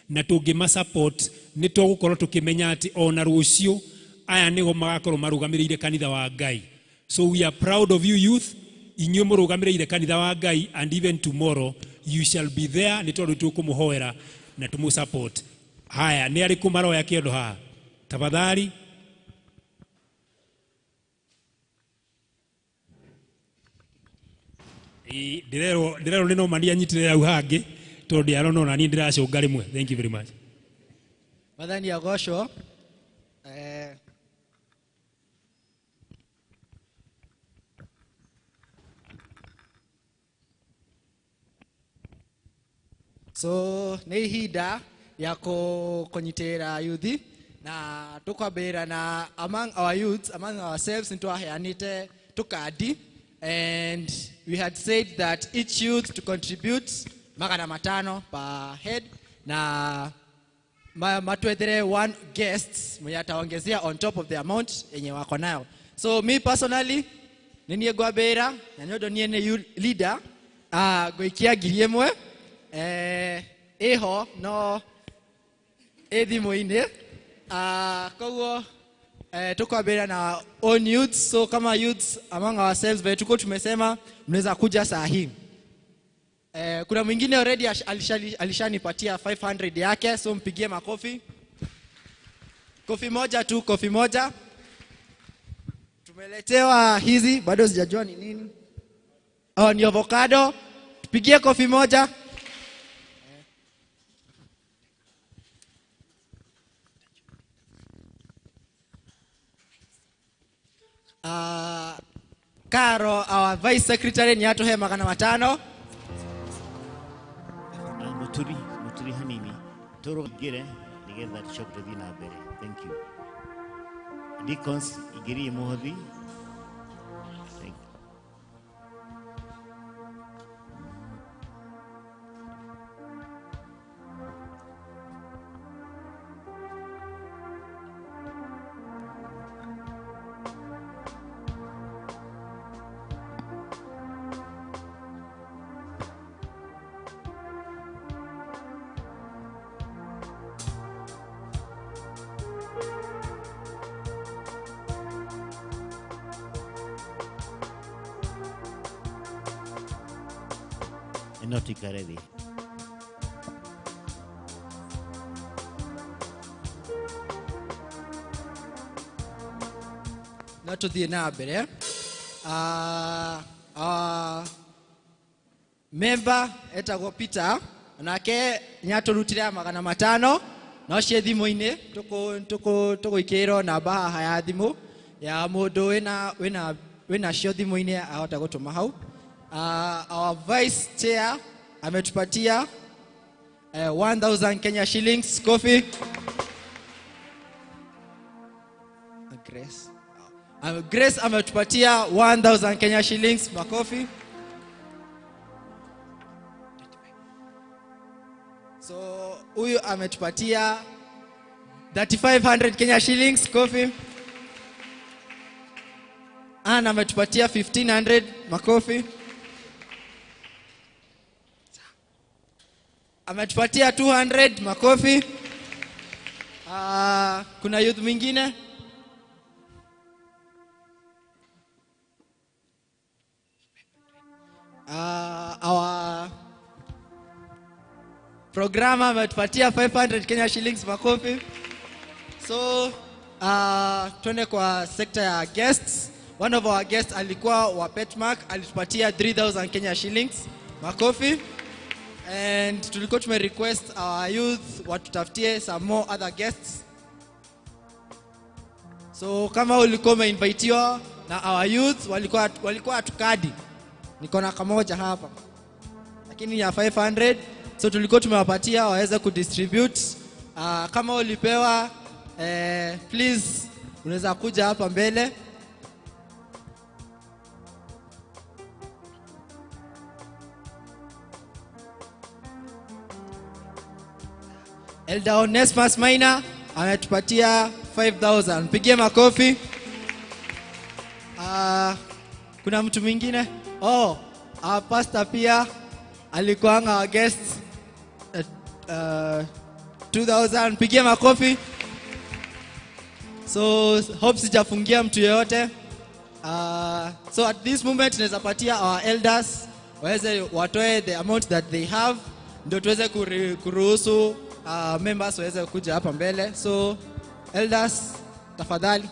na tũngĩma support nĩ tũgũkorwo tũkĩmenya atĩ ona rũciũ aya nĩgo magakorwo marũgamĩrĩire kanitha wa Ngai. So we are proud of you youth, inyuĩ mũrũgamĩrĩire kanitha wa Ngai, and even tomorrow you shall be there nĩ tondũ tũkũmũhoera na tũmũ support. Haya, nĩ arĩkũ maroya kĩondo haha? Tafadhali. Ndĩrerwo nĩ no mani anyitĩrĩre hau hangĩ tondũ ndiarona ona niĩ ndĩracũnga rĩmwe. Thank you very much. Mwathani agocwo. So nĩ ihinda ya kũnyitĩrĩra youth na tũkwambĩrĩra na among our youths, among ourselves nĩ twaheanĩte tũkandi and we had said that each youth to contribute 500 per head na matwethere one guest mwenye ataongezea on top of the amount yenye wako nayo. So me personally nĩ niĩ ngwambĩrĩra na nĩ ũndũ niĩ nĩ leader ngũikia 1000 ĩho no ĩ thimũ-inĩ. Koguo tukwambĩrĩra na own youths. So kama youths among ourselves vile tuko tumesema mnaweza kuja saa hii. Kuna mwingine already alishanipatia 500 yake, so mpigie makofi. Kofi moja tu, kofi moja. Tumeletewa hizi, bado sijajua ni nini. Oh, ni avocado. Tupigie kofi moja. Karo, our vice secretary, ni atuhe 500. Tũrũngĩre nĩgetha tũcoke tũthiĩ na mbere. Thank you. Deacons, ingĩriai mũhothi. Thank you. No tuikare thĩ. No tuthiĩ na mbere. Member etagwo Peter, nake nĩatũrutire 500 no ciĩ thimũ-inĩ tũgũikĩrĩrwo namba haha ya thimũ ya mũndũ wĩna cio thimũ-inĩ ahota gũtũma hau. Our vice chair ametupatia 1000 Kenya shillings. Coffee. Grace. Grace ametupatia 1000 Kenya shillings. Makofi. So huyu ametupatia 3500 Kenya shillings. Coffee. Anna ametupatia 1500. Makofi. Ametupatia 200. Makofi. Kuna youth mwingine? Our programmer ametupatia 500 Kenya shillings. Makofi. So tuende kwa sekta ya guests. One of our guests alikuwa wa Petmark, alitupatia 3000 Kenya shillings. Makofi. And tulikuwa tume request our youth watutafutie some more other guests. So kama ulikuwa umeinvitiwa na our youth, walikuwa atukadi. Niko na kamoja hapa. Lakini ya 500, so tulikuwa tumewapatia waweze kudistribute. Kama ulipewa, please unaweza kuja hapa mbele. Elder Onesmus Maina ametupatia 5000. Mpigie makofi. Kuna mtu mwingine? Oh, our pastor pia alikuwa our guest 2000. Mpigie makofi. So hope sijafungia mtu yeyote. So at this moment tunaweza patia our elders waweze watoe the amount that they have ndio tuweze kuruhusu members waweze kuja hapa mbele. So elders, tafadhali.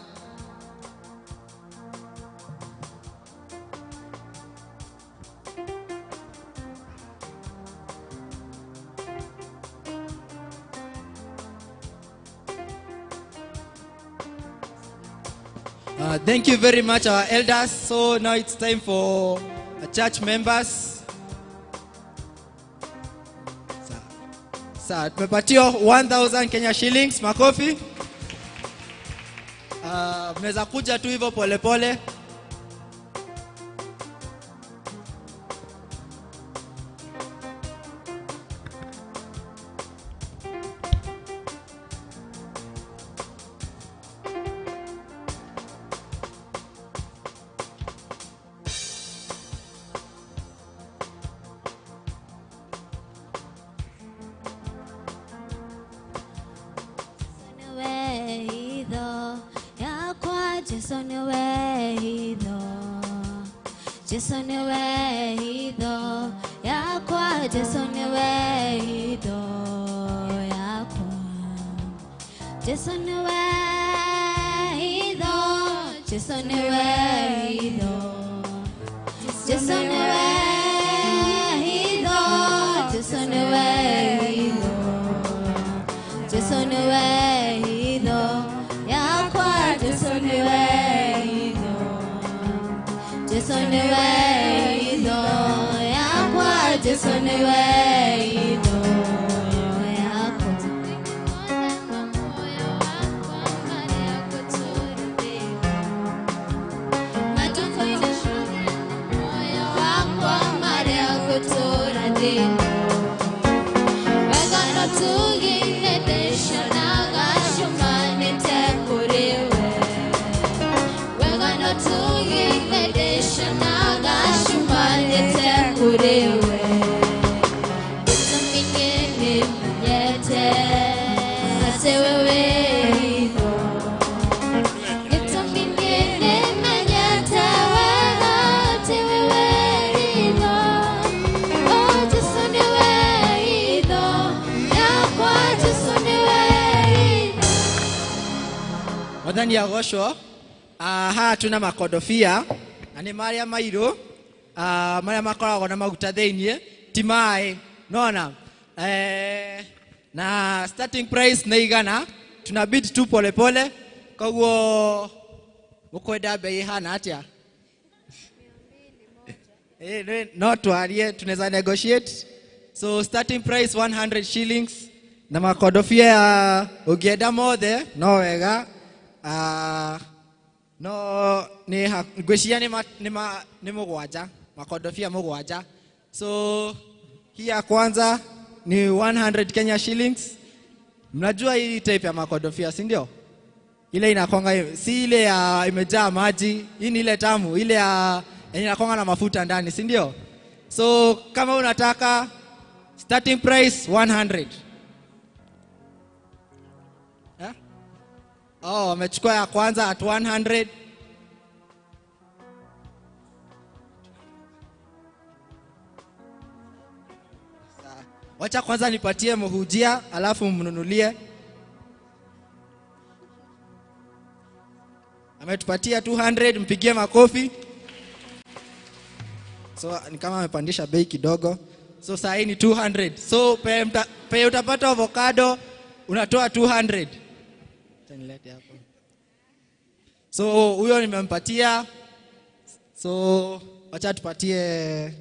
Thank you very much, our elders. So now it's time for church members. Sa tumepatiwa 1000 Kenya shillings. Makofi. Mnaweza kuja tu hivyo pole pole. Jesu niwe itho yakwa. Mwathani agocwo. Haha tuna makodofia na nĩ marĩa mairũ, marĩa makoragwo na maguta thĩiniĩ, ti maĩ nona. Na starting price nĩ 100, tuna bid tu polepole, koguo mũkwenda bei ihana atĩa? No twarie, tunaweza negotiate. So starting price 100 shillings na makodofia ũngĩenda mothe no wega. No ni ngwĩciria ni mũgwanja, makodofia mũgwanja. So hii ya kwanza ni 100 Kenya shillings. Mnajua hii type ya makodofia, si ndio? Ile inakonga, si ile ya imejaa maji, hii ni ile tamu, ile ya inakonga na mafuta ndani, si ndio? So kama unataka starting price 100. Yeah? Oh, amechukua ya kwanza at 100. Wacha kwanza nipatie mhujia alafu mnunulie. Ametupatia 200, mpigie makofi. So ni kama amepandisha bei kidogo. So saa hii ni 200. So pe utapata avocado unatoa 200. Nilete hapo. So huyo nimempatia. So wacha tupatie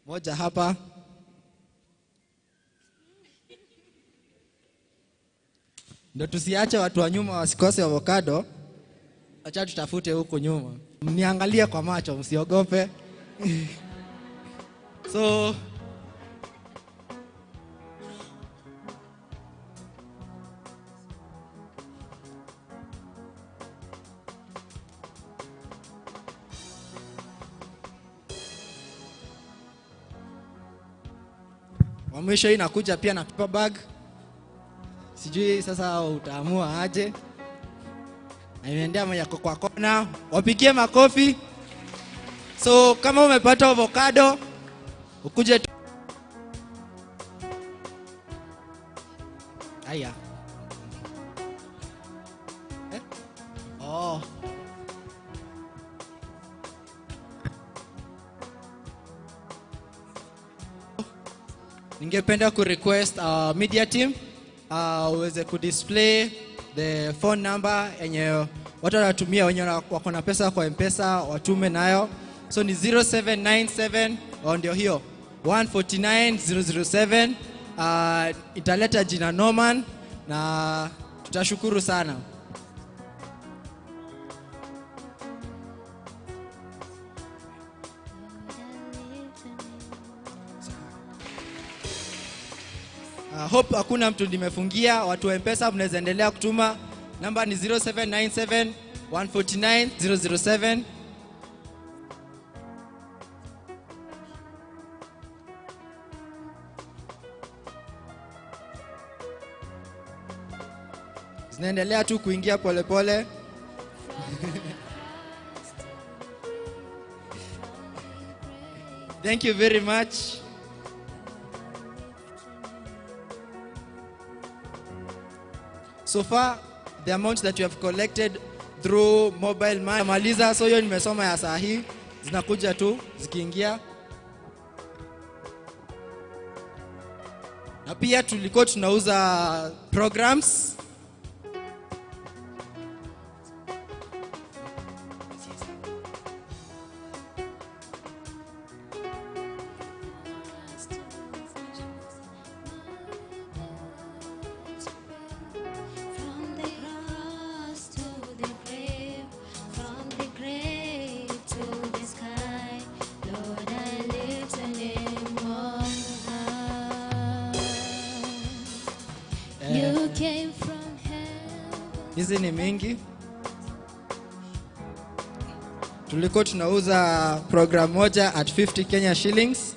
moja hapa. Ndio tusiache watu wa nyuma wasikose avocado. Acha tutafute huko nyuma. Mniangalie kwa macho, msiogope. So wa mwisho inakuja pia na paper bag. Sijui sasa utaamua aje. Na imeendea moja kwa kona. Wapigie makofi. So kama umepata avocado ukuje. Haya. Oh. Ningependa ku request our media team uweze ku display the phone number yenye watu wanatumia, wenye wako na pesa kwa M-Pesa watume nayo. So ni 0797, ndio hiyo 149007. Italeta jina Norman na tutashukuru sana. Hope hakuna mtu nimefungia. Watu wa M-Pesa mnaweza endelea kutuma. Namba ni 0797 149 007. Zinaendelea tu kuingia pole pole. Thank you very much. So far, the amount that you have collected through mobile money. Maliza, so hiyo nimesoma ya saa hii, zinakuja tu zikiingia. Na pia tulikuwa tunauza programs. Hizi ni mingi. Tulikuwa tunauza program moja at 50 Kenya shillings.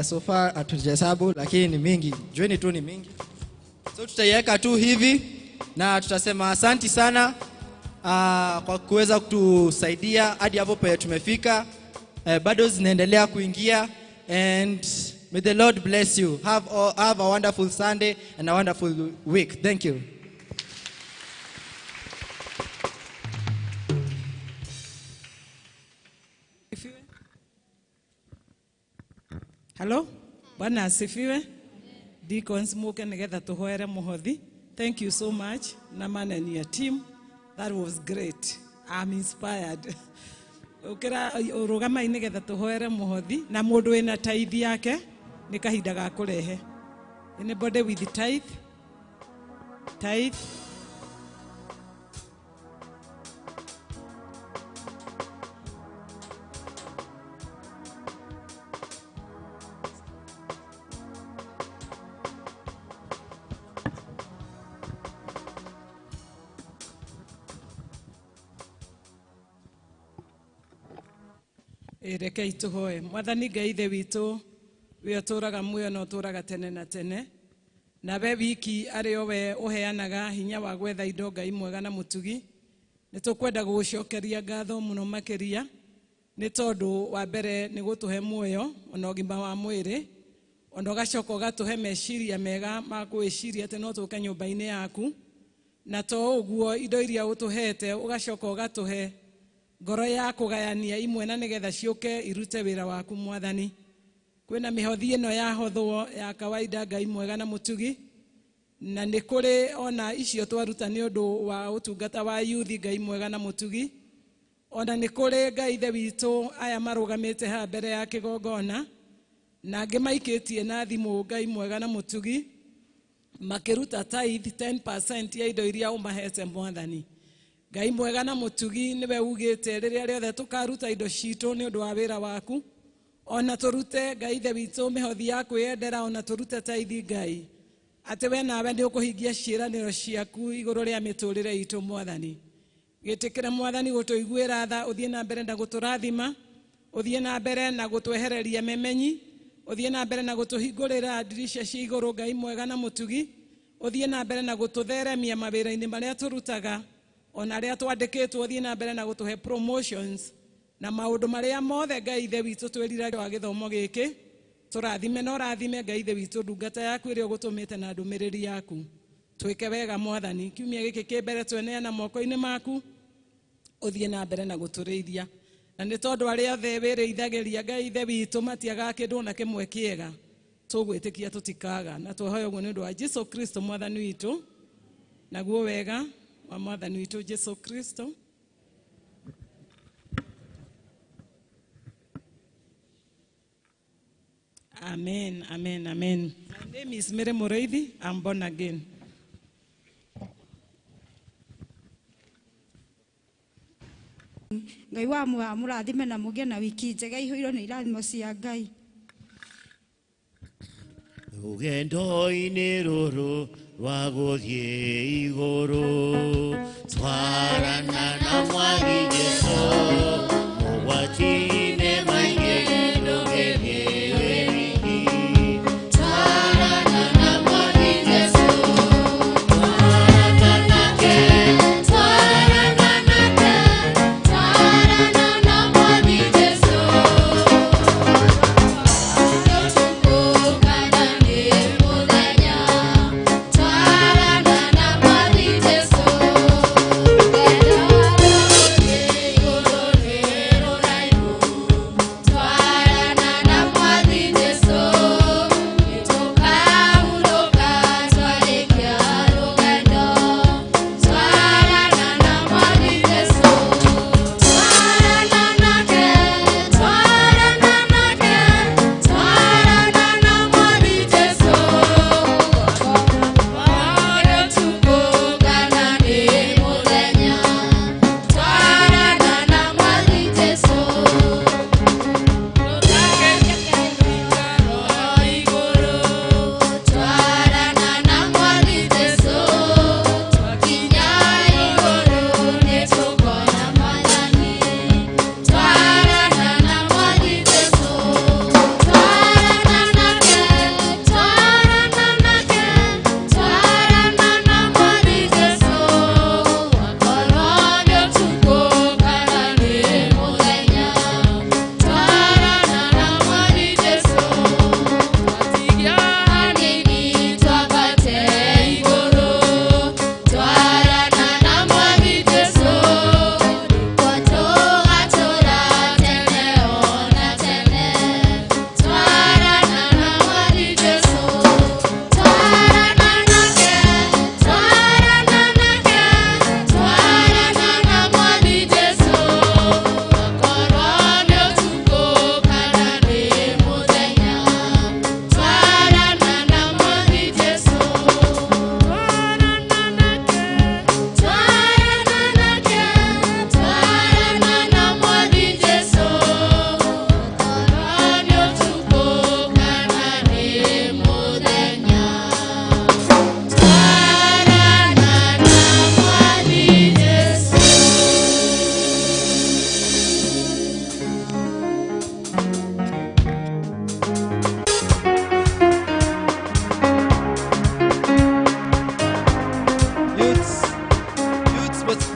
So far hatujahesabu, lakini ni mingi. Jueni tu ni mingi. So tutaiweka tu hivi na tutasema asanti sana kwa kuweza kutusaidia hadi hapo pale tumefika. Bado zinaendelea kuingia, and may the Lord bless you. Have a wonderful Sunday and a wonderful week. Thank you. Hello? Bwana asifiwe. Deacons muke nigetha tuhoere muhothi. Thank you so much Naman and your team. That was great. I'm inspired. Ukira urugamai nigetha tuhoere muhothi na mundu wina tithe yake ni kahinda ga kurehe. Anybody with the tithe? Tithe? Rekei tuhoe mwathani Ngai ithe witũ we ũtũũraga muoyo na ũtũũraga tene na tene na we wiki arĩ o we ũheanaga hinya wa gwetha indo Ngai mwega na mũtugi nĩ tũkwenda gũgũcokeria ngatho mũno makĩria nĩ tondũ wa mbere nĩ gũtũhe muoyo ona ũgima wa mwĩrĩ ona ũgacoka ũgatũhe meciria mega ma gwĩciria atĩ no tũke nyũmba-inĩ yaku na to ũguo indo iria ũtũhete ũgacoka ũgatũhe ngoro ya kũgayania imwe na nĩgetha ciũke irute wĩra waku mwathani. Kwĩna mĩhothi ĩno yahothwo ya kawaida Ngai mwega na mũtugi na nĩ kũrĩ ona icio twaruta nĩ ũndũ wa ũtungata wa youth Ngai mwega na mũtugi ona nĩ kũrĩ Ngai ithe witũ aya marũgamĩte haha mbere ya kĩgongona na angĩ maikĩtie na thimũ Ngai mwega na mũtugi makĩruta tithe 10% ya indo iria ũmahete mwathani. Ngai mwega na mũtugi nĩwe ugĩte rĩrĩa rĩothe tũkaruta indo citũ nĩ ũndũ wa wĩra waku ona tũrute Ngai ithe witũ mĩhothi ya kwĩyendera ona tũrute tithe Ngai atĩ we nawe nĩ ũkũhingia ciĩranĩro ciaku igũrũ rĩa mĩtũrĩre itũ mwathani. Gĩtĩkĩre mwathani gũtũiguĩra tha ũthiĩ na mbere na gũtũrathima ũthiĩ na mbere na gũtwehereria memenyi ũthiĩ na mbere na gũtũhingũrĩra ndirica cia igũrũ Ngai mwega na mũtugi ũthiĩ na mbere na gũtũtheremia mawĩra-inĩ marĩa tũrutaga ona arĩa twandĩkĩtwo ũthiĩ na mbere na gũtũhe promotions na maũndũ marĩa mothe Ngai ithe witũ twĩriraga wa gĩthomo gĩkĩ tũrathime na ũrathime Ngai ithe witũ ndungata yaku ĩrĩa ũgũtũmĩte na ndũmĩrĩri yaku twĩke wega mwathani. Kiumia gĩkĩ kĩ mbere tweneana moko-inĩ maku ũthiĩ na mbere na gũtũrĩithia na nĩ tondũ arĩa othe wĩrĩithagĩria Ngai ithe witũ matiagaga kĩndũ ona kĩmwe kĩega tũgwĩtĩkia tũtikaga na twahoya ũguo nĩ ũndũ wa Jesu Kristo mwathani witũ naguo wega wa mwathani witũ Jesu Kristo. Amen, amen, amen. My name is Mary Moreithi. I'm born again. Ngai wa mũrathime na mũgĩe na wiki njega ihũirwo nĩ irathimo cia Ngai. Rũgendo-inĩ rũrũ rwa gũthiĩ igũrũ twarana na Mwathi Jesũ mogwati-inĩ maingĩ ndũgerie wĩ wiki. Twarana na Mwathi Jesũ, twarana nake, twarana nake, twarana na Mwathi Jesũ. Tũkũkana nĩ mũthenya, twarana na Mwathi Jesũ.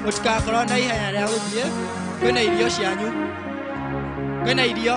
Mũtikakorwo na ihenya rĩa gũthiĩ. Kwĩna irio cianyu. Kwĩna irio.